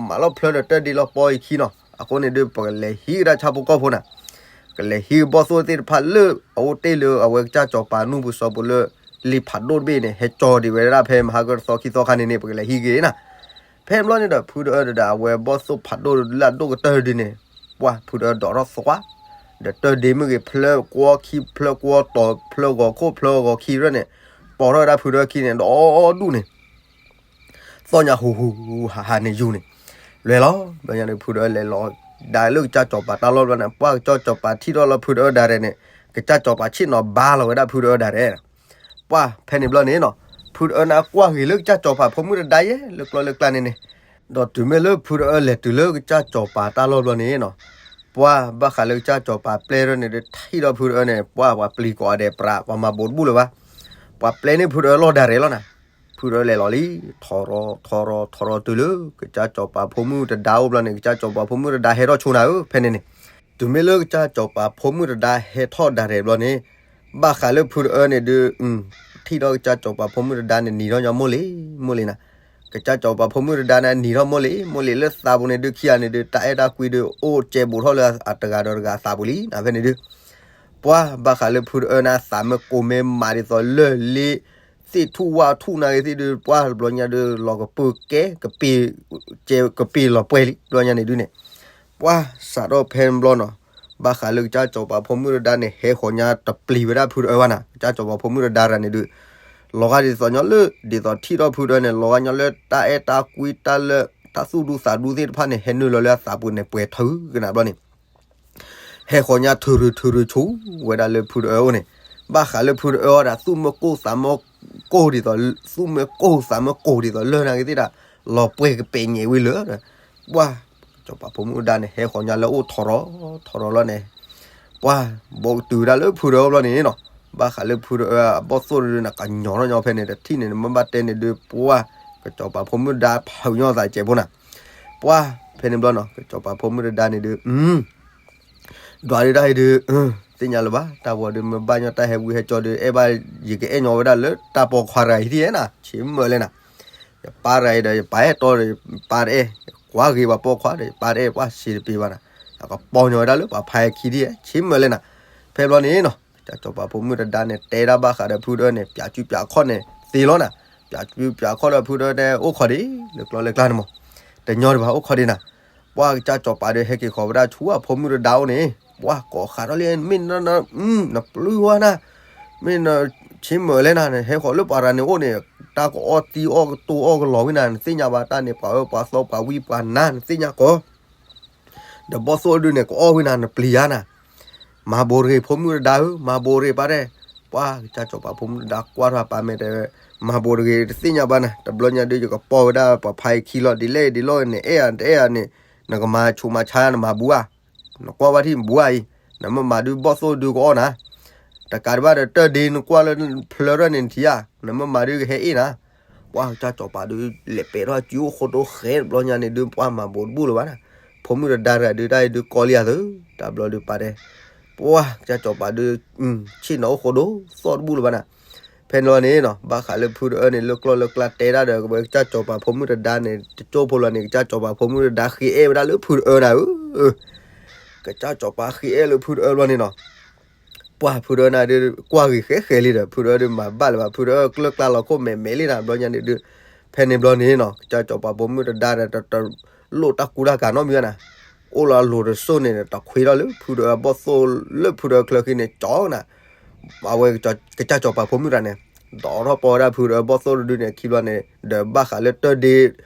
မၤလီၤဖျၢၣ်ဒီးတၢၢ်ဒ့လီၤပီအံၤခံနီၤ, အဃိန့ၣ်ဒုး ပကလဲၤဟံးကဒါဆၣ်ဖိကီၢ်ဖိနၤ ကလဲၤဟံးဘီၣ်သိၣ်သ့ၣ်တဖၣ်လၢ အအိၣ်တ့ၢ်လၢအဝဲကစၢ်စီၤပၤနူၢ်ပူၤစီၤပူၤလၢ လ့ဖးဒိၣ်တဘ့ၣ်န့ၣ် ဟဲကၠီဒံးဝဲဒၣ်ဖဲမဟါကတသီခံသီခါန့ၣ်န့ၣ် ပကလဲၤဟံးက့ၤနၤ, ဖဲဘျီန့ၣ်ဒီး ဖုတအၢဒီးအဝဲဘီၣ်သိၣ်ဖးဒိၣ်လၢအဒိၣ်ကတၢၢ်ဒုးန့ၣ်, ပှၢ်ဖုတအၢဒိးထီၣ်သွါ, ဒီးတၢၢ်ဒ့မ့ၢ်ဂ့ၤ ဖျၢၣ်ကွီၢ်ခံ ဖျၢၣ်ကွီၢ်တီၤ ဖျၢၣ်ဂီၤခိၣ် ဖျၢၣ်ဂီၤခံရၢၣ်န့ၣ်, ပိာ်ထီၣ်ဝဲဒၣ်ဖုတအၢခံန့ၣ် ဒီဒူၣ်န့ၣ် သီၣ်ညါဟူးဟူးဟးဟးန့ၣ်ယူၤန့ၣ်, လဲၤလီၤ, ဘျီညါန့ၣ် ဖုတအၢလဲၤလီၤ, ဒါလၢကစၢ်စီၤပၤတၢ်လီၢ်ဘျီန့ၣ် ပှၢ်ကစၢ်စီၤပၤထံၣ်ထီၣ်လၢဖုတအၢဒၣ်ရဲၣ်န့ၣ်, ကစၢ်စီၤပၤဆ့ၣ်နီၤဘါလီၤဝဲဒၣ်ဖုတအၢဒၣ်ရဲၣ်, ပှၢ်ဖဲန့ၣ်ဘျီန့ၣ်နီၤ, ဖုတအၢန့ၣ်ကွၢ်ဂ့ၤလၢကစၢ်စီၤပၤဖိမုၣ်တဒါယဲၢ် လၢကျီလၢကျါန့ၣ်န့ၣ်, ဒီးတုၤမ့ၢ်လၢဖုတအၢလဲၤတုၤလၢကစၢ်စီၤပၤတၢ်လီၢ်ဘျီန့ၣ်နီၤ, ပှၢ်ဘၣ်ဃးလၢကစၢ်စီၤပၤပျဲၢ်ထီၣ်န့ၣ်ဒီး ထံၣ်ဒီးဖုတအၢန့ၣ် ပှၢ်ပှၤပျံၤကိးဂၤဒဲးပြး ပှၤမၤဘူးတဘူၣ်လၢၤဘၣ်, ပှၤပျဲန့ၢ်ဖုတအၢလီၢ်ဒၣ်ရဲၣ်လီၤနၤ, ဖုတအၢလဲၤလီၤလံ, ထီရီၤထီရီၤထီရီၤတုၤလၢ ကစၢ်စီၤပၤဖိမုၣ်တဒါအိၣ်ဘျီန့ၣ် ကစၢ်စီၤပၤဖိမုၣ်တဒါဟဲထီၣ်ဆိနၤဧၢ ဖဲန့ၣ်န့ၣ်, တုၤမ့ၢ်လၢကစၢ်စီၤပၤဖိမုၣ်တဒါဟဲထီၣ်ဒၣ်ရဲၣ်ဘျီန့ၣ်, ဘၣ်ဃးလၢဖုတအၢန့ၣ်ဒုး, ထံၣ်ဒီးကစၢ်စီၤပၤဖိမုၣ်တဒါန့ၣ် နံၤထီၣ်ညီမိၢ်လံၤ, မိၢ်လံၤနၤ, ကစၢ်စီၤပၤဖိမုၣ်တဒါန့ၣ် နံၤထီၣ်မိၢ်လံၤ, မိၢ်လံၤလၢသးပူၤန့ၣ်ဒုးခံဂၤန့ၣ်ဒုး တၢ်အဲၣ်တၢ်ကွံဒုး အိၣ်ကဲဘူးထီၣ်လၢအတဂၤဒီးတဂၤအသးပူၤလံနၤ ဖဲန့ၣ်ဒုး, ပှၢ်ဘၣ်ဃးလၢဖုတအၢန့ၣ် အသးမ့ၢ်ကိးမ့ၢ်မးဒ်သိးလၢၢ်လ့ သ့ၣ်ထူၣ်ဝၣ်ထူၣ်နာ်ဂ့ၤသ့ၣ်ဒုး ပှၢ်ဘျီညါဒုး လီၤကပၢၤကဲ ကပ့ၤ ကဲ ကပ့ၤလီၤပှဲၤလံ ဘျီညါန့ၣ်ဒုးန့ၣ်, ပှၢ်စးထီၣ်ဖဲဘျီနီၤ, ဘၣ်ဃးလၢကစၢ်စီၤပၤဖိမုၣ်တဒါန့ၣ် ဟဲဃီၤညါတပျံၤဝဲဒၣ်ဖုတအၢဘၣ်နၤ, ကစၢ်စီၤပၤဖိမုၣ်တဒါတဂၤန့ၣ်ဒုး လီၤဂာ်ဒ်သိးညီလၢ ဒ်သိးထံၣ်ထီၣ်ဖုတအၢန့ၣ် လီၤဂာ်ညီလၢတၢ်အဲၣ်တၢ်ကွံတၢ်လၢ တၢ်သူၣ်ဒူသးဒူသ့ၣ်တဖၣ်န့ၣ် ဟဲနုာ်လီၤလၢအသးပူၤန့ၣ် ပှဲၤထီၣ်ကနၤဘျီန့ၣ် ဟ ဟဲဃီညါထုးရူၤထုးရူၤဆူဝဲဒၣ်လၢဖုတအၢအိၣ်န့ၣ်, ဘၣ်ဃးလၢဖုတအၢအီၤဒီး သူၣ်မ့ၢ်ကိၢ်သးမ့ၢ်ကိၢ်ဒ်သိး, သူၣ်မ့ၢ်ကိၢ်သးမ့ၢ်ကိၢ်ဒ်သိးလၢၢ်နာ်က့သ့ၣ်ဒီး, လီၤပှဲၤကပဲာ်ညဲးဝံၤလၢာ်ဒီး, ပှၢ်, စီၤပၤဖိမုၣ်တဒါန့ၣ် ဟဲဃီညါလၢအိၣ်ထီရီၤထီရီၤလီၤန့ၣ်, ပှၢ်, ဘီကတုၤဝဲဒၣ်လၢဖုတအၢဘျီန့ၣ်နီၤ, ဘၣ်ဃးလၢဖုတအၢအဘီၣ်သိၣ်တဒုန့ၣ် ကညီၤထီၣ်ညီၤဖဲန့ၣ် တထံၣ်န့ၣ် နမ့ၢ်ဘၣ်တဲန့ၣ်ဒုး ပှၢ်, ကစီၤပၤဖိမုၣ်တဒါဖုးညီသးစဲးဖိနၤ, ပှၢ်, ဖဲန့ၣ်ဘျီနီၤ ကစီၤပၤဖိမုၣ်တဒါန့ၣ်ဒုး ဒွးဒုးတၢ်အံၤဒုး, သ့ၣ်ညါလၢၤဘၣ်, တၢ်ဝီဒုး မ့ၢ်ဘၣ်ညီတၢ်ဟဲဝံဟဲကၠီဒုး အဲၣ်ဘၣ်, ယကအဲၣ်ညီဝဲဒၣ်လၢတၢ်ပိာ်ခွါတဂၤအံၤထံၣ်ဧါနၤ, ဆ့မၢၢ်လဲၣ်နၤ, ယပၢ်တဂၤအံၤဒီး ယပၢ်အဲၣ်တီဒီး ယပၢ်တအဲၣ်, ယကွၢ်ဂ့ၤပှၤပိာ်ခွါဒီး ယပၢ်တအဲၣ် ပှၢ်ဆံးတပ့ၤဘၣ်နၤ, ယကပိာ်ညီဝဲဒၣ်လၢပှၤဖါအံၤခံထံၣ်ဧါ, ဆ့မၢၢ်လဲၣ်နၤ, ဖဲဘျီန့ၣ်နီၤ ကစၢ်စီၤပၤဖိမုၣ်တဒါန့ၣ် တဲဒၣ်ဘၣ်ဃးဒီးဖုတအၢန့ၣ် ပၠးစုပၠးခီၣ်န့ၣ်သ့လီၤနၤ, ပၠးစုပၠးခီၣ်ဒီးဖုတအၢတဲအိၣ်ခိးဒံး လၢကျီလၢကျါန့ၣ်မး, တညီတဘၣ်အိၣ်ခိးဒံးနၤ, ပှၢ်ကစၢ်စီၤပၤဒီးဟဲက့ၤဃီၤဝဲဒၣ်ဆူအဖိမုၣ်တဒါအိၣ်န့ၣ်, ပှၢ်ကိးဃးထီၣ်လံ မ့ၢ်န, နပျုၢ်ဝဲနၤ, မ့ၢ်နဆ့မၢၢ်လဲၣ်နၤ, ဟဲဃီၤလၢပှၤတဂၤန့ၣ်အိၣ်န့ၣ်, တၢ်ကအီၣ်သံအီၣ်ကတိၤအီၣ်ကလီၤဝံနၤ, နသ့ၣ်ညါဘၣ်တၢ်န့ၣ် ပှၤအၢပှၤသီပှၤဝံပှၤနါ နသ့ၣ်ညါကီး ဒီးဘီၣ်သိၣ်ဒုန့ၣ် ကအီၣ်ဝံနၤ နပျံၤဧါနၤ, မၤဘိးတဂ့ၤ ဖိမုၣ်တဒါဧၢ, မၤဘိးတဂ့ၤပၢ်တဲ, ပှၢ်ကစၢ်စီၤပၤဖိမုၣ်တဒါကွၢ်ထီၣ်ပၢ်မဲာ်တဲ, မၤဘိးတဂ့ၤ တသ့ၣ်ညါဘၣ်နၤ, တဘျီညါဒုး ယကပိာ်ဝဲဒၣ်ပှၤဖါအံၤခံလီၤ, ဒ်လဲၣ်ဒ်လဲၣ်န့ၣ် အဲၣ်ယၤတအဲၣ်ယၤန့ၣ်, နကမၤဆူးမၤဆါယၤ နမၤဘူးဧါ, နကွၢ်ဝဲထံၣ်နဘူးဧါအံၤ, နမ့ၢ်မၤဒုးဘီၣ်သိၣ်ဒုကအီၣ်နၤ တကးဒံးဘၣ်ဒီး တၢၢ်ဒ့နကွၢ်လၢဖျၢၣ်ထီၣ်န့ၣ်နထံၣ်ဧါ, နမ့ၢ်မၤဒုးကဟဲအ့ၣ်နၤ, ပှၢ်ကစၢ်စီၤပၤဒုး လဲၤပဲာ်ထီၣ်စုအိၣ်ဃိဒိဃဲတဘျီညါန့ၣ်ဒုး ပှၢ်မၤဘိးတဘူၣ်လၢၤဘၣ်နၤ, ဖိမုၣ်တဒါတဂၤဒုး တၢ်အံၤဒုးကီလံဧါသၢ, တဘျီဒုးပၢ်တဲ, ပှၢ်ကစၢ်စီၤပၤဒုး, ဆ့ၣ်နီၤအိၣ်ဃိဒိသီၣ်တဘူၣ်လၢၤဘၣ်နၤ, ဖဲန့ၣ်လီၤန့ၣ်နီၤ ဘၣ်ဃးလၢဖုတအၢန့ၣ် လၢကျီၢ်လၢကျါတဲဒၣ်ဒီး ကစၢ်စီၤပၤဖိမုၣ်တဒါန့ၣ် တကၠိဖိလီၤန့ၣ် ကစၢ်စီၤပၤဖိမုၣ်တဒါဃ့အဲၣ်ဝဲဒၣ်လၢဖုတအၢနၤဧၢ ကစၢ်စီၤပၤဃ့အဲၣ်လၢဖုတအၢဘျီန့ၣ်နီၤ, ပှၢ်ဖုတအၢန့ၣ်ဒုး ကွၢ်ဂ့ၤဃဲဃဲလံဒီး ဖုတအၢဒုးမၤဘၣ်လၢၤဘၣ် ဖုတအၢကျၢၢ်ကျါလီၤခိၣ်မဲာ်မဲာ်လံနၤ ဘျီညါန့ၣ်ဒုး, ဖဲန့ၣ်ဘျီန့ၣ်နီၤ ကစၢ်စီၤပၤဖိမုၣ်တဒါဒီး တလိၣ်တၢ်ကူတၢ်ကၤနီတမံၤဘၣ်နၤ, အိၣ်လီၤအလိၤတစိၢ်န့ၣ် တခွ့ထီၣ်လၢဖုတအၢဘီၣ်သိၣ်လၢဖုတအၢချၢဃံန့ၣ် ကၠီနၤ အဝဲ ကစၢ်စီၤပၤဖိမုၣ်တဒါန့ၣ် ဒိးထီၣ်ပီဝဲဒၣ်ဖုတအၢဘီၣ်သိၣ်တဒုန့ၣ် ခံဘျီန့ၣ် ဒီးဘၣ်ဃးလၢတၢၢ်ဒ့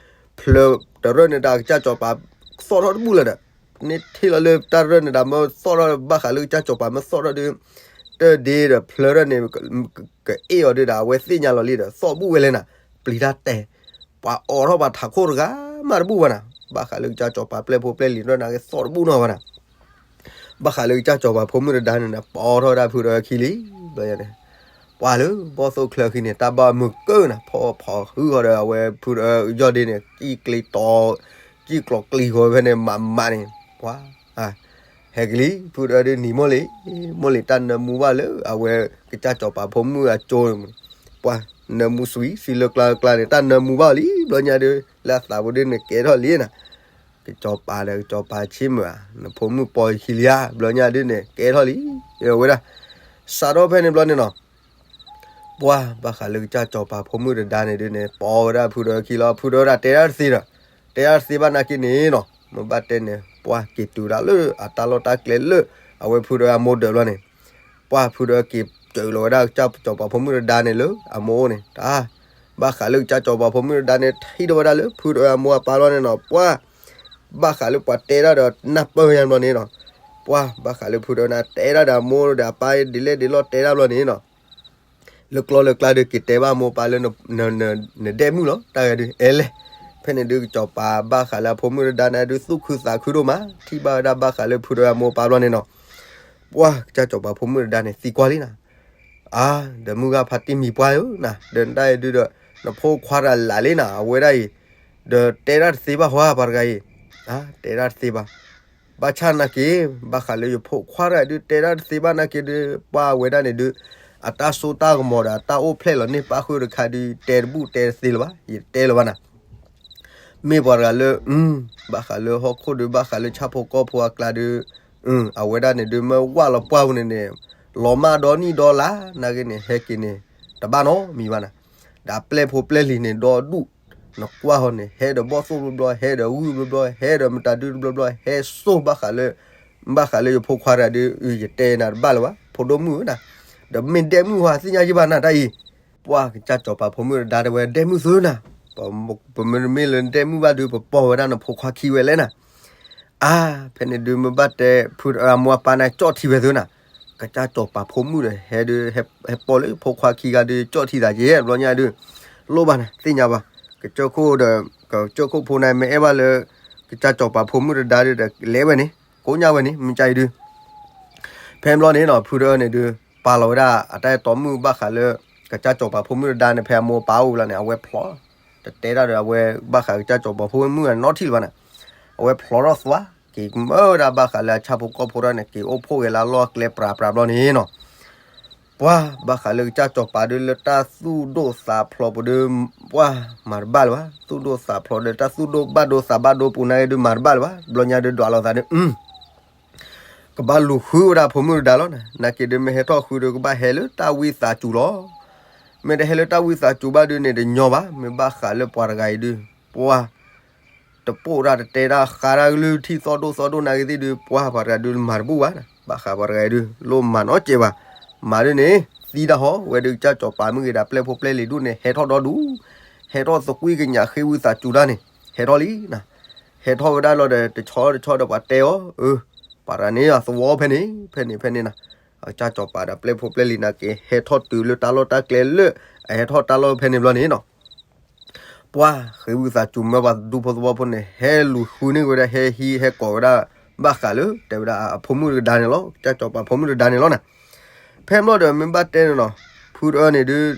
ဖျၢၣ်တရၢၢ်န့ၣ်တၢ်ကစၢ်စီၤပၤသီၣ်ထီၣ်တဘူၣ်လၢၤဒီး န့ၢ်ထံၣ်လီၤလၢတၢ်ရၢၢ်န့ၣ်တၢ်မ့ၢ်သီၣ်ထီၣ်ဘၣ်ဃးလၢကစၢ်စီၤပၤမ့ၢ်သီၣ်ထီၣ်ဒုး တၢၢ်ဒ့ဒီးဖျၢၣ်တရၢၢ်န့ၣ် ကအ့ၣ်အီၤဒုးဒီး အဝဲသ့ၣ်ညါလီၤလံဒီး သီၣ်ဘူၣ်ဝဲလဲၣ်နၤ ပျံၤတၢ်တဲ ပှၤအိးထီၣ်ပှၤထးခိၣ်တဂၤမးတဘူၣ်ဘၣ်နၤ, ဘၣ်ဃးလၢကစၢ်စီၤပၤပျဲၢ်ဖိပျဲၢ်လံၤတရၢၢ်န့ၣ် ကသီၣ်တဘူၣ်နီၢ်ဘၣ်နၤ, ဘၣ်ဃးလၢကစၢ်စီၤပၤဖိမုၣ်တဒါန့ၣ် ပီထီၣ်ဝဲဒၣ်ဖုတအၢခံလံ, ဘျီန့ၣ် ပှၢ်လၢဘီၣ်သိၣ်ချၢဃံန့ၣ် တၢ်ဘၣ်မုာ်ကၢၢ်နၤ ဖီဖီဟုဃီဒီး အဝဲဖုတအၢယီၢ်ဒ့န့ၣ် ကံၣ်ကျ့တီၤ ကံၣ်ကျီၤကျံၤဃီဖဲန့ၣ် မးမးန့ၣ် ပှၤ ဟဲက့ၤလံ ဖုတအၢဒုးနံၤမိၢ်လံ, မိၢ်လံတၢ်နၢမူဘၣ်လၢအဝဲကစၢ်စီၤပၤဖိမုၣ်အကၠိ ပှၤနၢမူစွံ သံလၢကျါကျါန့ၣ် တၢ်နၢမူဘၣ်လံ ဘျီညါဒုး လၢအသးပူၤဒုးန့ၣ် ကဲထီၣ်လံနၤ, ကစီၤပၤဒီးကစီၤပၤဆ့မုၢ်ဧါ နဖိမုၣ်ပိာ်ယခံလံဧါ ဘျီညါဒုးန့ၣ် ကဲထီၣ်လံ, ဝဲဒၣ် စးထီၣ်ဖဲန့ၣ်ဘျီန့ၣ်နီၤ ပှၢ်ဘၣ်ဃးလၢကစၢ်စီၤပၤဖိမုၣ်တဒါန့ၣ်ဒုးန့ၣ် ပိာ်ဝဲဒၣ်ဖုတအၢခံလီၤ, ဖုတအၢဒၣ်တဲဒၣ်တသ့ဒီး တဲဒၣ်တသ့ဘၣ်နာ်က့န့ၣ်နီၤ မ့ၢ်ဘၣ်တဲန့ၣ် ပှၢ်က့ၤတုၤဒၣ်လၢအတၢ်လီၢ်တၢ်ကျဲလၢ အဝဲဖုတအၢအမိၢ်ဒၢးဘျီန့ၣ် ပှၢ်ဖုတအၢက့ၤတုၤလီၤဝဲဒၣ်ကစၢ်စီၤပၤဖိမုၣ်တဒါန့ၣ်လၢအမိၢ်အိၣ်န့ၣ် တၢ် ဘၣ်ဃးလၢကစၢ်စီၤပၤဖိမုၣ်တဒါန့ၣ် ထံၣ်ထီၣ်ဝဲဒၣ်လၢဖုတအၢအမိၢ်အပၢ်ဘျီန့ၣ်နီၤ ပှၢ် ဘၣ်ဃးလၢပှၤတဲဒၣ်ဒီးနၢ်ပၢၢ်ယါဘျီန့ၣ်နီၤ ပှၢ်ဘၣ်ဃးလၢဖုတအၢန့ၣ် တဲဒၣ်ဒီးအမိၢ်ဒီးအပၢ်ဒ်လဲၣ်ဒ်လဲၣ်တဲဒၣ်ဘျီန့ၣ်နီၤ လၢကျီလၢကျါဒုးက့ၤတဲဘၣ်အမိၢ်အပၢ်လၢ နဒဲၣ်မုၣ်လီၤ တၢ်ဂၤဒုး အဲလဲၣ် ဖဲန့ၣ်ဒုးကစီၤပၤဘၣ်ဃးလၢအဖိမုၣ်တဒါန့ၣ်ဒုးသူၣ်ခုသးခုဒိၣ်မး ထံၣ်ဘၣ်ဝဲဒၣ်ဘၣ်ဃးလၢဖုတအၢအမိၢ်အပၢ်ဘျီန့ၣ်နီၤ ပှၢ်ကစၢ်စီၤပၤဖိမုၣ်တဒါန့ၣ် သံကွၢ်လံနၤ အါ ဒီးမုၢ်ဂၤဖါတံၢ်မံၤပှၢ်ဧၢနၤ ဒီးနတၢ်အံၤဒုးဒီး နဖိခွါတဂၤလၢ်လံနၤ အဝဲဒၣ်အံၤ ဒီးတဲဒၣ်တသ့ဘၣ်ဟီဧါ ပှၤတဂၤအံၤ အါ တဲဒၣ်တသ့ဘၣ် ဘၣ်ဆၣ်နာ်က့ ဘၣ်ဃးလၢယဖိခွါတဂၤဒုး တဲဒၣ်တသ့ဘၣ်နာ်က့ဒုး ပှၢ်ဝဲဒၣ်န့ၣ်ဒုး အတၢ်စိတၢ်ကမီၤဒီးအတၢ်အိၣ်ဖျဲၣ်လီၤန့ၢ်ပၣ်ဃုာ်တခါဒုး တဲတဘူၣ်တဲတသ့လၢၤဘၣ် ယတဲလၢၤဘၣ်နၤ မ့ၢ်ပှၤတဂၤလၢ ဘၣ်ဃးလၢဟီၣ်ခိၣ်ဒုး ဘၣ်ဃးလၢဆၣ်ဖိကီၢ်ဖိအကျါဒုး အဝဲဒၣ်န့ၣ်ဒုး မ့ၢ်ဝၢ်လီၤပှၢ်ပူၤန့ၣ်န့ၣ် လီၤမၢ်ဒီနံၣ်ဒီလါ နာ်က့န့ၣ် ဟဲက့ၤန့ၣ် တဘၣ်နီတမံၤဘၣ်နၤ ဒီးအပျဲၢ်ဖိပျဲၢ်လံၤန့ၣ် ဒီဒူၣ် နကွၢ်ဟီန့ၣ် ဟဲဒီးဘီၣ်သိၣ်ဘျီဘျီ ဟဲဒီးဂုၢ်ဘျီဘျီ ဟဲဒီးမတၤဒုတဘျီဘျီ ဟဲစိၢ်ဘၣ်ဃးလၢ ဘၣ်ဃးလၢယဖိခွါတဂၤဒုး ယတဲနၤတဘၣ်လၢၤဘၣ် ဖိဒိၣ်မုၣ်ဧၢနၤ ဒီးမ့ၢ်ဒဲၣ်မုၣ်ဟီ သ့ၣ်ညါယံၢ်ဘၣ်နၤတၢ်အံၤ ပှၢ်ကစၢ်စီၤပၤဖိမုၣ်တဒါတဲဝဲဒဲၣ်မုၣ်သုနၤ ပမ့ၢ်တမ့ၢ်လၢဒဲၣ်မုၣ်ဘၣ်ဒုး ပပိာ်ဝဲဒၣ်နဖိခွါခံဝဲလဲၣ်နၤ အါ, ဖဲန့ၣ်ဒုးမ့ၢ်ဘၣ်တဲ ဖုတအၢအမိၢ်အပၢ်န့ၣ် ကၠီၣ်ထံဝဲသုနၤ, ကစၢ်စီၤပၤဖိမုၣ်ဒီး ဟဲဒုး ဟဲပိာ်လၢဖိခွါခံဂၤဒုး ကၠီၣ်ထံသးက့ ဘျီညါဒုး လိၣ်ဘၣ်နၤ သ့ၣ်ညါဘၣ်, ကစၢၢ်ခိၣ်ဒီး ကစၢၢ်ခိၣ်ဖိန့ၣ် မ့ၢ်အဲၣ်ဘၣ်လၢ ကစၢ်စီၤပၤဖိမုၣ်တဒါဒုးဒီး လဲၤဝဲန့ၣ် ကိးညါဝဲန့ၣ် မ့ၢ်ကါအံၤဒုး ဖဲဘျီန့ၣ်နီၤ ဖုတအၢန့ၣ်ဒုး ပာ်လီၤဝဲဒၣ်အတၢ်အဲၣ်တီမုၣ်ဘၣ်ဃးလၢ ကစၢ်စီၤပၤဖိမုၣ်တဒါန့ၣ် ဖဲအမိၢ်အပၢ်အိၣ်ဘျီန့ၣ် အဝဲဖျိး, တတဲတၢ်ဒီးအဝဲဘၣ်ဃးကစၢ်စီၤပၤဖိမုၣ်အနီၢ်ထံၣ်လၢၤဘၣ်န့ၣ်, အဝဲဖျိးထီၣ်သွါ က့ၤမၢဝဲဒၣ်ဘၣ်ဃးလၢအဆၣ်ဖိကီၢ်ဖိတၢ်န့ၣ် က့ၤအိၣ်ဖှိၣ်ဂဲၤလၢလီၢ်ကျဲပြးပြးဘျီန့ၣ်နီၤ ပှၤဘၣ်ဃးလၢကစၢ်စီၤပၤဒုးလၢတၢ်သူၣ်ဒိၣ်သးဖျိးပူၤဒုး ပှၤမၤတဘၣ်လၢၤဘၣ်, သူၣ်ဒိၣ်သးဖျိးဒီးတၢ်သူၣ်ဒိၣ်ဘၣ်ဒိသးဘၣ်ဒိပူၤန့ၣ်ဒုးမၤတဘၣ်လၢၤဘၣ်, ဘျီညါဒုးဒွးလိာ်သးဒုး ကဘၣ်လူၤဃုဝဲဒၣ်ဖိမုၣ်တဒါလီၤနၤ, နာ်က့ဒုးမ့ၢ်ဟဲထီၣ်ဃုဒုးကဘၣ်ဟဲလၢတၢ်ဝံသးစူၤလီၤ. မ့ၢ်တဟဲလၢတၢ်ဝံသးစူၤဘၣ်ဒုးန့ၣ် တညီဘၣ်, မ့ၢ်ဘၣ်ဃးလၢပှၤတဂၤအံၤဒုး ပှၤ တပိာ်တၢ်တတဲတၢ်ဃးတၢ်ကလုၢ်ထံၣ်သီၣ်ဒိၣ်သီၣ်ဒိၣ်နာ်က့သ့ၣ်ဒုး ပှၤပှၤတဂၤဒုးမၤတဘူၣ်ဘၣ်, ဘၣ်ဃးပှၤတဂၤအံၤဒုး လိၣ်မၤနီတစဲးဘၣ်, မၤဒုးန့ၣ် သံတၢ်ဟီ ဝဲဒုးကစၢ်စီၤပၤမုၢ်ဂ့ၤဒီးပျဲၢ်ဖိပျဲၢ်လံၤဒူၣ်န့ၣ် ဟဲထီၣ်ဒီဒူၣ် ဟဲထီၣ်သကွံာ်ကညးဃ့ဝံသးစူၤတၢ်န့ၣ် ဟဲထီၣ်လံနၤ, ဟဲထီၣ်ဝဲဒၣ်လီၤဒီး တဆီတဆီဒီးပှၤတဲအီၤ, အၢ ပှၤတဂၤန့ၣ်အသဝီဖဲန့ၣ် ဖဲန့ၣ် ဖဲန့ၣ်နၤ, အကစၢ်စီၤပၤဒီးပျဲၢ်ဖိပျဲၢ်လံၤနာ်က့ ဟဲထီၣ်တုၤလၢတၢ်လီၢ်တၢ်ကျဲလၢ အဟဲထီၣ်တၢ်လီၢ်ဖဲန့ၣ်ဘျီန့ၣ်နီၤ ပှၤဃ့ဝံသးစူၤမၢပှၤဒူဖိသဝီဖိန့ၣ် ဟဲလူၤဃုန့ၢ်ဝဲဒၣ် ဟဲဟံးဟဲကိးဝဲဒၣ် ဘၣ်ဃးလၢ တဲဝဲဒၣ်အဖိမုၣ်တဒါန့ၣ်လီၤ, ကစၢ်စီၤပၤဖိမုၣ်တဒါန့ၣ်လီၤနၤ, ဖဲဘျီဒီးမ့ၢ်ဘၣ်တဲန့ၣ်နီၤ, ဖုတအၢန့ၣ်ဒုး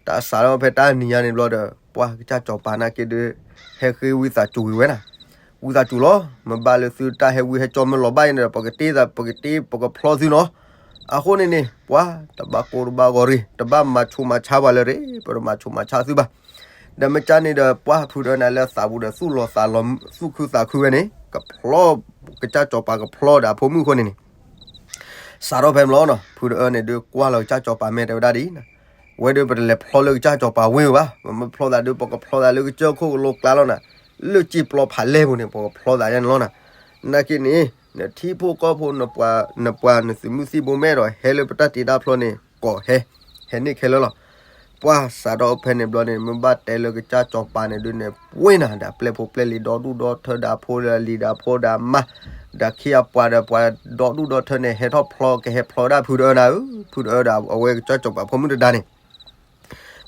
တၢ်စးထီၣ်ဖဲတၢ်နံၤညါန့ၣ်ဘျီဒီး ပှၤကစၢ်စီၤပၤနာ်က့ဒုး ဟဲဃ့ဝံသးစူၤဝံၤဝဲနၤ, ဝံသးစူၤလီၤ, မ့ၢ်ဘၣ်လၢသုတၢ်ဟဲဝံဟဲကၠီမ့ၢ်လီၤဘၣ်အံၤန့ၣ်ဒီး ပကတ့သး ပကတ့ ပကဖျီသုနီၤ, အဃိန့ၣ်န့ၣ် ပှၤတဘၣ်ကိၢ်တဘၣ်ဂီၤရံၣ် တဘၣ်မၤဆူးမၤဆါပှၤလၢၤရ့ၣ် ပတမၤဆူးမၤဆါသုဘၣ်, ဒီးမ့ၢ်ကါန့ၣ်ဒီး ပှၤဖုတအၢန့ၣ်လၢသးပူၤဒီးသူၣ်လီၤသးလီၤ သူၣ်ခုသးခုဝဲန့ၣ် ကဖျီ ကစၢ်စီၤပၤကဖျီဒီးအဖိမုၣ်အဃိန့ၣ်န့ၣ် စးထီၣ်ဖဲမ့ၢ်လီၤနီၤ, ဖုတအၢန့ၣ်ဒုးကွၢ်လီၤကစၢ်စီၤပၤမဲာ်တဲဝဲဒၣ်ဒ်အံၤ, ဝဲဒုးပတလဲၤဖျီလၢကစၢ်စီၤပၤဝ့ၢ်ဘၣ်, ပမ့ၢ်ဖျီသးဒုး ပကဖျီသးလၢကစၢၢ်ခိၣ်ကလိကျါလီၤနၤ, လၢစ့ပျီဖးလဲၢ်ပူၤန့ၣ် ပကဖျီသးယါန့ၣ်လီၤနၤ, နာ်က့န့ၣ် နထံဖိကီၢ်ဖိ နပှၤ နပှၤ နသုးမုၢ်သံၣ်ဘိမဲာ်ဒီး ဟဲလၢပတၢ်တ့တၢ်ဖျီန့ၣ် ကိးဟဲ ဟဲန့ၢ်ခဲလၢာ်လီၤ. ပှၤစးထီၣ်ဖဲန့ၣ်ဘျီန့ၣ် မ့ၢ်ဘၣ်တဲလၢကစၢ်စီၤပၤန့ၣ်ဒုးန့ၣ် ပှ့ၤနၤဒီးပျဲၢ်ဖိပျဲၢ်လံၤ ဒီဒူၣ်ဒီထၢဒီးအဖိဒီးလံၤဒီးအဖိဒီးအမါ ဒီးခံအပှၤဒီးပှၤဒီဒူၣ်ဒီထၢန့ၣ် ဟဲထီၣ်ဖျီ ကဟဲဖျီဝဲဒၣ်ဖုတအၢနၤဧၢ, ဖုတအၢဒီးအဝဲကစၢ်စီၤပၤဖိမုၣ်တဒါန့ၣ်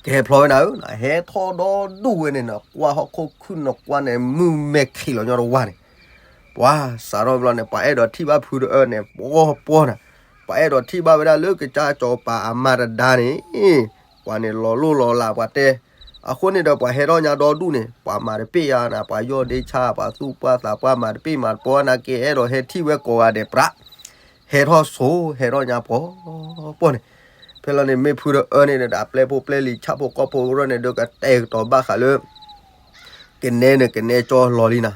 ကဟဲဖျီဝဲနၤဧၢ, ဟဲထီၣ်ဒီဒူၣ်ဝဲန့ၣ် နကွၢ်ဟီၣ်ခိၣ်ခုၣ် နကွၢ်န့ၣ် မုၢ်မဲာ်ခံးလီၤညီတဝါန့ၣ် ပှၤစးထီၣ်ဘျီန့ၣ် ပှၤအဲၣ်ဒိးထံၣ်ဘၣ်ဖုတအၢန့ၣ် ပှီပှီနၤ, ပှၤအဲၣ်ဒိးထံၣ်ဘၣ်ဝဲဒၣ်လၢကစၢ်စီၤပၤအမါတဒါန့ၣ် ပှၤန့ၣ်လီၤလိၢ်လီၤလးပှၤတဲ, အဃိန့ၣ်ဒီးပှၤဟဲထီၣ်ညါဒီဒူၣ်န့ၣ် ပှၤမၤတပ့ၢ်ယါနၤ, ပှၤယီၢ်ဒ့ဆါ ပှၤသူၣ်ပှၢ်သးပှၢ်မၤတပ့ၢ်မၤတပီၤနာ်က့ အဲၣ်ဒိးဟဲထံၣ်ဝဲကိးဂၤဒဲးပြး ဟဲထီၣ်ဆိ ဟဲထီၣ်ညါပှီပှီန့ၣ်, ဖဲလီၤန့ၣ် မ့ၢ်ဖုတအၢန့ၣ်ဒီး အပျဲၢ်ဖိပျဲၢ်လံၤ ဆၣ်ဖိကီၢ်ဖိကရၢန့ၣ်ဒီး ကတဲာ်ကတီၤဘၣ်ဃးလၢ ကနဲန့ၣ် ကနဲကၠီလီၤလံနၤ,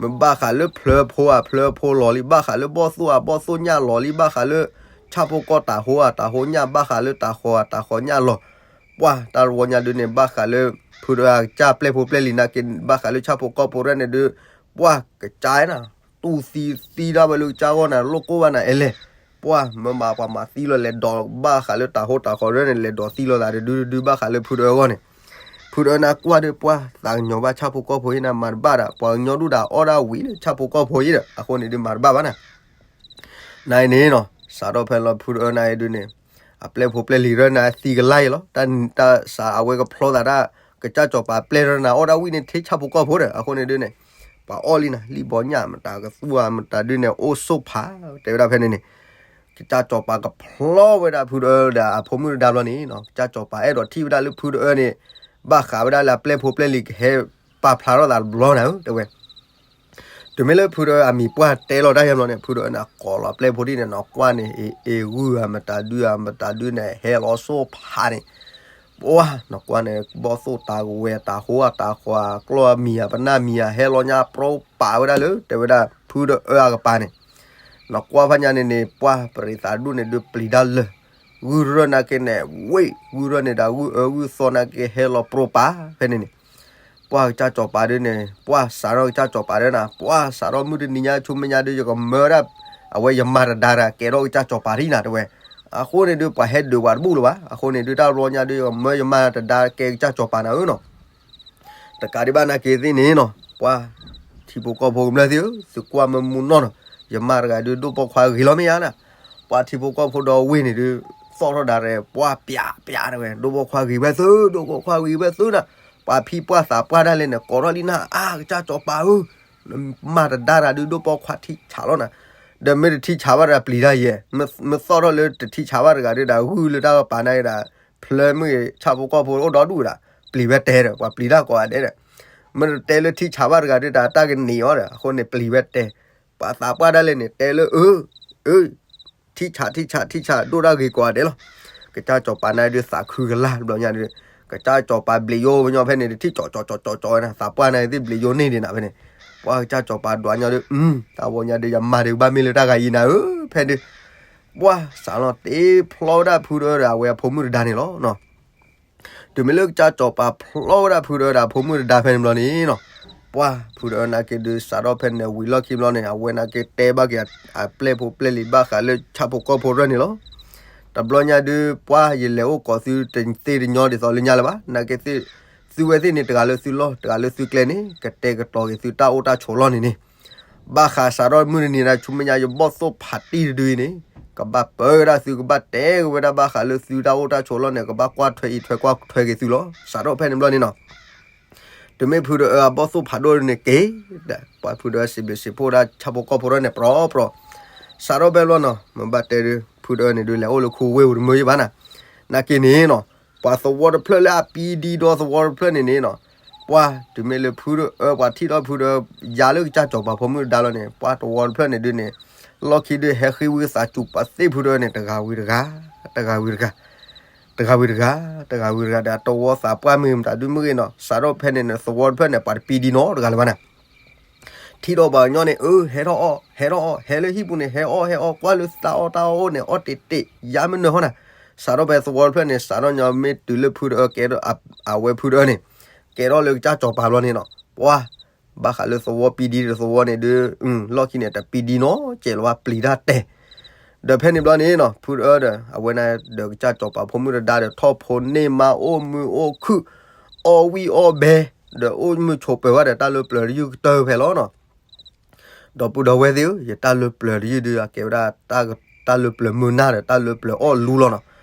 မ့ၢ်ဘၣ်ဃးလၢဖျၢဖိဧါ ဖျၢဖိလီၤလံ, ဘၣ်ဃးလၢဘီၣ်သိၣ်ဧါ ဘီၣ်သိၣ်ညၣ်လီၤလံ, ဘၣ်ဃးလၢ ဆၣ်ဖိကီၢ်တၤဟိဧါ တၤဟိညၣ်, ဘၣ်ဃးလၢတၤဟိဧါ တၤဟိညၣ်လီၤ, ပှၤတၢ်တဝီညါဒုးန့ၣ် ဘၣ်ဃးလၢ ဖုတအၢအကစၢ်ပျဲၢ်ဖိပျဲၢ်လံၤနာ်က့ ဘၣ်ဃးလၢဆၣ်ဖိကီၢ်ဖိရဲၣ်န့ၣ်ဒုး ပှၤကစၢ်နၤ တူၢ်သံသံဒၣ်ဝဲလၢကစၢ်ဂီၢ်နၤ လိၣ်ကိၢ်ဘၣ်နၤအဲလဲၣ်, ပှၤမ့ၢ်မၤပှၤမၤသံလီၤလဲၤဒီး ဘၣ်ဃးလၢတၤဟိတၤဃီရဲၣ်န့ၣ် လဲၤဒီးသံလီၤသးတဒုတဒု ဘၣ်ဃးလၢဖုတအၢအဂီၢ်န့ၣ်, ဖုတအၢနၤကွၢ်ဒီး ပှၤသးကညီၤဘၣ်ဆၣ်ဖိကီၢ်ဖိအံၤနၤ မၤတဘၣ်ဒီး ပှၤကညီဒူၣ်ဒီးအီၣ်ဒၣ်ဝံၤလၢဆၣ်ဖိကီၢ်ဖိအံၤဒီး အဃိန့ၣ်ဒုးမၤတဘၣ်ဘၣ်နၤ နၤအံၤန့ၣ်နီၤ စးထီၣ်ဖဲလီၤဖုတအၢနၤအံၤဒုးန့ၣ် အပျဲၢ်ဖိပျဲၢ်လံၤရၢနၤသံကလါအံၤလီၤ, တၢ်စးအဝဲကဖျီသးတၢ် ကစၢ်စီၤပၤပျဲၢ်ရၢနၤအီၣ်ဒၣ်ဝံၤန့ၣ် ထဲဆၣ်ဖိကီၢ်ဖိဒီး အဃိန့ၣ်ဒုးန့ၣ် ပှၤအီၣ်လံနၤ လံၣ်ဘီညၣ်မတၤကသူဧါ မတၤဒုးန့ၣ် အိၣ်ဆိၣ်ဖး တဲဝဲဒၣ်ဖဲန့ၣ်န့ၣ် ကစၢ်စီၤပၤကဖျီဝဲဒၣ်ဖုတအၢဒီးအဖိမုၣ်တဒါဘျီန့ၣ်နီၤ ကစၢ်စီၤပၤအဲၣ်ဒိးထံၣ်ဝဲဒၣ်လၢဖုတအၢန့ၣ် ဘၣ်ဃးဝဲဒၣ်လၢအပျဲၢ်ဖိပျဲၢ်လံၤကဟဲပာ်ဖျါထီၣ်သးတဘျီနၤဧၢ တဲဝဲ တုၤမ့ၢ်လၢဖုတအၢအမံၤပှၢ်တဲလီၤတၢ်ယဲၢ်ဘျီန့ၣ် ဖုတအၢန့ၣ် ကိးလီၤပျဲၢ်ဖိဒ်န့ၣ် နကွၢ်န့ၣ် အ့ၣ် အ့ၣ် ဂုၢ်ဧါ မတၤဒုဧါ မတၤဒုန့ၣ် ဟဲလီၤဆိၣ်ဖးန့ၣ် ပှၤ နကွၢ်န့ၣ် ဘီၣ်သိၣ်တၤဝဲ တၤဟိဧါ တၤဃီဧါ ကျီၢ်အမံၤဧါ ပနၢ်မံၤဧါ ဟဲလီၤညါပြီပာ်ဝဲဒၣ်လၢ တဲဝဲဒၣ် ဖုတအၢအကပၤန့ၣ် နကွၢ်ဖဲညါန့ၣ်န့ၣ် ပှၤပရံးသးဒူၣ်န့ၣ်ဒုးပျံၤတၢ်လၢာ် ဂုၢ်ရၢၢ်နာ်က့န့ၣ် ဝ့ၢ် ဂုၢ်ရၢၢ်န့ၣ်ဒီး ဂုၢ်အၢဂုၢ်သီနာ်က့ ဟဲလီၤပြီပာ်ဖဲန့ၣ်န့ၣ် ပှၤကစၢ်စီၤပၤဒုးန့ၣ် ပှၤစးထီၣ်ကစၢ်စီၤပၤဒုးနၤ ပှၤစးထီၣ်မုၢ်တနံၤညါဆူမဲာ်ညါဒုး ယကမၢဝဲဒၣ် အဝဲယမါတဒါဒီး ကဲထီၣ်ကစၢ်စီၤပၤဒံနၤ တဲဝဲ အဃိန့ၣ်ဒုး ပှၤဟဲဒုးပှၤတဘူၣ်လၢၤဘၣ် အဃိန့ၣ်ဒုး တၢ်တဘျီညါဒုး ယကမၢယမါတဒါကဲကစၢ်စီၤပၤနၤဧၢနီၤ တကးဒံးဘၣ်နာ်က့သ့ၣ်န့ၣ်နီၤ ပှၤထံ ထံဖိကီၢ်ဖိကမျၢၢ်သ့ၣ်ဧၢ, သုကွၢ်မ့ၢ်မူနီၢ်နီၤ, ယမါတဂၤဒုး ဒိၣ်ပိာ်ခွါဂ့ၤလီၤမ့ၢ်ယါနၤ, ပှၤထံဖိကီၢ်ဖိဒီးဝ့ၢ်န့ၣ်ဒုး သီၣ်ထီၣ်ဒၣ်ရဲၣ် ပှၤပျးပျးတဝဲ, ဒိၣ်ပိာ်ခွါဂ့ၤဝဲသု, ဒိၣ်ပိာ်ခွါဂ့ၤဝဲသုနၤ, ပှၤဖံပှၢ်သးပှၢ်ဒၣ်လဲာ်န့ၣ် ကိးထီၣ်လံနၤ, အါ ကစၢ်စီၤပၤဧၢ, မၤတဒါတၢ်ဒုး ဒိၣ်ပိာ်ခွါထံဆးလီၤနၤ, ဒီးမ့ၢ်တထံဆးဘၣ်တဂၤပျံၤတၢ်ယဲ, မ့ၢ်သီၣ်ထီၣ်လၢတထံဆးဘၣ်တဂၤဒုး တၢ်ဂုၢ်လၢတၢ်ကပၤနၤဒၣ်, ဖျၢမုၢ်ဂ့ၤ ဆၣ်ဖိကီၢ်ဖိအိၣ်ဒီဒူၣ်ဒၣ်, ပျံၤဝဲတဲဒီး ပှၤပျံၤတၢ်ကိးဂၤဒဲးဒီး, မ့ၢ်တတဲလၢထံဆးဘၣ်တဂၤဒုး တၢ်တၢ်ကန့ၢ်အီၤဒီး အဃိန့ၣ်ပျံၤဝဲတဲ, ပှၤသးပှၢ်ဒၣ်လဲာ်န့ၣ် တဲလၢအၢ အၢ ထံဆး ထံဆး ထံဆး ဒိၣ်တၢ်ဂ့ၤကိးဂၤဒဲးလီၤ. ကစၢ်စီၤပၤနၤဒုးသးခုကလၢ်တဘျီညါဒုး, ကစၢ်စီၤပၤဘျံးယိၣ်ဝဲညီဖဲန့ၣ် တထံၣ်ကၠီကၠီကၠီကၠီဝဲနၤ, သးပှၢ်နၤသ့ၣ်ဘျံးယိၣ်န့ၢ်ဒံးနၤဖဲန့ၣ်, ပှၤကစၢ်စီၤပၤဒွးညီဒုး, တၢ်ဝီညါဒုး ယမၤဒံးကဘၣ်မ့ၢ်လၢတၢ်ဂၤအံၤနၤဧၢ, ဖဲဒုး ပှၤစးလီၤတ့ဖျီဝဲဒၣ်ဖုတအၢဒီး အဝဲအဖိမုၣ်တဒါန့ၣ်လီၤ. တုၤမ့ၢ်လၢကစၢ်စီၤပၤဖျီဝဲဒၣ်ဖုတအၢဒီးအဖိမုၣ်တဒါဖဲန့ၣ်ဘျီန့ၣ်နီၤ, ပှၤဖုတအၢနာ်က့ဒုး စးထီၣ်ဖဲန့ၣ်ဝံၤလီၢ်ခံဘျီန့ၣ် အဝဲနာ်က့တဲဘၣ်က့ၤအပျဲၢ်ဖိပျဲၢ်လံၤဘၣ်ဃးလၢဆၣ်ဖိကီၢ်ဖိတဖၣ်န့ၣ်လီၤ. တဘျီညါဒုး ပှၤယလဲၤအိၣ်ကိးသုတသ့တညီဒ်သိးလၢညါလၢၤဘၣ်, နာ်က့ သုဝဲသ့ၣ်န့ၣ် တဂၤလၢသုလီၢ် တဂၤလၢသုကျဲန့ၣ် ကတဲာ်ကတီၤက့ၤသုတၢ်အိၣ်တၢ်ဆိးလီၢ်န့ၣ်န့ၣ် ဘၣ်ဃးစးထီၣ်မုၢ်တနံၤဒၣ်ဆူမဲာ်ညါ ယဘီၣ်သိၣ်ဖးတံၢ်တဒုအံၤန့ၣ် ကဘၣ်ပၢဝဲဒၣ်သု ကဘၣ်တဲက့ၤဝဲဒၣ်ဘၣ်ဃးလၢသုတၢ်အိၣ်တၢ်ဆိးလီၢ်န့ၣ် ကဘၣ်ကွၢ်ထွဲအံးထွဲကွၢ်ထွဲက့ၤသုလီၤ. စးထီၣ်ဖဲန့ၣ်ဘျီန့ၣ်နီၤ တုၤမ့ၢ်ဖုတအၢအဘီၣ်သိၣ်ဖးဒိၣ်န့ၣ်က့ၤ ပှၤဖုတအၢစံးဘျုးစံးဖှိၣ်ဒၣ်ဆၣ်ဖိကီၢ်ဖိတဖၣ်န့ၣ် ပြီပြီ စးထီၣ်ဖဲဘျီနီၤ မ့ၢ်ဘၣ်တဲဒုး ဖုတအၢန့ၣ်ဒုး လဲၤအိၣ်လၢခူဝ့ၢ်ပူၤတမုာ်ယံၤဘၣ်နၤ. နာ်က့န့ၣ်နီၤ ပှၤသဝီတဖျၢၣ်လၢအပံဒံဒီသဝီတဖျၢၣ်န့ၣ်န့ၣ်နီၤ ပှၤတုၤမ့ၢ်လၢဖုတအၢ ပှၤထံၣ်ထီၣ်ဖုတအၢ ယၤလၢကစၢ်စီၤပၤဖိမုၣ်တဒါလီၤန့ၣ် ပှၤသဝီတဖျၢၣ်န့ၣ်ဒုးန့ၣ် လီၢ်ခံဒုးဟဲဃ့ဝံသးစူၤပှၤသ့ၣ်ဖုတအၢန့ၣ် တဂၤဝံၤတဂၤ တဂၤဝံၤတဂၤ တဂၤဝံၤတဂၤ တဂၤဝံၤတဂၤဒီး တဝီသးပှၢ်မ့ၢ်မတၤဒုးမ့ၢ်ဂ့ၤနီၤ စးထီၣ်ဖဲန့ၣ်န့ၣ် သဝီတဖျၢၣ်န့ၣ် ပှၤတပံဒံနီတဂၤလၢၤဘၣ်နၤ ထံၣ်ဒီးပှၤကညီန့ၣ် အၢ ဟဲထီၣ်အီၣ် ဟဲထီၣ်အီၣ် ဟဲလၢဟံၣ်ပူၤန့ၣ် ဟဲအီၣ် ဟဲအီၣ် ကွၢ်လၢတၢ်အီၣ်တၢ်အီအိၣ်န့ၣ် အီၣ်တ့ၢ်တ့ၢ် ယါမ့ၢ်နၢၤဟီၣ်နၤ. စးထီၣ်ဖဲသဝီတဖျၢၣ်န့ၣ် စးထီၣ်ညီမ့ၢ်တုၤလၢဖုတအၢကဲထီၣ် အဝဲဖုတအၢန့ၣ် ကဲထီၣ်လၢကစၢ်စီၤပၤဘျီန့ၣ်နီၤ ပှၤ ဘၣ်ဃးလၢသဝီပံဒံဒီးသဝီန့ၣ်ဒုး လီၢ်ခံန့ၣ် တပံဒံနီတစဲးလၢၤဘၣ် ပျံၤတၢ်တဲာ် ဒီးဖဲန့ၣ်ဘျီန့ၣ်နီၤ ဖုတအၢဒီး အဝဲန့ၣ်ဒီးကစၢ်စီၤပၤဖိမုၣ်တဒါဒီး ထီၣ်ဖိန့ၢ်မါ အိၣ်မုာ်အိၣ်ခုၣ် အီၣ်ဝံၣ်အီၣ်ဘဲ ဒီးအိၣ်မုာ်ဆိးပၢၤဘၣ်ဒီး တၢ်လၢပျၢၤတယုၢ်ကတၢၢ်ဖဲလီၤနီၤ. ဒီပုၢ်ဒီဝဲၢ်သ့ၣ်ဧၢ, ယတၢ်လၢပျၢၤတယုၢ်ဒုး အကဲဝဲဒၣ် တၢ်လၢပျၢၤမုာ်နၢ်ဒီး တၢ်လၢပျၢၤအီၣ်လူလီၤနီၤ.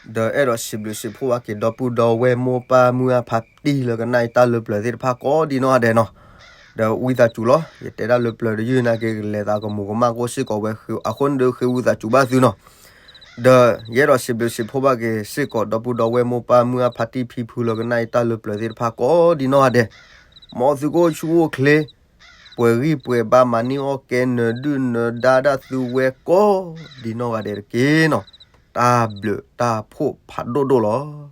ဒီးအဲၣ်ဒိးစံးဘျုးစံးဖှိၣ်ဘၣ်က့ၤ ဒီပုၢ်ဒီဝဲၢ်မိၢ်ပၢ်မုၢ်အဖါတံၢ်လၢကနၣ်အံၤတၢ်လၢပျၢၤသ့ၣ်တဖၣ်ကိးဒံနီၢ်ဂၤဒဲးနီၤ. ဒီးဝံသးစူၤလီၤ. ယတဲတၢ်လၢပျၢၤတယုၢ်နာ်က့ ကလဲၤသးကမူၤကမၣ်ကိၣ်စ့ၢ်ကီးဝဲ အဃိန့ၣ်ဒုးဃ့ဝံသးစူၤဘၣ်သုနီၤ. ဒီးယအဲၣ်ဒိးစံးဘျုးစံးဖှိၣ်ဘၣ်က့ၤစ့ၢ်ကီး ဒီပုၢ်ဒီဝဲၢ်မိၢ်ပၢ်မုၢ်အဖါတံၢ်ဖံဖုလၢကနၣ်အံၤတၢ်လၢပျၢၤသ့ၣ်တဖၣ်ကိးဒံနီၢ်ဂၤဒဲး, မ်သုကအိၣ်ဆူၣ်အိၣ်ချ့, ပှဲၤဂံၢ်ပှဲၤဘါ မၤန့ၢ်အီၣ်ကဲ နၢၤဒုၣ်နၢၤဒါဒၣ်သုဝဲကိးဒံနီၢ်ဂၤဒဲးတက့ၢ်နီၤ. တၢ်ဘျုးတၢ်ဖှိၣ်ဖးဒိၣ်ဒိၣ်လီၤ.